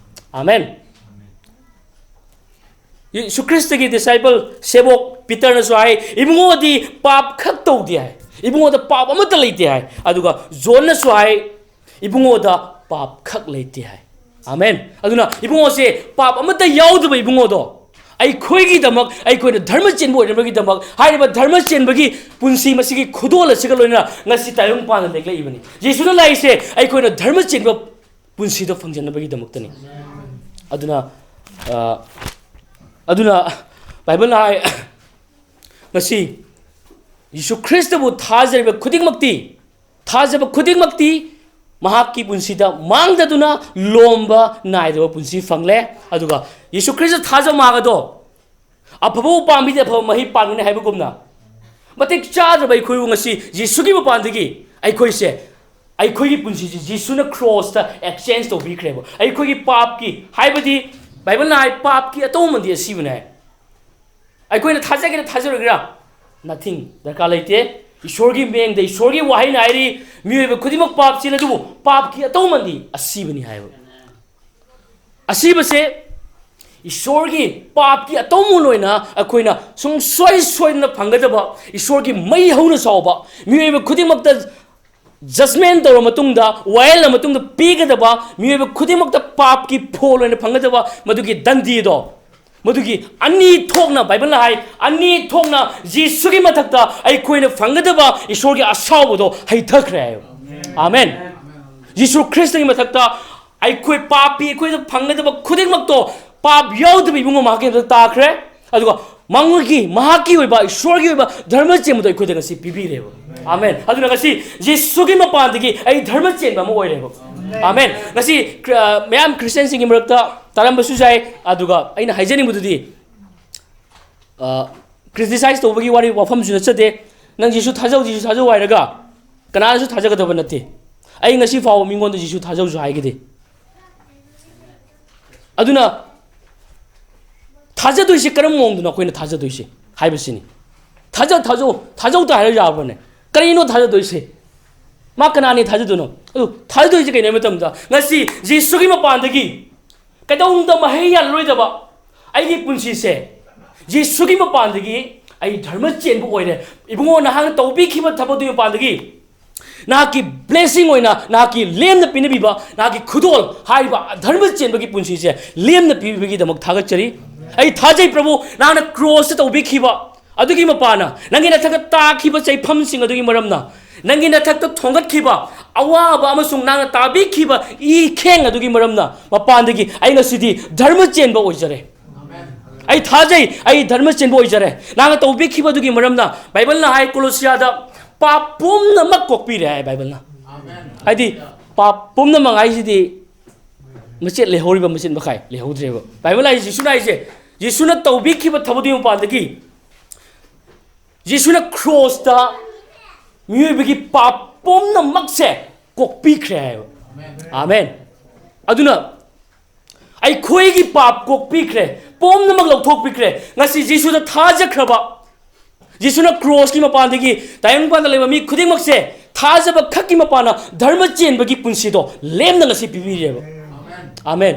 ꯑꯥꯃꯦꯟ꯫ ꯌꯤꯁꯨ ꯈ꯭ꯔꯤꯁꯇꯒꯤ ꯗꯤꯁꯥꯏꯄꯜ, ꯁꯦꯕꯣꯛ ꯄꯤꯇꯔꯅꯁꯨ ꯍꯥꯏ, "ꯏꯕꯨꯡꯉꯣꯗꯤ ꯄꯥꯞ ꯈꯛ ꯇꯧꯗꯦ" ꯍꯥꯏ, "ꯏꯕꯨꯡꯉꯣꯗ ꯄꯥꯞ ꯑꯃꯠꯇ ꯂꯩꯇꯦ" ꯍꯥꯏ꯫ ꯑꯗꯨꯒ ꯖꯣꯟꯅꯁꯨ ꯍꯥꯏ, "ꯏꯕꯨꯡꯉꯣꯗ ꯄꯥꯞ ꯈꯛ ꯂꯩꯇꯦ" ꯍꯥꯏ꯫ ꯑꯥꯃꯦꯟ꯫ ꯑꯗꯨꯅ ꯏꯕꯨꯡꯉꯣꯁꯦ ꯄꯥꯞ ꯑꯃꯠꯇ ꯌꯥꯎꯗꯕ ꯏꯕꯨꯡꯉꯣꯗꯣ ꯑꯩꯈꯣꯏꯒꯤꯗꯃꯛ, ꯑꯩꯈꯣꯏꯅ ꯙꯔꯃ ꯆꯦꯟꯕ ꯑꯣꯏꯅꯕꯒꯤꯗꯃꯛ, ꯍꯥꯏꯔꯤꯕ ꯙꯔꯃ ꯆꯦꯟꯕꯒꯤ ꯄꯨꯟꯁꯤ ꯃꯁꯤꯒꯤ ꯈꯨꯗꯣꯜ ꯑꯁꯤꯒ ꯂꯣꯏꯅꯅ ꯉꯁꯤ ꯇꯥꯏꯕꯪꯄꯥꯟꯗ ꯂꯦꯛꯂꯛꯏꯕꯅꯤ꯫ ꯌꯤꯁꯨꯅ ꯂꯥꯛꯏꯁꯦ ꯑꯩꯈꯣꯏꯅ ꯙꯔꯃ ꯆꯦꯟꯕ ꯄꯨꯟꯁꯤꯗꯣ ꯐꯪꯖꯅꯕꯒꯤꯗꯃꯛꯇꯅꯤ꯫ ꯑꯗꯨꯅ, ꯑ, ꯑꯗꯨꯅ ꯕꯥꯏꯕꯜꯅ ꯍꯥꯏ, ꯉꯁꯤ ꯌꯤꯁꯨ ꯈ꯭ꯔꯤꯁꯇꯕꯨ ꯊꯥꯖꯔꯤꯕ ꯈꯨꯗꯤꯡꯃꯛꯇꯤ, ꯊꯥꯖꯕ ꯈꯨꯗꯤꯡꯃꯛꯇꯤ ꯃꯍꯥꯛꯀꯤ ꯄꯨꯟꯁꯤꯗ ꯃꯥꯡꯗꯗꯨꯅ ꯂꯣꯝꯕ ꯅꯥꯏꯗꯕ ꯄꯨꯟꯁꯤ ꯐꯪꯂꯦ꯫ ꯑꯗꯨꯒ ꯌꯤꯁꯨ ꯈ꯭ꯔꯤꯁꯇ ꯊꯥꯖꯕ ꯃꯍꯥꯛ ꯑꯗꯣ ꯑꯐꯕ ꯎꯄꯥꯝꯕꯤꯗꯤ ꯑꯐꯕ ꯃꯍꯩ ꯄꯥꯟꯒꯅꯤ ꯍꯥꯏꯕꯒꯨꯝꯅ, ꯃꯇꯤꯛ ꯆꯥꯗ꯭ꯔꯕ ꯑꯩꯈꯣꯏꯕꯨ ꯉꯁꯤ ꯖꯤꯁꯨꯒꯤ ꯃꯄꯥꯟꯗꯒꯤ ꯑꯩꯈꯣꯏꯁꯦ ꯑꯩꯈꯣꯏꯒꯤ ꯄꯨꯟꯁꯤꯁꯤ ꯖꯤꯁꯨꯅ ꯀ꯭ꯔꯣꯁꯇ ꯑꯦꯛꯆꯦꯟꯖ ꯇꯧꯕꯤꯈ꯭ꯔꯦꯕ꯫ ꯑꯩꯈꯣꯏꯒꯤ ꯄꯥꯞꯀꯤ, ꯍꯥꯏꯕꯗꯤ ꯕꯥꯏꯕꯜꯅ ꯍꯥꯏ, ꯄꯥꯞꯀꯤ ꯑꯇꯧꯃꯟꯗꯤ ꯑꯁꯤꯕꯅꯦ ꯍꯥꯏ꯫ ꯑꯩꯈꯣꯏꯅ ꯊꯥꯖꯒꯦꯔꯥ ꯊꯥꯖꯔꯣꯏꯒꯦꯔꯥ, ꯅꯊꯤꯡ ꯗꯔꯀꯥꯔ ꯂꯩꯇꯦ꯫ ꯏꯁꯣꯔꯒꯤ ꯃꯤꯡꯗ, ꯏꯁꯣꯔꯒꯤ ꯋꯥꯍꯩꯅ ꯍꯥꯏꯔꯤ, ꯃꯤꯑꯣꯏꯕ ꯈꯨꯗꯤꯡꯃꯛ ꯄꯥꯞ ꯆꯦꯜꯂꯤ, ꯑꯗꯨꯕꯨ ꯄꯥꯞꯀꯤ ꯑꯇꯧꯃꯟꯗꯤ ꯑꯁꯤꯕꯅꯤ ꯍꯥꯏꯕ꯫ ꯑꯁꯤꯕꯁꯦ ꯏꯁꯣꯔꯒꯤ ꯄꯥꯞꯀꯤ ꯑꯇꯧꯃꯟ ꯑꯣꯏꯅ ꯑꯩꯈꯣꯏꯅ ꯁꯨꯡꯁꯣꯏ ꯁꯣꯏꯗꯅ ꯐꯪꯒꯗꯕ, ꯏꯁꯣꯔꯒꯤ ꯃꯩ ꯍꯧꯅ ꯁꯥꯎꯕ, ꯃꯤꯑꯣꯏꯕ ꯈꯨꯗꯤꯡꯃꯛꯇ ꯖꯁꯃꯦꯟ ꯇꯧꯔ ꯃꯇꯨꯡꯗ, ꯋꯥꯌꯦꯜꯂ ꯃꯇꯨꯡꯗ ꯄꯤꯒꯗꯕ, ꯃꯤꯑꯣꯏꯕ ꯈꯨꯗꯤꯡꯃꯛꯇ ꯄꯥꯞꯀꯤ ꯐꯣꯜ ꯑꯣꯏꯅ ꯐꯪꯒꯗꯕ ꯃꯗꯨꯒꯤ ꯗꯟꯗꯤꯗꯣ, ꯃꯗꯨꯒꯤ ꯑꯅꯤ ꯊꯣꯛꯅ, ꯕꯥꯏꯕꯜꯅ ꯍꯥꯏ, ꯑꯅꯤ ꯊꯣꯛꯅ ꯖꯤꯁꯨꯒꯤ ꯃꯊꯛꯇ ꯑꯩꯈꯣꯏꯅ ꯐꯪꯒꯗꯕ ꯏꯁꯣꯔꯒꯤ ꯑꯁꯥꯎꯕꯗꯣ ꯍꯩꯊꯈ꯭ꯔꯦ ꯍꯥꯏꯕ꯫ ꯑꯥꯃꯦꯟ꯫ ꯖꯤꯁꯨ ꯈ꯭ꯔꯤꯁꯇꯒꯤ ꯃꯊꯛꯇ ꯑꯩꯈꯣꯏ ꯄꯥꯄꯤ, ꯑꯩꯈꯣꯏꯗ ꯐꯪꯒꯗꯕ ꯈꯨꯗꯤꯡꯃꯛꯇꯣ ꯄꯥꯞ ꯌꯥꯎꯗꯕ ꯏꯕꯨꯡꯉꯣ ꯃꯍꯥꯛꯀꯤ ꯃꯊꯛꯇ ꯇꯥꯈ꯭ꯔꯦ꯫ ꯑꯗꯨꯒ ꯃꯉꯣꯟꯒꯤ, ꯃꯍꯥꯛꯀꯤ ꯑꯣꯏꯕ, ꯏꯁꯣꯔꯒꯤ ꯑꯣꯏꯕ ꯙꯔꯃ ꯆꯦꯟꯕꯗꯣ ꯑꯩꯈꯣꯏꯗ ꯉꯁꯤ ꯄꯤꯕꯤꯔꯦꯕ꯫ ꯑꯥꯃꯦꯟ꯫ ꯑꯗꯨꯅ ꯉꯁꯤ ꯖꯤꯁꯨꯒꯤ ꯃꯄꯥꯟꯗꯒꯤ ꯑꯩ ꯙꯔꯃ ꯆꯦꯟꯕ ꯑꯃ ꯑꯣꯏꯔꯦꯕ꯫ ꯑꯥꯃꯦꯟ꯫ ꯉꯁꯤ ꯈ꯭ꯔ-, ꯃꯌꯥꯝ ꯈ꯭ꯔꯤꯁꯇꯤꯌꯥꯟꯁꯤꯡꯒꯤ ꯃꯔꯛꯇ ꯇꯥꯔꯝꯕꯁꯨ ꯌꯥꯏ꯫ ꯑꯗꯨꯒ ꯑꯩꯅ ꯍꯥꯏꯖꯅꯤꯡꯕꯗꯨꯗꯤ, ꯑ, ꯀ꯭ꯔꯤꯇꯤꯁꯥꯏꯖ ꯇꯧꯕꯒꯤ ꯋꯥꯔꯤ, ꯋꯥꯐꯝꯁꯨ ꯅꯠꯆꯗꯦ꯫ ꯅꯪ ꯖꯤꯁꯨ ꯊꯥꯖꯧ, ꯖꯤꯁꯨ ꯊꯥꯖꯧ ꯍꯥꯏꯔꯒ ꯀꯅꯥꯅꯁꯨ ꯊꯥꯖꯒꯗꯕ ꯅꯠꯇꯦ꯫ ꯑꯩ ꯉꯁꯤ ꯐꯥꯎꯕ ꯃꯤꯉꯣꯟꯗ ꯖꯤꯁꯨ ꯊꯥꯖꯧꯁꯨ ꯍꯥꯏꯈꯤꯗꯦ꯫ ꯑꯗꯨꯅ ꯊꯥꯖꯗꯣꯏꯁꯦ ꯀꯔꯝꯕ ꯃꯑꯣꯡꯗꯅꯣ ꯑꯩꯈꯣꯏꯅ ꯊꯥꯖꯗꯣꯏꯁꯦ ꯍꯥꯏꯕꯁꯤꯅꯤ꯫ ꯊꯥꯖ-, ꯊꯥꯖꯧ, ꯊꯥꯖꯧ ꯇ ꯍꯥꯏꯔ ꯌꯥꯕ꯭ꯔꯅꯦ? ꯀꯔꯤꯅꯣ ꯊꯥꯖꯗꯣꯏꯁꯦ? ꯃꯥ ꯀꯅꯥꯅꯤ ꯊꯥꯖꯗꯣꯏꯅꯣ? ꯑꯗꯨ ꯊꯥꯖꯗꯣꯏꯁꯦ ꯀꯩꯅꯣ ꯍꯥꯏꯕ ꯃꯇꯝꯗ, ꯉꯁꯤ ꯖꯤꯁꯨꯒꯤ ꯃꯄꯥꯟꯗꯒꯤ ꯀꯩꯗꯧꯅꯨꯡꯗ ꯃꯍꯩ ꯌꯥꯜꯂꯔꯣꯏꯗꯕ ꯑꯩꯒꯤ ꯄꯨꯟꯁꯤꯁꯦ ꯖꯤꯁꯨꯒꯤ ꯃꯄꯥꯟꯗꯒꯤ ꯑꯩ ꯙꯔꯃ ꯆꯦꯟꯕ ꯑꯣꯏꯔꯦ꯫ ꯏꯕꯨꯡꯉꯣ, ꯅꯍꯥꯛꯅ ꯇꯧꯕꯤꯈꯤꯕ ꯊꯕꯛꯇꯨꯒꯤ ꯃꯄꯥꯟꯗꯒꯤ ꯅꯍꯥꯛꯀꯤ ꯕ꯭ꯂꯦꯁꯤꯡ ꯑꯣꯏꯅ, ꯅꯍꯥꯛꯀꯤ ꯂꯦꯝꯅ ꯄꯤꯅꯕꯤꯕ, ꯅꯍꯥꯛꯀꯤ ꯈꯨꯗꯣꯜ ꯍꯥꯏꯔꯤꯕ ꯙꯔꯃ ꯆꯦꯟꯕꯒꯤ ꯄꯨꯟꯁꯤꯁꯦ ꯂꯦꯝꯅ ꯄꯤꯕꯤꯕꯒꯤꯗꯃꯛ ꯊꯥꯒꯠꯆꯔꯤ꯫ ꯑꯩ ꯊꯥꯖꯩ ꯄ꯭ꯔꯚꯨ, ꯅꯍꯥꯛꯅ ꯀ꯭ꯔꯣꯁꯇ ꯇꯧꯕꯤꯈꯤꯕ ꯑꯗꯨꯒꯤ ꯃꯄꯥꯟꯅ, ꯅꯪꯒꯤ ꯅꯊꯛꯇ ꯇꯥꯈꯤꯕ ꯆꯩꯐꯝꯁꯤꯡ ꯑꯗꯨꯒꯤ ꯃꯔꯝꯅ, ꯅꯪꯒꯤ ꯅꯊꯛꯇ ꯊꯣꯡꯒꯠꯈꯤꯕ ꯑꯋꯥꯕ ꯑꯃꯁꯨꯡ ꯅꯪꯅ ꯇꯥꯕꯤꯈꯤꯕ ꯏ ꯈꯦꯡ ꯑꯗꯨꯒꯤ ꯃꯔꯝꯅ, ꯃꯄꯥꯟꯗꯒꯤ ꯑꯩ ꯉꯁꯤꯗꯤ ꯙꯔꯃ ꯆꯦꯟꯕ ꯑꯣꯏꯖꯔꯦ꯫ ꯑꯩ ꯊꯥꯖꯩ, ꯑꯩ ꯙꯔꯃ ꯆꯦꯟꯕ ꯑꯣꯏꯖꯔꯦ꯫ ꯅꯪꯅ ꯇꯧꯕꯤꯈꯤꯕ ꯑꯗꯨꯒꯤ ꯃꯔꯝꯅ, ꯕꯥꯏꯕꯜꯅ ꯍꯥꯏ, ꯀꯣꯂꯣꯁꯤꯌꯥꯗ ꯄꯥꯞ ꯄꯨꯝꯅꯃꯛ ꯀꯣꯛꯄꯤꯔꯦ ꯍꯥꯏ ꯕꯥꯏꯕꯜꯅ꯫ ꯍꯥꯏꯗꯤ ꯄꯥꯞ ꯄꯨꯝꯅꯃꯛ ꯍꯥꯏꯁꯤꯗꯤ ꯃꯆꯦꯠ ꯂꯩꯍꯧꯔꯤꯕ ꯃꯆꯦꯠ ꯃꯈꯥꯏ ꯂꯩꯍꯧꯗ꯭ꯔꯦꯕ꯫ ꯕꯥꯏꯕꯜ ꯍꯥꯏꯁꯤ, ꯖꯤꯁꯨꯅ ꯍꯥꯏꯁꯦ, ꯖꯤꯁꯨꯅ ꯇꯧꯕꯤꯈꯤꯕ ꯊꯕꯛꯇꯨꯒꯤ ꯃꯄꯥꯟꯗꯒꯤ, ꯖꯤꯁꯨꯅ ꯀ꯭ꯔꯣꯁꯇ ꯃꯤꯑꯣꯏꯕꯒꯤ ꯄꯥꯞ ꯄꯨꯝꯅꯃꯛꯁꯦ ꯀꯣꯛꯄꯤꯈ꯭ꯔꯦ ꯍꯥꯏꯕ꯫ ꯑꯥꯃꯦꯟ꯫ ꯑꯗꯨꯅ ꯑꯩꯈꯣꯏꯒꯤ ꯄꯥꯞ ꯀꯣꯛꯄꯤꯈ꯭ꯔꯦ, ꯄꯨꯝꯅꯃꯛ ꯂꯧꯊꯣꯛꯄꯤꯈ꯭ꯔꯦ꯫ ꯉꯁꯤ ꯖꯤꯁꯨꯗ ꯊꯥꯖꯈ꯭ꯔꯕ, ꯖꯤꯁꯨꯅ ꯀ꯭ꯔꯣꯁꯀꯤ ꯃꯄꯥꯟꯗꯒꯤ ꯇꯥꯏꯕꯪꯄꯥꯟꯗ ꯂꯩꯕ ꯃꯤ ꯈꯨꯗꯤꯡꯃꯛꯁꯦ ꯊꯥꯖꯕ ꯈꯛꯀꯤ ꯃꯄꯥꯟꯅ ꯙꯔꯃ ꯆꯦꯟꯕꯒꯤ ꯄꯨꯟꯁꯤꯗꯣ ꯂꯦꯝꯅ ꯉꯁꯤ ꯄꯤꯕꯤꯔꯦꯕ꯫ ꯑꯥꯃꯦꯟ꯫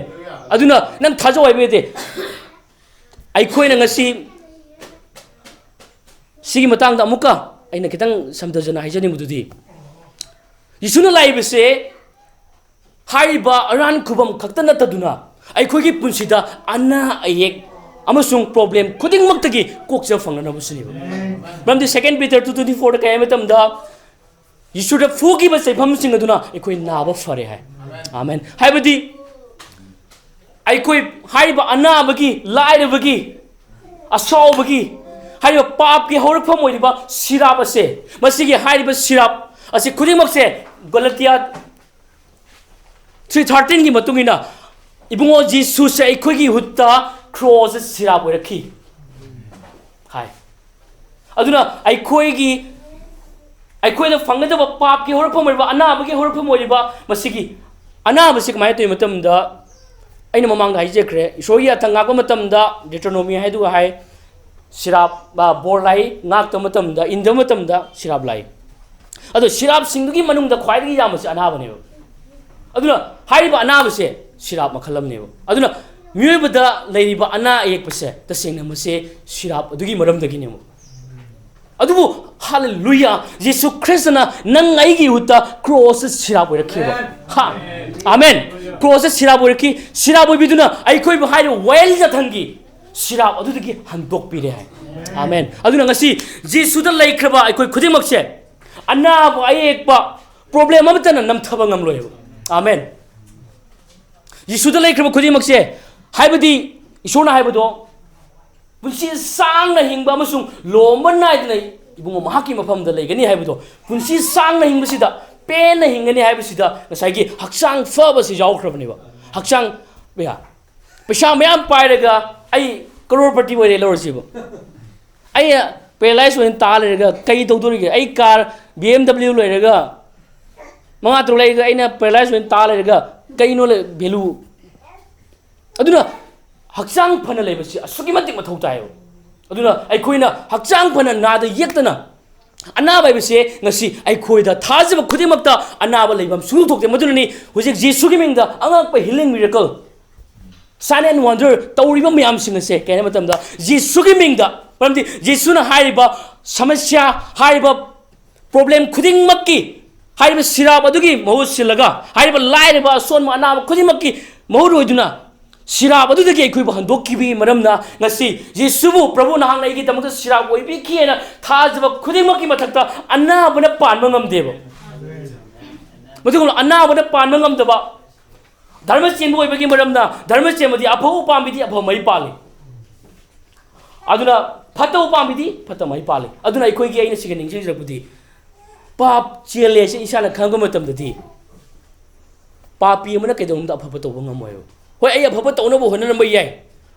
ꯑꯗꯨꯅ ꯅꯪ ꯊꯥꯖꯧ ꯍꯥꯏꯕ ꯅꯠꯇꯦ꯫ ꯑꯩꯈꯣꯏꯅ ꯉꯁꯤ ꯁꯤꯒꯤ ꯃꯇꯥꯡꯗ ꯑꯃꯨꯛꯀ ꯑꯩꯅ ꯈꯤꯇꯪ ꯁꯝꯊꯖꯅ ꯍꯥꯏꯖꯅꯤꯡꯕꯗꯨꯗꯤ, ꯖꯤꯁꯨꯅ ꯂꯥꯛꯏꯕꯁꯦ ꯍꯥꯏꯔꯤꯕ ꯑꯔꯥꯟ ꯈꯨꯕꯝ ꯈꯛꯇ ꯅꯠꯇꯗꯨꯅ ꯑꯩꯈꯣꯏꯒꯤ ꯄꯨꯟꯁꯤꯗ ꯑꯅꯥ ꯑꯌꯦꯛ ꯑꯃꯁꯨꯡ ꯄ꯭ꯔꯣꯕ꯭ꯂꯦꯝ ꯈꯨꯗꯤꯡꯃꯛꯇꯒꯤ ꯀꯣꯛꯆ ꯐꯪꯅꯅꯕꯁꯤꯅꯦꯕ꯫ ꯃꯔꯝꯗꯤ ꯁꯦꯀꯦꯟ ꯄꯤꯇꯔ ꯇꯨ ꯇ꯭ꯋꯦꯟꯇꯤ ꯐꯣꯔꯗ ꯀꯩ ꯍꯥꯏ ꯃꯇꯝꯗ, ꯌꯤꯁꯨꯗ ꯐꯨꯈꯤꯕ ꯆꯩꯐꯝꯁꯤꯡ ꯑꯗꯨꯅ ꯑꯩꯈꯣꯏ ꯅꯥꯕ ꯐꯔꯦ ꯍꯥꯏ꯫ ꯑꯥꯃꯦꯟ꯫ ꯍꯥꯏꯕꯗꯤ ꯑꯩꯈꯣꯏ ꯍꯥꯏꯔꯤꯕ ꯑꯅꯥꯕꯒꯤ, ꯂꯥꯏꯔꯕꯒꯤ, ꯑꯁꯥꯎꯕꯒꯤ, ꯍꯥꯏꯔꯤꯕ ꯄꯥꯞꯀꯤ ꯍꯧꯔꯛꯐꯝ ꯑꯣꯏꯔꯤꯕ ꯁꯤꯔꯥꯞ ꯑꯁꯦ, ꯃꯁꯤꯒꯤ ꯍꯥꯏꯔꯤꯕ ꯁꯤꯔꯥꯞ ꯑꯁꯤ ꯈꯨꯗꯤꯡꯃꯛꯁꯦ ꯒꯂꯇꯤꯌꯥ ꯊ꯭ꯔꯤ ꯊꯥꯔꯇꯤꯟꯒꯤ ꯃꯇꯨꯡ ꯏꯟꯅ ꯏꯕꯨꯡꯉꯣ ꯖꯤꯁꯨꯁꯦ ꯑꯩꯈꯣꯏꯒꯤ ꯍꯨꯠꯇ ꯀ꯭ꯔꯣꯁꯇ ꯁꯤꯔꯥꯞ ꯑꯣꯏꯔꯛꯈꯤ ꯍꯥꯏ꯫ ꯑꯗꯨꯅ ꯑꯩꯈꯣꯏꯒꯤ, ꯑꯩꯈꯣꯏꯗ ꯐꯪꯒꯗꯕ ꯄꯥꯞꯀꯤ ꯍꯧꯔꯛꯐꯝ ꯑꯣꯏꯔꯤꯕ, ꯑꯅꯥꯕꯒꯤ ꯍꯧꯔꯛꯐꯝ ꯑꯣꯏꯔꯤꯕ ꯃꯁꯤꯒꯤ ꯑꯅꯥꯕꯁꯤ ꯀꯃꯥꯏꯅ ꯇꯧꯏ ꯃꯇꯝꯗ, ꯑꯩꯅ ꯃꯃꯥꯡꯗ ꯍꯥꯏꯖꯈ꯭ꯔꯦ, ꯏꯁꯣꯔꯒꯤ ꯌꯥꯊꯪ ꯉꯥꯛꯄ ꯃꯇꯝꯗ ꯗꯤꯇ꯭ꯔꯣꯅꯣꯃꯤ ꯍꯥꯏꯗꯨꯒ ꯍꯥꯏ, ꯁꯤꯔꯥꯞ, ꯑ, ꯕꯣꯔ ꯂꯥꯛꯏ, ꯉꯥꯛꯇꯕ ꯃꯇꯝꯗ, ꯏꯟꯗꯕ ꯃꯇꯝꯗ ꯁꯤꯔꯥꯞ ꯂꯥꯛꯏ꯫ ꯑꯗꯣ ꯁꯤꯔꯥꯞꯁꯤꯡꯗꯨꯒꯤ ꯃꯅꯨꯡꯗ ꯈ꯭ꯋꯥꯏꯗꯒꯤ ꯌꯥꯝꯕꯁꯤ ꯑꯅꯥꯕꯅꯦꯕ꯫ ꯑꯗꯨꯅ ꯍꯥꯏꯔꯤꯕ ꯑꯅꯥꯕꯁꯦ ꯁꯤꯔꯥꯞ ꯃꯈꯜ ꯑꯃꯅꯦꯕ꯫ ꯑꯗꯨꯅ ꯃꯤꯑꯣꯏꯕꯗ ꯂꯩꯔꯤꯕ ꯑꯅꯥ ꯑꯌꯦꯛꯄꯁꯦ ꯇꯁꯦꯡꯅ ꯃꯁꯦ ꯁꯤꯔꯥꯞ ꯑꯗꯨꯒꯤ ꯃꯔꯝꯗꯒꯤꯅꯦꯕ꯫ ꯑꯗꯨꯕꯨ ꯍꯥꯂꯦꯂꯨꯌꯥ, ꯌꯤꯁꯨ ꯈ꯭ꯔꯤꯁꯇꯅ ꯅꯪ ꯑꯩꯒꯤ ꯍꯨꯠꯇ ꯀ꯭ꯔꯣꯁꯇ ꯁꯤꯔꯥꯞ ꯑꯣꯏꯔꯛꯈꯤꯕ꯫ ꯍꯥ? ꯑꯥꯃꯦꯟ꯫ ꯀ꯭ꯔꯣꯁꯇ ꯁꯤꯔꯥꯞ ꯑꯣꯏꯔꯛꯈꯤ꯫ ꯁꯤꯔꯥꯞ ꯑꯣꯏꯕꯤꯗꯨꯅ ꯑꯩꯈꯣꯏꯕꯨ ꯍꯥꯏꯔꯤꯕ ꯋꯥꯌꯦꯜ ꯌꯥꯊꯪꯒꯤ ꯁꯤꯔꯥꯞ ꯑꯗꯨꯗꯒꯤ ꯍꯟꯗꯣꯛꯄꯤꯔꯦ ꯍꯥꯏ꯫ ꯑꯥꯃꯦꯟ꯫ ꯑꯗꯨꯅ ꯉꯁꯤ ꯖꯤꯁꯨꯗ ꯂꯩꯈ꯭ꯔꯕ ꯑꯩꯈꯣꯏ ꯈꯨꯗꯤꯡꯃꯛꯁꯦ ꯑꯅꯥꯕ ꯑꯌꯦꯛꯄ ꯄ꯭ꯔꯣꯕ꯭ꯂꯦꯝ ꯑꯃꯠꯇꯅ ꯅꯝꯊꯕ ꯉꯝꯂꯣꯏꯕ꯫ ꯑꯥꯃꯦꯟ꯫ ꯖꯤꯁꯨꯗ ꯂꯩꯈ꯭ꯔꯕ ꯈꯨꯗꯤꯡꯃꯛꯁꯦ, ꯍꯥꯏꯕꯗꯤ ꯏꯁꯣꯔꯅ ꯍꯥꯏꯕꯗꯣ, ꯄꯨꯟꯁꯤ ꯁꯥꯡꯅ ꯍꯤꯡꯕ ꯑꯃꯁꯨꯡ ꯂꯣꯝꯕ ꯅꯥꯏꯗꯅ ꯏꯕꯨꯡꯉꯣ ꯃꯍꯥꯛꯀꯤ ꯃꯐꯝꯗ ꯂꯩꯒꯅꯤ ꯍꯥꯏꯕꯗꯣ, ꯄꯨꯟꯁꯤ ꯁꯥꯡꯅ ꯍꯤꯡꯕꯁꯤꯗ ꯄꯦꯟꯅ ꯍꯤꯡꯒꯅꯤ ꯍꯥꯏꯕꯁꯤꯗ ꯉꯁꯥꯏꯒꯤ ꯍꯛꯆꯥꯡ ꯐꯕꯁꯤ ꯌꯥꯎꯈ꯭ꯔꯕꯅꯦꯕ꯫ ꯍꯛꯆꯥꯡ, ꯌꯥ, ꯄꯩꯁꯥ ꯃꯌꯥꯝ ꯄꯥꯏꯔꯒ ꯑꯩ ꯀꯔꯣꯔꯄꯇꯤ ꯑꯣꯏꯔꯦ ꯂꯧꯔꯁꯤꯕ꯫ ꯑꯩ ꯄꯦꯔꯥꯂꯥꯏꯁ ꯑꯣꯏꯅ ꯇꯥ ꯂꯩꯔꯒ ꯀꯩ ꯇꯧꯗꯣꯔꯤꯒꯦ? ꯑꯩ ꯀꯥꯔ ꯕꯤ ꯑꯦꯝ ꯗꯕ꯭ꯂꯤꯎ ꯂꯩꯔꯒ ꯃꯉꯥ ꯇꯔꯨꯛ ꯂꯩꯔꯒ ꯑꯩꯅ ꯄꯦꯔꯥꯂꯥꯏꯁ ꯑꯣꯏꯅ ꯇꯥ ꯂꯩꯔꯒ ꯀꯩꯅꯣ ꯂꯩ-, ꯚꯦꯂꯨ? ꯑꯗꯨꯅ ꯍꯛꯆꯥꯡ ꯐꯅ ꯂꯩꯕꯁꯤ ꯑꯁꯨꯛꯀꯤ ꯃꯇꯤꯛ ꯃꯊꯧ ꯇꯥꯏꯌꯦꯕ꯫ ꯑꯗꯨꯅ ꯑꯩꯈꯣꯏꯅ ꯍꯛꯆꯥꯡ ꯐꯅ ꯅꯥꯗ ꯌꯦꯛꯇꯅ, ꯑꯅꯥꯕ ꯍꯥꯏꯕꯁꯦ ꯉꯁꯤ ꯑꯩꯈꯣꯏꯗ ꯊꯥꯖꯕ ꯈꯨꯗꯤꯡꯃꯛꯇ ꯑꯅꯥꯕ ꯂꯩꯐꯝ ꯁꯨꯡꯊꯣꯛ ꯊꯣꯛꯇꯦ꯫ ꯃꯗꯨꯅꯅꯤ ꯍꯧꯖꯤꯛ ꯖꯤꯁꯨꯒꯤ ꯃꯤꯡꯗ ꯑꯉꯛꯄ healing miracle, sign and wonder ꯇꯧꯔꯤꯕ ꯃꯌꯥꯝꯁꯤꯡ ꯑꯁꯦ꯫ ꯀꯩ ꯍꯥꯏꯕ ꯃꯇꯝꯗ ꯖꯤꯁꯨꯒꯤ ꯃꯤꯡꯗ, ꯃꯔꯝꯗꯤ ꯖꯤꯁꯨꯅ ꯍꯥꯏꯔꯤꯕ ꯁꯃꯁ꯭ꯌꯥ, ꯍꯥꯏꯔꯤꯕ problem ꯈꯨꯗꯤꯡꯃꯛꯀꯤ, ꯍꯥꯏꯔꯤꯕ ꯁꯤꯔꯥꯞ ꯑꯗꯨꯒꯤ ꯃꯍꯨꯠ ꯁꯤꯜꯂꯒ, ꯍꯥꯏꯔꯤꯕ ꯂꯥꯏꯔꯕ, ꯑꯁꯣꯟꯕ, ꯑꯅꯥꯕ ꯈꯨꯗꯤꯡꯃꯛꯀꯤ ꯃꯍꯨꯠ ꯑꯣꯏꯗꯨꯅ ꯁꯤꯔꯥꯞ ꯑꯗꯨꯗꯒꯤ ꯑꯩꯈꯣꯏꯕꯨ ꯍꯟꯗꯣꯛꯈꯤꯕꯒꯤ ꯃꯔꯝꯅ ꯉꯁꯤ ꯖꯤꯁꯨꯕꯨ, "ꯄ꯭ꯔꯚꯨ, ꯅꯍꯥꯛꯅ ꯑꯩꯒꯤꯗꯃꯛꯇ ꯁꯤꯔꯥꯞ ꯑꯣꯏꯕꯤꯈꯤ" ꯍꯥꯏꯅ ꯊꯥꯖꯕ ꯈꯨꯗꯤꯡꯃꯛꯀꯤ ꯃꯊꯛꯇ ꯑꯅꯥꯕꯅ ꯄꯥꯟꯕ ꯉꯝꯗꯦꯕ꯫ ꯃꯗꯨꯒꯨꯝꯅ ꯑꯅꯥꯕꯅ ꯄꯥꯟꯕ ꯉꯝꯗꯕ, ꯙꯔꯃ ꯆꯦꯟꯕ ꯑꯣꯏꯕꯒꯤ ꯃꯔꯝꯅ, ꯙꯔꯃ ꯆꯦꯟꯕꯗꯤ ꯑꯐꯕ ꯄꯥꯝꯕꯤꯗꯤ ꯑꯐꯕ ꯃꯍꯩ ꯄꯥꯜꯂꯤ꯫ ꯑꯗꯨꯅ ꯐꯠꯇꯕ ꯄꯥꯝꯕꯤꯗꯤ ꯐꯠꯇꯕ ꯃꯍꯩ ꯄꯥꯜꯂꯤ꯫ ꯑꯗꯨꯅ ꯑꯩꯈꯣꯏꯒꯤ, ꯑꯩꯅ ꯁꯤꯒ ꯅꯤꯡꯁꯤꯡꯖꯔꯛꯄꯗꯤ, ꯄꯥꯞ ꯆꯦꯜꯂꯦ ꯁꯤ ꯏꯁꯥꯅ ꯈꯪꯉꯛꯄ ꯃꯇꯝꯗꯗꯤ, ꯄꯥꯄꯤ ꯑꯃꯅ ꯀꯩꯗꯧꯅꯨꯡꯗ ꯑꯐꯕ ꯇꯧꯕ ꯉꯝꯃꯣꯏꯕ꯫ ꯍꯣꯏ, ꯑꯩ ꯑꯐꯕ ꯇꯧꯅꯕ ꯍꯣꯠꯅꯔꯝꯕ ꯌꯥꯏ,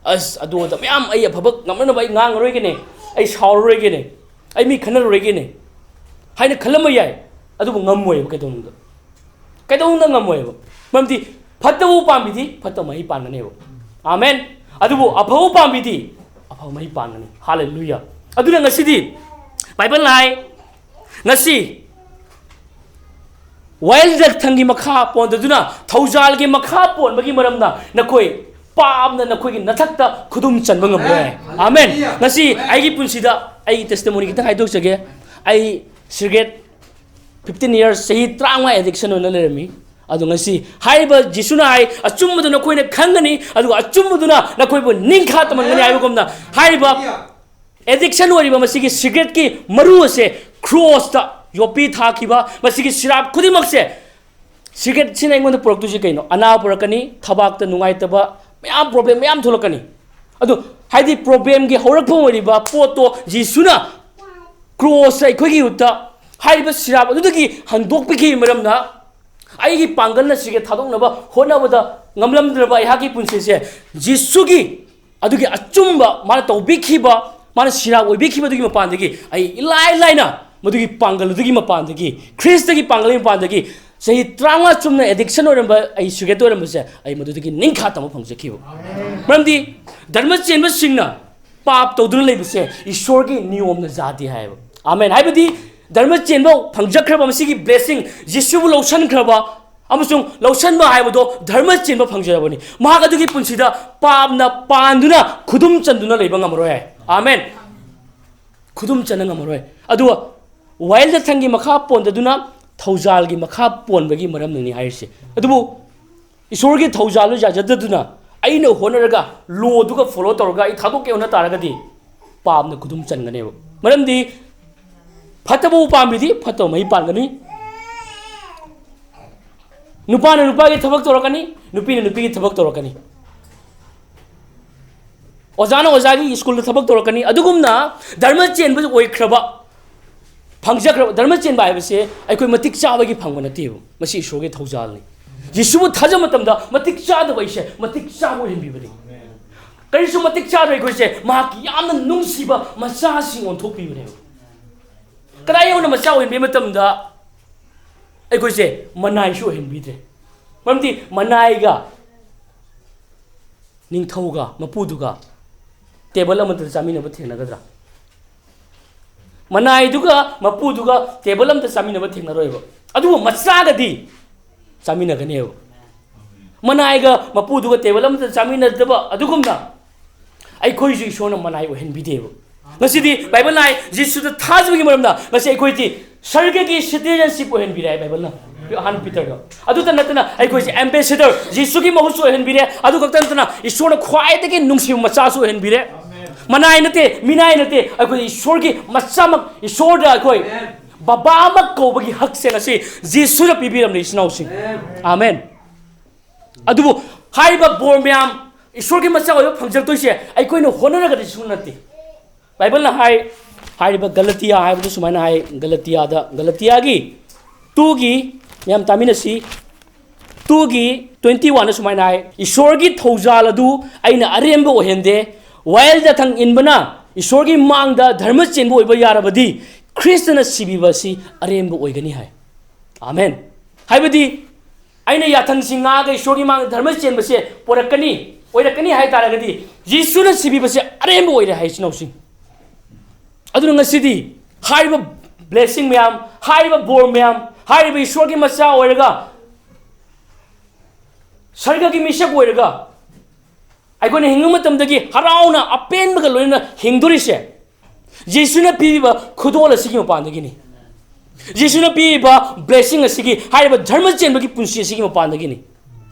ꯑꯁ, ꯑꯗꯨ ꯑꯗ ꯃꯌꯥꯝ, ꯑꯩ ꯑꯐꯕ ꯉꯝꯅꯅꯕ ꯑꯩ ꯉꯥꯡꯉꯔꯣꯏꯒꯦꯅꯦ, ꯑꯩ ꯁꯥꯎꯔꯔꯣꯏꯒꯦꯅꯦ, ꯑꯩ ꯃꯤ ꯈꯟꯅꯔꯔꯣꯏꯒꯦꯅꯦ ꯍꯥꯏꯅ ꯈꯜꯂꯝꯕ ꯌꯥꯏ, ꯑꯗꯨꯕꯨ ꯉꯝꯃꯣꯏꯕ ꯀꯩꯗꯧꯅꯨꯡꯗ꯫ ꯀꯩꯗꯧꯅꯨꯡꯗ ꯉꯝꯃꯣꯏꯕ꯫ ꯃꯔꯝꯗꯤ ꯐꯠꯇꯕ ꯎ ꯄꯥꯝꯕꯤꯗꯤ ꯐꯠꯇꯕ ꯃꯍꯩ ꯄꯥꯟꯒꯅꯦꯕ꯫ ꯑꯥꯃꯦꯟ꯫ ꯑꯗꯨꯕꯨ ꯑꯐꯕ ꯎ ꯄꯥꯝꯕꯤꯗꯤ ꯑꯐꯕ ꯃꯍꯩ ꯄꯥꯟꯒꯅꯤ꯫ ꯍꯥꯂꯦꯂꯨꯌꯥ꯫ ꯑꯗꯨꯅ ꯉꯁꯤꯗꯤ ꯕꯥꯏꯕꯜꯅ ꯍꯥꯏ, ꯉꯁꯤ ꯋꯥꯌꯦꯜ ꯖꯊꯪꯒꯤ ꯃꯈꯥ ꯄꯣꯟꯗꯗꯨꯅ ꯊꯧꯖꯥꯜꯒꯤ ꯃꯈꯥ ꯄꯣꯟꯕꯒꯤ ꯃꯔꯝꯅ ꯅꯈꯣꯏ ꯄꯥꯞꯅ ꯅꯈꯣꯏꯒꯤ ꯅꯊꯛꯇ ꯈꯨꯗꯨꯝ ꯆꯟꯕ ꯉꯝꯂꯣꯏ꯫ ꯑꯥꯃꯦꯟ꯫ ꯉꯁꯤ ꯑꯩꯒꯤ ꯄꯨꯟꯁꯤꯗ ꯑꯩꯒꯤ testimony ꯈꯤꯇꯪ ꯍꯥꯏꯗꯣꯛꯆꯒꯦ꯫ ꯑꯩ ꯁꯤꯒꯔꯦꯠ fifteen years, ꯆꯍꯤ ꯇꯔꯥꯃꯉꯥ addiction ꯑꯣꯏꯅ ꯂꯩꯔꯝꯃꯤ꯫ ꯑꯗꯣ ꯉꯁꯤ ꯍꯥꯏꯔꯤꯕ ꯖꯤꯁꯨꯅ ꯍꯥꯏ, "ꯑꯆꯨꯝꯕꯗꯨ ꯅꯈꯣꯏꯅ ꯈꯪꯒꯅꯤ, ꯑꯗꯨꯒ ꯑꯆꯨꯝꯕꯗꯨꯅ ꯅꯈꯣꯏꯕꯨ ꯅꯤꯡꯈꯥ ꯇꯝꯍꯟꯒꯅꯤ" ꯍꯥꯏꯕꯒꯨꯝꯅ, ꯍꯥꯏꯔꯤꯕ addiction ꯑꯣꯏꯔꯤꯕ ꯃꯁꯤꯒꯤ ꯁꯤꯒꯔꯦꯠꯀꯤ ꯃꯔꯨ ꯑꯁꯦ ꯀ꯭ꯔꯣꯁꯇ ꯌꯣꯠꯄꯤ ꯊꯥꯈꯤꯕ, ꯃꯁꯤꯒꯤ ꯁꯤꯔꯥꯞ ꯈꯨꯗꯤꯡꯃꯛꯁꯦ, ꯁꯤꯒꯔꯦꯠꯁꯤꯅ ꯑꯩꯉꯣꯟꯗ ꯄꯨꯔꯛꯇꯣꯏꯁꯤ ꯀꯩꯅꯣ? ꯑꯅꯥꯕ ꯄꯨꯔꯛꯀꯅꯤ, ꯊꯕꯥꯛꯇ ꯅꯨꯡꯉꯥꯏꯇꯕ, ꯃꯌꯥꯝ problem ꯃꯌꯥꯝ ꯊꯣꯛꯂꯛꯀꯅꯤ꯫ ꯑꯗꯨ ꯍꯥꯏꯗꯤ problemꯒꯤ ꯍꯧꯔꯛꯐꯝ ꯑꯣꯏꯔꯤꯕ ꯄꯣꯠꯇꯣ ꯖꯤꯁꯨꯅ ꯀ꯭ꯔꯣꯁꯇ ꯑꯩꯈꯣꯏꯒꯤ ꯌꯨꯠꯇ ꯍꯥꯏꯔꯤꯕ ꯁꯤꯔꯥꯞ ꯑꯗꯨꯗꯒꯤ ꯍꯟꯗꯣꯛꯄꯤꯈꯤꯕ ꯃꯔꯝꯅ, ꯑꯩꯒꯤ ꯄꯥꯡꯒꯜꯅ ꯁꯤꯒꯔꯦꯠ ꯊꯥꯗꯣꯛꯅꯕ ꯍꯣꯠꯅꯕꯗ ꯉꯝꯂꯝꯗ꯭ꯔꯕ ꯑꯩꯍꯥꯛꯀꯤ ꯄꯨꯟꯁꯤꯁꯦ ꯖꯤꯁꯨꯒꯤ ꯑꯗꯨꯒꯤ ꯑꯆꯨꯝꯕ ꯃꯥꯅ ꯇꯧꯕꯤꯈꯤꯕ, ꯃꯥꯅ ꯁꯤꯔꯥꯞ ꯑꯣꯏꯕꯤꯈꯤꯕꯗꯨꯒꯤ ꯃꯄꯥꯟꯗꯒꯤ ꯑꯩ ꯏꯂꯥꯏ ꯂꯥꯏꯅ ꯃꯗꯨꯒꯤ ꯄꯥꯡꯒꯜ ꯑꯗꯨꯒꯤ ꯃꯄꯥꯟꯗꯒꯤ, ꯈ꯭ꯔꯤꯁꯇꯒꯤ ꯄꯥꯡꯒꯜꯒꯤ ꯃꯄꯥꯟꯗꯒꯤ ꯆꯍꯤ ꯇꯔꯥꯃꯉꯥ ꯆꯨꯝꯅ addiction ꯑꯣꯏꯔꯝꯕ ꯑꯩ, ꯁꯤꯒꯔꯦꯠ ꯑꯣꯏꯔꯝꯕꯁꯦ, ꯑꯩ ꯃꯗꯨꯗꯒꯤ ꯅꯤꯡꯈꯥ ꯇꯝꯕ ꯐꯪꯖꯈꯤꯕ꯫ ꯃꯔꯝꯗꯤ ꯙꯔꯃ ꯆꯦꯟꯕꯁꯤꯡꯅ ꯄꯥꯞ ꯇꯧꯗꯨꯅ ꯂꯩꯕꯁꯦ ꯏꯁꯣꯔꯒꯤ ꯅꯤꯌꯣꯝꯅ ꯌꯥꯗꯦ ꯍꯥꯏꯕ꯫ ꯑꯥꯃꯦꯟ꯫ ꯍꯥꯏꯕꯗꯤ ꯙꯔꯃ ꯆꯦꯟꯕ ꯐꯪꯖꯈ꯭ꯔꯕ, ꯃꯁꯤꯒꯤ blessing, ꯖꯤꯁꯨꯕꯨ ꯂꯧꯁꯤꯟꯈ꯭ꯔꯕ ꯑꯃꯁꯨꯡ ꯂꯧꯁꯤꯟꯕ ꯍꯥꯏꯕꯗꯣ ꯙꯔꯃ ꯆꯦꯟꯕ ꯐꯪꯖꯔꯕꯅꯤ꯫ ꯃꯍꯥꯛ ꯑꯗꯨꯒꯤ ꯄꯨꯟꯁꯤꯗ ꯄꯥꯞꯅ ꯄꯥꯟꯗꯨꯅ ꯈꯨꯗꯨꯝ ꯆꯟꯗꯨꯅ ꯂꯩꯕ ꯉꯝꯃꯔꯣꯏ ꯍꯥꯏ꯫ ꯑꯥꯃꯦꯟ꯫ ꯈꯨꯗꯨꯝ ꯆꯟꯅ ꯉꯝꯃꯔꯣꯏ꯫ ꯑꯗꯨꯒ wild ꯊꯪꯒꯤ ꯃꯈꯥ ꯄꯣꯟꯗꯗꯨꯅ ꯊꯧꯖꯥꯜꯒꯤ ꯃꯈꯥ ꯄꯣꯟꯕꯒꯤ ꯃꯔꯝꯅꯅꯤ ꯍꯥꯏꯔꯤꯁꯦ꯫ ꯑꯗꯨꯕꯨ ꯏꯁꯣꯔꯒꯤ ꯊꯧꯖꯥꯜꯗꯨ ꯌꯥꯖꯗꯗꯨꯅ ꯑꯩꯅ ꯍꯣꯠꯅꯔꯒ, ꯂꯣꯗꯨꯒ follow ꯇꯧꯔꯒ ꯑꯩ ꯊꯥꯗꯣꯛꯀꯦ ꯍꯣꯠꯅ ꯇꯥꯔꯒꯗꯤ ꯄꯥꯞꯅ ꯈꯨꯗꯨꯝ ꯆꯟꯒꯅꯦꯕ꯫ ꯃꯔꯝꯗꯤ ꯐꯠꯇꯕ ꯎꯄꯥꯝꯕꯤꯗꯤ ꯐꯠꯇꯕ ꯃꯍꯩ ꯄꯥꯟꯒꯅꯤ꯫ ꯅꯨꯄꯥꯅ ꯅꯨꯄꯥꯒꯤ ꯊꯕꯛ ꯇꯧꯔꯛꯀꯅꯤ, ꯅꯨꯄꯤꯅ ꯅꯨꯄꯤꯒꯤ ꯊꯕꯛ ꯇꯧꯔꯛꯀꯅꯤ꯫ ꯑꯣꯖꯥꯅ ꯑꯣꯖꯥꯒꯤ ꯁ꯭ꯀꯨꯜꯗ ꯊꯕꯛ ꯇꯧꯔꯛꯀꯅꯤ꯫ ꯑꯗꯨꯒꯨꯝꯅ ꯙꯔꯃ ꯆꯦꯟꯕ ꯑꯣꯏꯈ꯭ꯔꯕ, ꯐꯪꯖꯈ꯭ꯔꯕ, ꯙꯔꯃ ꯆꯦꯟꯕ ꯍꯥꯏꯕꯁꯦ ꯑꯩꯈꯣꯏ ꯃꯇꯤꯛ ꯆꯥꯕꯒꯤ ꯐꯪꯕ ꯅꯠꯇꯦꯕ꯫ ꯃꯁꯤ ꯏꯁꯣꯔꯒꯤ ꯊꯧꯖꯥꯜꯅꯤ꯫ ꯌꯤꯁꯨꯕꯨ ꯊꯥꯖꯕ ꯃꯇꯝꯗ ꯃꯇꯤꯛ ꯆꯥꯗꯕ ꯑꯩꯁꯦ ꯃꯇꯤꯛ ꯆꯥꯕ ꯑꯣꯏꯍꯟꯕꯤꯕꯅꯤ꯫ ꯀꯔꯤꯁꯨ ꯃꯇꯤꯛ ꯆꯥꯗꯕ ꯑꯩꯈꯣꯏꯁꯦ ꯃꯍꯥꯛꯀꯤ ꯌꯥꯝꯅ ꯅꯨꯡꯁꯤꯕ ꯃꯆꯥꯁꯤꯡ ꯑꯣꯟꯊꯣꯛꯄꯤꯕꯅꯦꯕ꯫ ꯀꯗꯥꯏ ꯌꯧꯅ ꯃꯆꯥ ꯑꯣꯏꯍꯟꯕꯤꯕ ꯃꯇꯝꯗ ꯑꯩꯈꯣꯏꯁꯦ ꯃꯅꯥꯏꯁꯨ ꯑꯣꯏꯍꯟꯕꯤꯗ꯭ꯔꯦ꯫ ꯃꯔꯝꯗꯤ ꯃꯅꯥꯏꯒ ꯅꯤꯡꯊꯧꯒ ꯃꯄꯨꯗꯨꯒ ꯇꯦꯕꯜ ꯑꯃꯗ ꯆꯥꯃꯤꯟꯅꯕ ꯊꯦꯡꯅꯒꯗ꯭ꯔꯥ? ꯃꯅꯥꯏꯗꯨꯒ ꯃꯄꯨꯗꯨꯒ ꯇꯦꯕꯜ ꯑꯃꯗ ꯆꯥꯃꯤꯟꯅꯕ ꯊꯦꯡꯅꯔꯣꯏꯕ꯫ ꯑꯗꯨꯕꯨ ꯃꯆꯥꯒꯗꯤ ꯆꯥꯃꯤꯟꯅꯒꯅꯦꯕ꯫ ꯃꯅꯥꯏꯒ ꯃꯄꯨꯗꯨꯒ ꯇꯦꯕꯜ ꯑꯃꯗ ꯆꯥꯃꯤꯟꯅꯗꯕ ꯑꯗꯨꯒꯨꯝꯅ ꯑꯩꯈꯣꯏꯁꯨ ꯏꯁꯣꯔꯅ ꯃꯅꯥꯏ ꯑꯣꯏꯍꯟꯕꯤꯗꯦꯕ꯫ ꯉꯁꯤꯗꯤ ꯕꯥꯏꯕꯜꯅ ꯍꯥꯏ, ꯖꯤꯁꯨꯗ ꯊꯥꯖꯕꯒꯤ ꯃꯔꯝꯅ ꯉꯁꯤ ꯑꯩꯈꯣꯏꯗꯤ ꯁꯔꯒꯒꯤ citizenship ꯑꯣꯏꯍꯟꯕꯤꯔꯦ ꯍꯥꯏ ꯕꯥꯏꯕꯜꯅ꯫ ꯑꯍꯥꯟꯕ ꯄꯤꯇꯔꯗ꯫ ꯑꯗꯨꯇ ꯅꯠꯇꯅ ꯑꯩꯈꯣꯏꯁꯦ ambassador, ꯖꯤꯁꯨꯒꯤ ꯃꯍꯨꯠꯁꯨ ꯑꯣꯏꯍꯟꯕꯤꯔꯦ꯫ ꯑꯗꯨ ꯈꯛꯇ ꯅꯠꯇꯅ ꯏꯁꯣꯔꯅ ꯈ꯭ꯋꯥꯏꯗꯒꯤ ꯅꯨꯡꯁꯤꯕ ꯃꯆꯥꯁꯨ ꯑꯣꯏꯍꯟꯕꯤꯔꯦ꯫ ꯃꯅꯥꯏ ꯅꯠꯇꯦ, ꯃꯤꯅꯥꯏ ꯅꯠꯇꯦ, ꯑꯩꯈꯣꯏ ꯏꯁꯣꯔꯒꯤ ꯃꯆꯥꯃꯛ, ꯏꯁꯣꯔꯗ ꯑꯩꯈꯣꯏ ꯕꯕꯥ ꯑꯃ ꯀꯧꯕꯒꯤ ꯍꯛꯁꯦ ꯉꯁꯤ ꯖꯤꯁꯨꯅ ꯄꯤꯕꯤꯔꯝꯂꯦ, ꯏꯆꯤꯟ ꯏꯅꯥꯎꯁꯤꯡ꯫ ꯑꯥꯃꯦꯟ꯫ ꯑꯗꯨꯕꯨ ꯍꯥꯏꯔꯤꯕ ꯕꯣꯔ ꯃꯌꯥꯝ, ꯏꯁꯣꯔꯒꯤ ꯃꯆꯥ ꯑꯣꯏꯕ ꯐꯪꯖꯔꯛꯇꯣꯏꯁꯦ ꯑꯩꯈꯣꯏꯅ ꯍꯣꯠꯅꯔꯒꯗꯤ ꯁꯨ ꯅꯠꯇꯦ꯫ ꯕꯥꯏꯕꯜꯅ ꯍꯥꯏ, ꯍꯥꯏꯔꯤꯕ ꯒꯂꯇꯤꯌꯥ ꯍꯥꯏꯕꯗꯨ ꯁꯨꯃꯥꯏꯅ ꯍꯥꯏ, ꯒꯂꯇꯤꯌꯥꯗ, ꯒꯂꯇꯤꯌꯥꯒꯤ ꯇꯨꯒꯤ, ꯃꯌꯥꯝ ꯇꯥꯃꯤꯟꯅꯁꯤ, ꯇꯨꯒꯤ twenty one ꯁꯨꯃꯥꯏꯅ ꯍꯥꯏ, "ꯏꯁꯣꯔꯒꯤ ꯊꯧꯖꯥꯜ ꯑꯗꯨ ꯑꯩꯅ ꯑꯔꯦꯝꯕ ꯑꯣꯏꯍꯟꯗꯦ꯫ ꯋꯥꯌꯦꯜ ꯌꯥꯊꯪ ꯏꯟꯕꯅ ꯏꯁꯣꯔꯒꯤ ꯃꯥꯡꯗ ꯙꯔꯃ ꯆꯦꯟꯕ ꯑꯣꯏꯕ ꯌꯥꯔꯕꯗꯤ ꯈ꯭ꯔꯤꯁꯇꯅ ꯁꯤꯕꯤꯕ ꯑꯁꯤ ꯑꯔꯦꯝꯕ ꯑꯣꯏꯒꯅꯤ" ꯍꯥꯏ꯫ ꯑꯥꯃꯦꯟ꯫ ꯍꯥꯏꯕꯗꯤ ꯑꯩꯅ ꯌꯥꯊꯪꯁꯤ ꯉꯥꯛꯑꯒ ꯏꯁꯣꯔꯒꯤ ꯃꯥꯡꯗ ꯙꯔꯃ ꯆꯦꯟꯕꯁꯦ ꯄꯣꯔꯛꯀꯅꯤ, ꯑꯣꯏꯔꯛꯀꯅꯤ ꯍꯥꯏ ꯇꯥꯔꯒꯗꯤ ꯖꯤꯁꯨꯅ ꯁꯤꯕꯤꯕꯁꯦ ꯑꯔꯦꯝꯕ ꯑꯣꯏꯔꯦ ꯍꯥꯏ, ꯏꯆꯤꯟ ꯏꯅꯥꯎꯁꯤꯡ꯫ ꯑꯗꯨꯅ ꯉꯁꯤꯗꯤ ꯍꯥꯏꯔꯤꯕ blessing ꯃꯌꯥꯝ, ꯍꯥꯏꯔꯤꯕ ꯕꯣꯔ ꯃꯌꯥꯝ, ꯍꯥꯏꯔꯤꯕ ꯏꯁꯣꯔꯒꯤ ꯃꯆꯥ ꯑꯣꯏꯔꯒ, ꯁꯔꯒꯒꯤ ꯃꯤꯁꯛ ꯑꯣꯏꯔꯒ, ꯑꯩꯈꯣꯏꯅ ꯍꯤꯡꯕ ꯃꯇꯝꯗꯒꯤ ꯍꯔꯥꯎꯅ ꯑꯄꯦꯟꯕꯒ ꯂꯣꯏꯅꯅ ꯍꯤꯡꯗꯣꯔꯤꯁꯦ ꯖꯤꯁꯨꯅ ꯄꯤꯔꯤꯕ ꯈꯨꯗꯣꯜ ꯑꯁꯤꯒꯤ ꯃꯄꯥꯟꯗꯒꯤꯅꯤ꯫ ꯖꯤꯁꯨꯅ ꯄꯤꯔꯤꯕ blessing ꯑꯁꯤꯒꯤ, ꯍꯥꯏꯔꯤꯕ ꯙꯔꯃ ꯆꯦꯟꯕꯒꯤ ꯄꯨꯟꯁꯤ ꯑꯁꯤꯒꯤ ꯃꯄꯥꯟꯗꯒꯤꯅꯤ꯫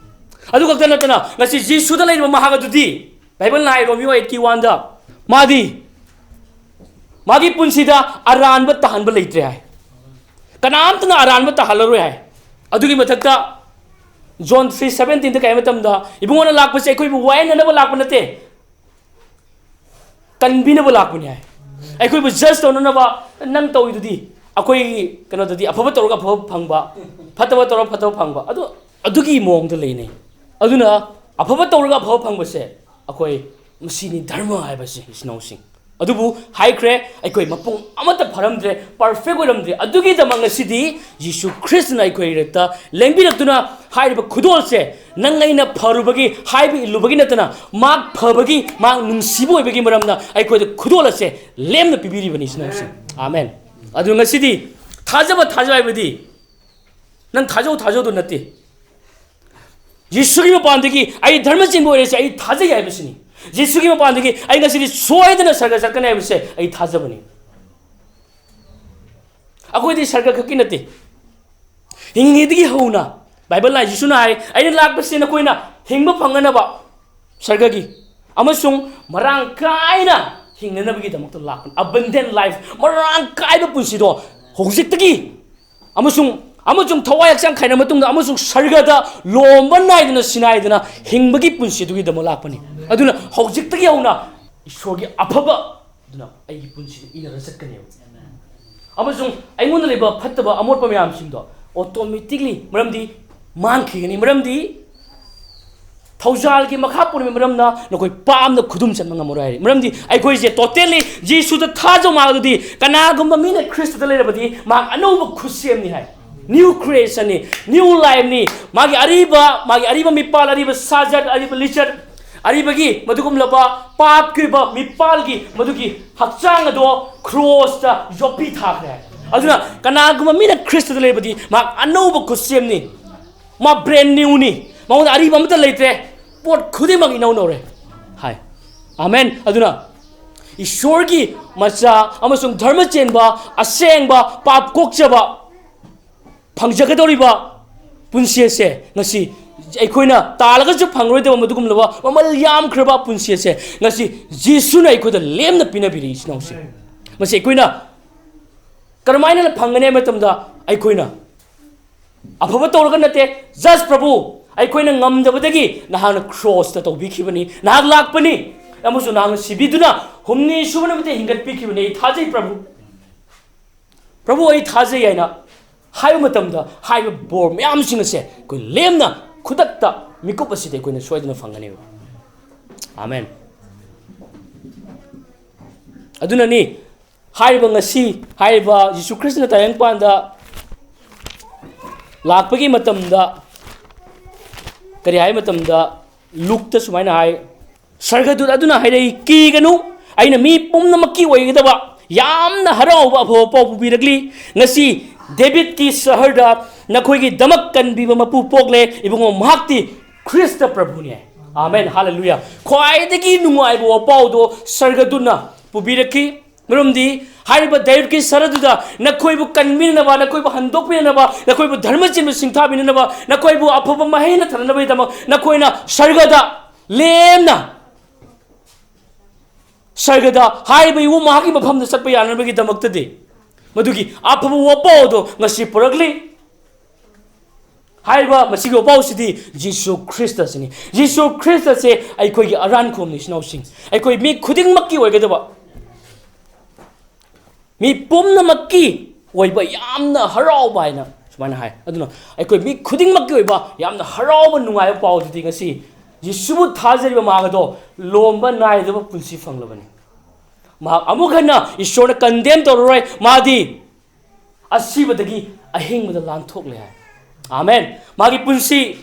ꯑꯗꯨ ꯈꯛꯇ ꯅꯠꯇꯅ ꯉꯁꯤ ꯖꯤꯁꯨꯗ ꯂꯩꯔꯤꯕ ꯃꯍꯥꯛ ꯑꯗꯨꯗꯤ ꯕꯥꯏꯕꯜꯅ ꯍꯥꯏ, ꯔꯣꯃꯤꯌꯣ ꯑꯩꯠꯀꯤ ꯋꯥꯟꯗ, ꯃꯥꯗꯤ ꯃꯥꯒꯤ ꯄꯨꯟꯁꯤꯗ ꯑꯔꯥꯟꯕ ꯇꯥꯍꯟꯕ ꯂꯩꯇ꯭ꯔꯦ ꯍꯥꯏ꯫ ꯀꯅꯥꯝꯇꯅ ꯑꯔꯥꯟꯕ ꯇꯥꯍꯜꯂꯔꯣꯏ ꯍꯥꯏ꯫ ꯑꯗꯨꯒꯤ ꯃꯊꯛꯇ ꯖꯣꯟ ꯊ꯭ꯔꯤ ꯁꯕꯦꯟꯇꯤꯟꯗ ꯀꯩ ꯍꯥꯏ ꯃꯇꯝꯗ, "ꯏꯕꯨꯡꯉꯣꯅ ꯂꯥꯛꯄꯁꯦ ꯑꯩꯈꯣꯏꯕꯨ ꯋꯥꯌꯦꯜꯅꯅꯕ ꯂꯥꯛꯄ ꯅꯠꯇꯦ, ꯀꯟꯕꯤꯅꯕ ꯂꯥꯛꯄꯅꯤ" ꯍꯥꯏ꯫ ꯑꯩꯈꯣꯏꯕꯨ judge ꯇꯧꯅꯅꯕ, "ꯅꯪ ꯇꯧꯔꯤꯗꯨꯗꯤ, ꯑꯩꯈꯣꯏꯒꯤ ꯀꯩꯅꯣꯗꯗꯤ ꯑꯐꯕ ꯇꯧꯔꯒ ꯑꯐꯕ ꯐꯪꯕ, ꯐꯠꯇꯕ ꯇꯧꯔꯒ ꯐꯠꯇꯕ ꯐꯪꯕ", ꯑꯗꯨ, ꯑꯗꯨꯒꯤ ꯃꯑꯣꯡꯗ ꯂꯩꯅꯩ꯫ ꯑꯗꯨꯅ ꯑꯐꯕ ꯇꯧꯔꯒ ꯑꯐꯕ ꯐꯪꯕꯁꯦ ꯑꯩꯈꯣꯏ, ꯃꯁꯤꯅꯤ ꯙꯔꯃ ꯍꯥꯏꯕꯁꯦ, ꯏꯆꯤꯟ ꯏꯅꯥꯎꯁꯤꯡ꯫ ꯑꯗꯨꯕꯨ ꯍꯥꯏꯈ꯭ꯔꯦ, ꯑꯩꯈꯣꯏ ꯃꯄꯨꯡ ꯑꯃꯠꯇ ꯐꯔꯝꯗ꯭ꯔꯦ, perfect ꯑꯣꯏꯔꯝꯗ꯭ꯔꯦ꯫ ꯑꯗꯨꯒꯤꯗꯃꯛ ꯉꯁꯤꯗꯤ ꯌꯤꯁꯨ ꯈ꯭ꯔꯤꯁꯇꯅ ꯑꯩꯈꯣꯏ ꯔꯦꯠꯇ ꯂꯦꯡꯕꯤꯔꯛꯇꯨꯅ ꯍꯥꯏꯔꯤꯕ ꯈꯨꯗꯣꯜꯁꯦ ꯅꯪ ꯑꯩꯅ ꯐꯔꯨꯕꯒꯤ, ꯍꯥꯏꯕ ꯏꯜꯂꯨꯕꯒꯤ ꯅꯠꯇꯅ, ꯃꯍꯥꯛ ꯐꯕꯒꯤ, ꯃꯍꯥꯛ ꯅꯨꯡꯁꯤꯕ ꯑꯣꯏꯕꯒꯤ ꯃꯔꯝꯅ ꯑꯩꯈꯣꯏꯗ ꯈꯨꯗꯣꯜ ꯑꯁꯦ ꯂꯦꯝꯅ ꯄꯤꯕꯤꯔꯤꯕꯅꯤ, ꯏꯆꯤꯟ ꯏꯅꯥꯎꯁꯤꯡ꯫ ꯑꯃꯦꯟ꯫ ꯑꯗꯨ ꯉꯁꯤꯗꯤ ꯊꯥꯖꯕ, ꯊꯥꯖꯕ ꯍꯥꯏꯕꯗꯤ ꯅꯪ ꯊꯥꯖꯧ ꯊꯥꯖꯧꯗꯨ ꯅꯠꯇꯦ꯫ ꯌꯤꯁꯨꯒꯤ ꯃꯄꯥꯟꯗꯒꯤ ꯑꯩ ꯙꯔꯃ ꯆꯦꯟꯕ ꯑꯣꯏꯔꯁꯦ ꯑꯩ ꯊꯥꯖꯩ ꯍꯥꯏꯕꯁꯤꯅꯤ꯫ ꯌꯤꯁꯨꯒꯤ ꯃꯄꯥꯟꯗꯒꯤ ꯑꯩ ꯉꯁꯤꯗꯤ ꯁꯣꯏꯗꯅ ꯁꯔꯒ ꯆꯠꯀꯅꯤ ꯍꯥꯏꯕꯁꯦ ꯑꯩ ꯊꯥꯖꯕꯅꯤ꯫ ꯑꯩꯈꯣꯏꯗꯤ ꯁꯔꯒ ꯈꯛꯀꯤ ꯅꯠꯇꯦ, ꯍꯤꯡꯉꯤꯗꯒꯤ ꯍꯧꯅ ꯕꯥꯏꯕꯜꯅ, ꯌꯤꯁꯨꯅ ꯍꯥꯏ, "ꯑꯩꯅ ꯂꯥꯛꯄꯁꯦ ꯅꯈꯣꯏꯅ ꯍꯤꯡꯕ ꯐꯪꯅꯅꯕ ꯁꯔꯒꯒꯤ ꯑꯃꯁꯨꯡ ꯃꯔꯥꯡ ꯀꯥꯏꯅ ꯍꯤꯡꯅꯅꯕꯒꯤꯗꯃꯛꯇ ꯂꯥꯛꯄꯅꯤ꯫" Abundant life, ꯃꯔꯥꯡ ꯀꯥꯏꯕ ꯄꯨꯟꯁꯤꯗꯣ ꯍꯧꯖꯤꯛꯇꯒꯤ ꯑꯃꯁꯨꯡ, ꯑꯃꯁꯨꯡ ꯊꯋꯥꯏ ꯍꯛꯆꯥꯡ ꯈꯥꯏꯅ ꯃꯇꯨꯡꯗ ꯑꯃꯁꯨꯡ ꯁꯔꯒꯗ ꯂꯣꯝꯕ ꯅꯥꯏꯗꯅ ꯁꯤꯅꯥꯏꯗꯅ ꯍꯤꯡꯕꯒꯤ ꯄꯨꯟꯁꯤ ꯑꯗꯨꯒꯤꯗꯃꯛ ꯂꯥꯛꯄꯅꯤ꯫ ꯑꯗꯨꯅ ꯍꯧꯖꯤꯛꯇꯒꯤ ꯍꯧꯅ ꯏꯁꯣꯔꯒꯤ ꯑꯐꯕ ꯑꯗꯨꯅ ꯑꯩꯒꯤ ꯄꯨꯟꯁꯤꯗ ꯏꯅꯔ ꯆꯠꯀꯅꯦꯕ꯫ ꯑꯃꯁꯨꯡ ꯑꯩꯉꯣꯟꯗ ꯂꯩꯕ ꯐꯠꯇꯕ ꯑꯃꯣꯠꯄ ꯃꯌꯥꯝꯁꯤꯡꯗꯣ automatically, ꯃꯔꯝꯗꯤ ꯃꯥꯡꯈꯤꯒꯅꯤ, ꯃꯔꯝꯗꯤ ꯊꯧꯖꯥꯜꯒꯤ ꯃꯈꯥ ꯄꯣꯟꯕ ꯃꯔꯝꯅ ꯅꯈꯣꯏ ꯄꯥꯞꯅ ꯈꯨꯗꯨꯝ ꯆꯟꯕ ꯉꯝꯃꯔꯣꯏ ꯍꯥꯏꯔꯤ꯫ ꯃꯔꯝꯗꯤ ꯑꯩꯈꯣꯏꯁꯦ totally ꯖꯤꯁꯨꯗ ꯊꯥꯖꯧ ꯃꯥꯜꯂꯗꯤ, ꯀꯅꯥꯒꯨꯝꯕ ꯃꯤꯅ ꯈ꯭ꯔꯤꯁꯇꯗ ꯂꯩꯔꯕꯗꯤ ꯃꯍꯥꯛ ꯑꯅꯧꯕ ꯈꯨꯠꯁꯦꯝꯅꯤ ꯍꯥꯏ꯫ New creationꯅꯤ, new lifeꯅꯤ꯫ ꯃꯥꯒꯤ ꯑꯔꯤꯕ, ꯃꯥꯒꯤ ꯑꯔꯤꯕ ꯃꯤꯄꯥꯜ, ꯑꯔꯤꯕ ꯁꯥꯖꯠ, ꯑꯔꯤꯕ ꯂꯤꯆꯠ, ꯑꯔꯤꯕꯒꯤ ꯃꯗꯨꯒꯨꯝꯂꯕ ꯄꯥꯞꯀꯤ ꯑꯣꯏꯕ ꯃꯤꯄꯥꯜꯒꯤ ꯃꯗꯨꯒꯤ ꯍꯛꯆꯥꯡ ꯑꯗꯣ ꯀ꯭ꯔꯣꯁꯇ ꯌꯣꯠꯄꯤ ꯊꯥꯈ꯭ꯔꯦ꯫ ꯑꯗꯨꯅ ꯀꯅꯥꯒꯨꯝꯕ ꯃꯤꯅ ꯈ꯭ꯔꯤꯁꯇꯗ ꯂꯩꯔꯕꯗꯤ ꯃꯍꯥꯛ ꯑꯅꯧꯕ ꯈꯨꯠꯁꯦꯝꯅꯤ꯫ ꯃꯥ brand newꯅꯤ꯫ ꯃꯉꯣꯟꯗ ꯑꯔꯤꯕ ꯑꯃꯠꯇ ꯂꯩꯇ꯭ꯔꯦ꯫ ꯄꯣꯠ ꯈꯨꯗꯤꯡꯃꯛ ꯏꯅꯧ ꯅꯧꯔꯦ ꯍꯥꯏ꯫ ꯑꯃꯦꯟ꯫ ꯑꯗꯨꯅ ꯏꯁꯣꯔꯒꯤ ꯃꯆꯥ ꯑꯃꯁꯨꯡ ꯙꯔꯃ ꯆꯦꯟꯕ, ꯑꯁꯦꯡꯕ, ꯄꯥꯞ ꯀꯣꯛꯆꯕ ꯐꯪꯖꯒꯗꯧꯔꯤꯕ ꯄꯨꯟꯁꯤ ꯑꯁꯦ ꯉꯁꯤ ꯑꯩꯈꯣꯏꯅ ꯇꯥꯜꯂꯒꯁꯨ ꯐꯪꯂꯔꯣꯏꯗꯕ ꯃꯗꯨꯒꯨꯝꯂꯕ ꯃꯃꯜ ꯌꯥꯝꯈ꯭ꯔꯕ ꯄꯨꯟꯁꯤ ꯑꯁꯦ ꯉꯁꯤ ꯖꯤꯁꯨꯅ ꯑꯩꯈꯣꯏꯗ ꯂꯦꯝꯅ ꯄꯤꯅꯕꯤꯔꯤ, ꯏꯆꯤꯟ ꯏꯅꯥꯎꯁꯤꯡ꯫ ꯃꯁꯤ ꯑꯩꯈꯣꯏꯅ ꯀꯔꯝꯍꯥꯏꯅ ꯐꯪꯒꯅꯤ ꯍꯥꯏꯕ ꯃꯇꯝꯗ, ꯑꯩꯈꯣꯏꯅ ꯑꯐꯕ ꯇꯧꯔꯒ ꯅꯠꯇꯦ, just ꯄ꯭ꯔꯚꯨ, ꯑꯩꯈꯣꯏꯅ ꯉꯝꯗꯕꯗꯒꯤ ꯅꯍꯥꯛꯅ ꯀ꯭ꯔꯣꯁꯇ ꯇꯧꯕꯤꯈꯤꯕꯅꯤ, ꯅꯍꯥꯛ ꯂꯥꯛꯄꯅꯤ ꯑꯃꯁꯨꯡ ꯅꯍꯥꯛꯅ ꯁꯤꯕꯤꯗꯨꯅ ꯍꯨꯝꯅꯤ ꯁꯨꯕ ꯅꯨꯃꯤꯠꯇ ꯍꯤꯡꯒꯠꯄꯤꯈꯤꯕꯅꯤ꯫ ꯑꯩ ꯊꯥꯖꯩ ꯄ꯭ꯔꯚꯨ, ꯄ꯭ꯔꯚꯨ, ꯑꯩ ꯊꯥꯖꯩ ꯍꯥꯏꯅ ꯍꯥꯏꯕ ꯃꯇꯝꯗ, ꯍꯥꯏꯔꯤꯕ ꯕꯣꯔ ꯃꯌꯥꯝꯁꯤꯡ ꯑꯁꯦ ꯑꯩꯈꯣꯏ ꯂꯦꯝꯅ ꯈꯨꯗꯛꯇ ꯃꯤꯀꯨꯞ ꯑꯁꯤꯗ ꯑꯩꯈꯣꯏꯅ ꯁꯣꯏꯗꯅ ꯐꯪꯒꯅꯦꯕ꯫ ꯑꯃꯦꯟ꯫ ꯑꯗꯨꯅꯅꯤ ꯍꯥꯏꯔꯤꯕ ꯉꯁꯤ ꯍꯥꯏꯔꯤꯕ ꯖꯤꯁꯨ ꯈ꯭ꯔꯤꯁꯇꯅ ꯇꯥꯏꯕꯪꯄꯥꯟꯗ ꯂꯥꯛꯄꯒꯤ ꯃꯇꯝꯗ ꯀꯔꯤ ꯍꯥꯏ ꯃꯇꯝꯗ, ꯂꯨꯛꯇ ꯁꯨꯃꯥꯏꯅ ꯍꯥꯏ, ꯁꯔꯒꯗꯨꯠ ꯑꯗꯨꯅ ꯍꯥꯏꯔꯛꯏ, "ꯀꯤꯒꯅꯨ, ꯑꯩꯅ ꯃꯤ ꯄꯨꯝꯅꯃꯛꯀꯤ ꯑꯣꯏꯒꯗꯕ ꯌꯥꯝꯅ ꯍꯔꯥꯎꯕ ꯑꯐꯕ ꯄꯥꯎ ꯄꯨꯕꯤꯔꯛꯂꯤ꯫ ꯉꯁꯤ ꯗꯦꯕꯤꯠꯀꯤ ꯁꯍꯔꯗ ꯅꯈꯣꯏꯒꯤꯗꯃꯛ ꯀꯟꯕꯤꯕ ꯃꯄꯨ ꯄꯣꯛꯂꯦ꯫ ꯏꯕꯨꯡꯉꯣ, ꯃꯍꯥꯛꯇꯤ ꯈ꯭ꯔꯤꯁꯇ ꯄ꯭ꯔꯚꯨꯅꯤ"꯫ ꯑꯃꯦꯟ, ꯍꯥꯂꯦꯂꯨꯌꯥ꯫ ꯈ꯭ꯋꯥꯏꯗꯒꯤ ꯅꯨꯡꯉꯥꯏꯕ ꯋꯥꯄꯥꯎꯗꯣ ꯁꯔꯒꯗꯨꯠꯅ ꯄꯨꯕꯤꯔꯛꯈꯤ꯫ ꯃꯔꯝꯗꯤ ꯍꯥꯏꯔꯤꯕ ꯗꯦꯕꯤꯠꯀꯤ ꯁꯍꯔꯗꯨꯗ ꯅꯈꯣꯏꯕꯨ ꯀꯟꯕꯤꯅꯅꯕ, ꯅꯈꯣꯏꯕꯨ ꯍꯟꯗꯣꯛꯄꯤꯅꯅꯕ, ꯅꯈꯣꯏꯕꯨ ꯙꯔꯃ ꯆꯦꯟꯕ ꯁꯤꯡꯊꯥꯕꯤꯅꯅꯕ, ꯅꯈꯣꯏꯕꯨ ꯑꯐꯕ ꯃꯍꯩꯅ ꯊꯥꯅꯅꯕꯒꯤꯗꯃꯛ ꯅꯈꯣꯏꯅ ꯁꯔꯒꯗ ꯂꯦꯝꯅ, ꯁꯔꯒꯗ ꯍꯥꯏꯔꯤꯕ ꯏꯕꯨꯡ ꯃꯍꯥꯛꯀꯤ ꯃꯐꯝꯗ ꯆꯠꯄ ꯌꯥꯅꯕꯒꯤꯗꯃꯛꯇꯗꯤ ꯃꯗꯨꯒꯤ ꯑꯐꯕ ꯋꯥꯄꯥꯎ ꯑꯗꯨ ꯉꯁꯤ ꯄꯨꯔꯛꯂꯤ꯫ ꯍꯥꯏꯔꯤꯕ ꯃꯁꯤꯒꯤ ꯋꯥꯄꯥꯎꯁꯤꯗꯤ ꯖꯤꯁꯨ ꯈ꯭ꯔꯤꯁꯇꯁꯤꯅꯤ꯫ ꯖꯤꯁꯨ ꯈ꯭ꯔꯤꯁꯇꯁꯦ ꯑꯩꯈꯣꯏꯒꯤ ꯑꯔꯥꯟ ꯈꯨꯕꯝꯅꯤ, ꯏꯆꯤꯟ ꯏꯅꯥꯎꯁꯤꯡ꯫ ꯑꯩꯈꯣꯏ ꯃꯤ ꯈꯨꯗꯤꯡꯃꯛꯀꯤ ꯑꯣꯏꯒꯗꯕ, ꯃꯤ ꯄꯨꯝꯅꯃꯛꯀꯤ ꯑꯣꯏꯕ ꯌꯥꯝꯅ ꯍꯔꯥꯎꯕ ꯍꯥꯏꯅ ꯁꯨꯃꯥꯏꯅ ꯍꯥꯏ꯫ ꯑꯗꯨꯅ ꯑꯩꯈꯣꯏ ꯃꯤ ꯈꯨꯗꯤꯡꯃꯛꯀꯤ ꯑꯣꯏꯕ ꯌꯥꯝꯅ ꯍꯔꯥꯎꯕ, ꯅꯨꯡꯉꯥꯏꯕ ꯄꯥꯎꯗꯨꯗꯤ ꯉꯁꯤ ꯖꯤꯁꯨꯕꯨ ꯊꯥꯖꯔꯤꯕ ꯃꯍꯥꯛ ꯑꯗꯣ ꯂꯣꯝꯕ ꯅꯥꯏꯗꯕ ꯄꯨꯟꯁꯤ ꯐꯪꯂꯕꯅꯤ꯫ ꯃꯍꯥꯛ ꯑꯃꯨꯛ ꯍꯟꯅ ꯏꯁꯣꯔꯅ ꯀꯟꯗꯦꯝ ꯇꯧꯔꯔꯣꯏ꯫ ꯃꯥꯗꯤ ꯑꯁꯤꯕꯗꯒꯤ ꯑꯍꯤꯡꯕꯗ ꯂꯥꯟꯊꯣꯛꯂꯦ ꯍꯥꯏ꯫ ꯑꯥꯃꯦꯟ꯫ ꯃꯥꯒꯤ ꯄꯨꯟꯁꯤ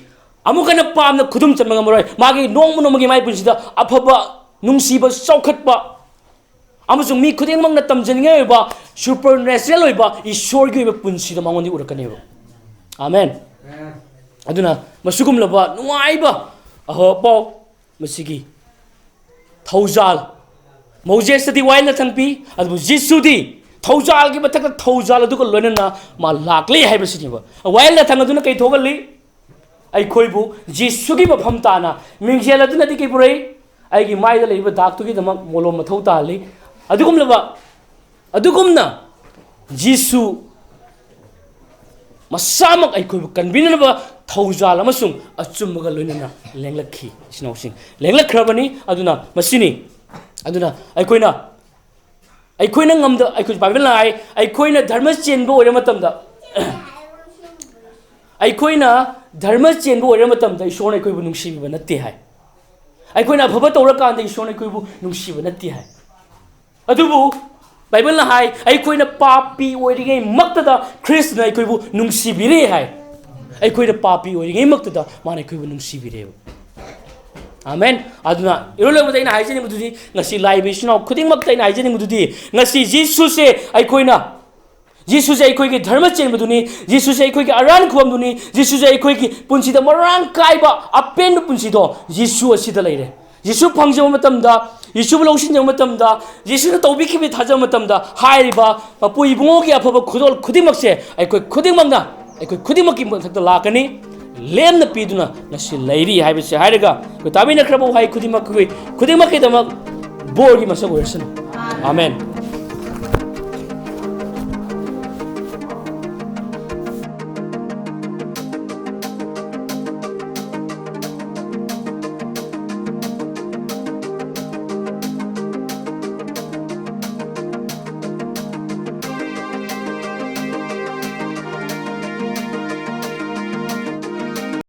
ꯑꯃꯨꯛ ꯍꯟꯅ ꯄꯥꯞꯅ ꯈꯨꯗꯨꯝ ꯆꯟꯕ ꯉꯝꯃꯔꯣꯏ꯫ ꯃꯥꯒꯤ ꯅꯣꯡꯃ ꯅꯣꯡꯃꯒꯤ ꯃꯥꯒꯤ ꯄꯨꯟꯁꯤꯗ ꯑꯐꯕ, ꯅꯨꯡꯁꯤꯕ, ꯆꯥꯎꯈꯠꯄ ꯑꯃꯁꯨꯡ ꯃꯤ ꯈꯨꯗꯤꯡꯃꯛꯅ ꯇꯝꯖꯅꯤꯡꯉꯥꯏ ꯑꯣꯏꯕ supernatural ꯑꯣꯏꯕ ꯏꯁꯣꯔꯒꯤ ꯑꯣꯏꯕ ꯄꯨꯟꯁꯤꯗꯣ ꯃꯉꯣꯟꯗ ꯎꯔꯛꯀꯅꯦꯕ꯫ ꯑꯥꯃꯦꯟ꯫ ꯑꯗꯨꯅ ꯃꯁꯤꯒꯨꯝꯂꯕ ꯅꯨꯡꯉꯥꯏꯕ ꯑꯐꯕ ꯄꯥꯎ ꯃꯁꯤꯒꯤ ꯊꯧꯖꯥꯜ, ꯃꯣꯖꯦꯁꯇꯗꯤ ꯋꯥꯌꯦꯜ ꯅꯊꯪ ꯄꯤ, ꯑꯗꯨꯕꯨ ꯖꯤꯁꯨꯗꯤ ꯊꯧꯖꯥꯜꯒꯤ ꯃꯊꯛꯇ ꯊꯧꯖꯥꯜ ꯑꯗꯨꯒ ꯂꯣꯏꯅꯅ ꯃꯥ ꯂꯥꯛꯂꯦ ꯍꯥꯏꯕꯁꯤꯅꯦꯕ꯫ ꯋꯥꯌꯦꯜ ꯅꯊꯪ ꯑꯗꯨꯅ ꯀꯩ ꯊꯣꯛꯍꯜꯂꯤ? ꯑꯩꯈꯣꯏꯕꯨ ꯖꯤꯁꯨꯒꯤ ꯃꯐꯝ ꯇꯥꯅ ꯃꯤꯡꯖꯦꯜ ꯑꯗꯨꯅꯗꯤ ꯀꯩ ꯄꯨꯔꯛꯏ? ꯑꯩꯒꯤ ꯃꯥꯏꯗ ꯂꯩꯔꯤꯕ ꯗꯥꯛꯇꯨꯒꯤꯗꯃꯛ ꯃꯣꯂꯣꯝ ꯃꯊꯧ ꯇꯥꯍꯜꯂꯤ꯫ ꯑꯗꯨꯒꯨꯝꯂꯕ, ꯑꯗꯨꯒꯨꯝꯅ ꯖꯤꯁꯨ ꯃꯁꯥꯃꯛ ꯑꯩꯈꯣꯏꯕꯨ ꯀꯟꯕꯤꯅꯅꯕ ꯊꯧꯖꯥꯜ ꯑꯃꯁꯨꯡ ꯑꯆꯨꯝꯕꯒ ꯂꯣꯏꯅꯅ ꯂꯦꯡꯂꯛꯈꯤ꯫ ꯏꯆꯤꯟ ꯏꯅꯥꯎꯁꯤꯡ, ꯂꯦꯡꯂꯛꯈ꯭ꯔꯕꯅꯤ꯫ ꯑꯗꯨꯅ ꯃꯁꯤꯅꯤ꯫ ꯑꯗꯨꯅ ꯑꯩꯈꯣꯏꯅ, ꯑꯩꯈꯣꯏꯅ ꯉꯝꯗ, ꯑꯩꯈꯣꯏ ꯕꯥꯏꯕꯜꯅ ꯍꯥꯏ, ꯑꯩꯈꯣꯏꯅ ꯙꯔꯃ ꯆꯦꯟꯕ ꯑꯣꯏꯔ ꯃꯇꯝꯗ, ꯑꯩꯈꯣꯏꯅ ꯙꯔꯃ ꯆꯦꯟꯕ ꯑꯣꯏꯔ ꯃꯇꯝꯗ ꯏꯁꯣꯔꯅ ꯑꯩꯈꯣꯏꯕꯨ ꯅꯨꯡꯁꯤꯕꯤꯕ ꯅꯠꯇꯦ ꯍꯥꯏ꯫ ꯑꯩꯈꯣꯏꯅ ꯑꯐꯕ ꯇꯧꯔꯀꯥꯟꯗ ꯏꯁꯣꯔꯅ ꯑꯩꯈꯣꯏꯕꯨ ꯅꯨꯡꯁꯤꯕ ꯅꯠꯇꯦ ꯍꯥꯏ꯫ ꯑꯗꯨꯕꯨ ꯕꯥꯏꯕꯜꯅ ꯍꯥꯏ, ꯑꯩꯈꯣꯏꯅ ꯄꯥꯄꯤ ꯑꯣꯏꯔꯤꯉꯩ ꯃꯛꯇꯗ ꯈ꯭ꯔꯤꯁꯇꯅ ꯑꯩꯈꯣꯏꯕꯨ ꯅꯨꯡꯁꯤꯕꯤꯔꯦ ꯍꯥꯏ꯫ ꯑꯩꯈꯣꯏꯅ ꯄꯥꯄꯤ ꯑꯣꯏꯔꯤꯉꯩ ꯃꯛꯇꯗ ꯃꯥꯅ ꯑꯩꯈꯣꯏꯕꯨ ꯅꯨꯡꯁꯤꯕꯤꯔꯦꯕ꯫ ꯑꯥꯃꯦꯟ꯫ ꯑꯗꯨꯅ ꯏꯔꯣꯏ ꯂꯣꯏꯕꯗ ꯑꯩꯅ ꯍꯥꯏꯖꯅꯤꯡꯕꯗꯨꯗꯤ, ꯉꯁꯤ ꯂꯥꯛꯏꯕ ꯏꯆꯤꯟ ꯏꯅꯥꯎ ꯈꯨꯗꯤꯡꯃꯛꯇ ꯑꯩꯅ ꯍꯥꯏꯖꯅꯤꯡꯕꯗꯨꯗꯤ, ꯉꯁꯤ ꯖꯤꯁꯨꯁꯦ ꯑꯩꯈꯣꯏꯅ, ꯖꯤꯁꯨꯁꯦ ꯑꯩꯈꯣꯏꯒꯤ ꯙꯔꯃ ꯆꯦꯟꯕꯗꯨꯅꯤ, ꯖꯤꯁꯨꯁꯦ ꯑꯩꯈꯣꯏꯒꯤ ꯑꯔꯥꯟ ꯈꯨꯕꯝꯗꯨꯅꯤ, ꯖꯤꯁꯨꯁꯦ ꯑꯩꯈꯣꯏꯒꯤ ꯄꯨꯟꯁꯤꯗ ꯃꯔꯥꯡ ꯀꯥꯏꯕ ꯑꯄꯦꯟꯕ ꯄꯨꯟꯁꯤꯗꯣ ꯖꯤꯁꯨ ꯑꯁꯤꯗ ꯂꯩꯔꯦ꯫ ꯖꯤꯁꯨ ꯐꯪꯖꯕ ꯃꯇꯝꯗ, ꯖꯤꯁꯨꯕꯨ ꯂꯧꯁꯤꯟꯖꯕ ꯃꯇꯝꯗ, ꯖꯤꯁꯨꯅ ꯇꯧꯕꯤꯈꯤꯕ ꯊꯥꯖꯕ ꯃꯇꯝꯗ, ꯍꯥꯏꯔꯤꯕ ꯃꯄꯨ ꯏꯕꯨꯡꯉꯣꯒꯤ ꯑꯐꯕ ꯈꯨꯗꯣꯜ ꯈꯨꯗꯤꯡꯃꯛꯁꯦ ꯑꯩꯈꯣꯏ ꯈꯨꯗꯤꯡꯃꯛꯅ, ꯑꯩꯈꯣꯏ ꯈꯨꯗꯤꯡꯃꯛꯀꯤ ꯃꯊꯛꯇ ꯂꯥꯛꯀꯅꯤ꯫ ꯂꯦꯝꯅ ꯄꯤꯗꯨꯅ ꯉꯁꯤ ꯂꯩꯔꯤ ꯍꯥꯏꯕꯁꯦ ꯍꯥꯏꯔꯒ, ꯑꯩꯈꯣꯏ ꯇꯥꯃꯤꯟꯅꯈ꯭ꯔꯕ ꯋꯥꯍꯩ ꯈꯨꯗꯤꯡꯃꯛ, ꯑꯩꯈꯣꯏ ꯈꯨꯗꯤꯡꯃꯛꯀꯤꯗꯃꯛ ꯕꯣꯔꯒꯤ ꯃꯁꯛ ꯑꯣꯏꯔꯁꯅꯨ꯫ ꯑꯥꯃꯦꯟ꯫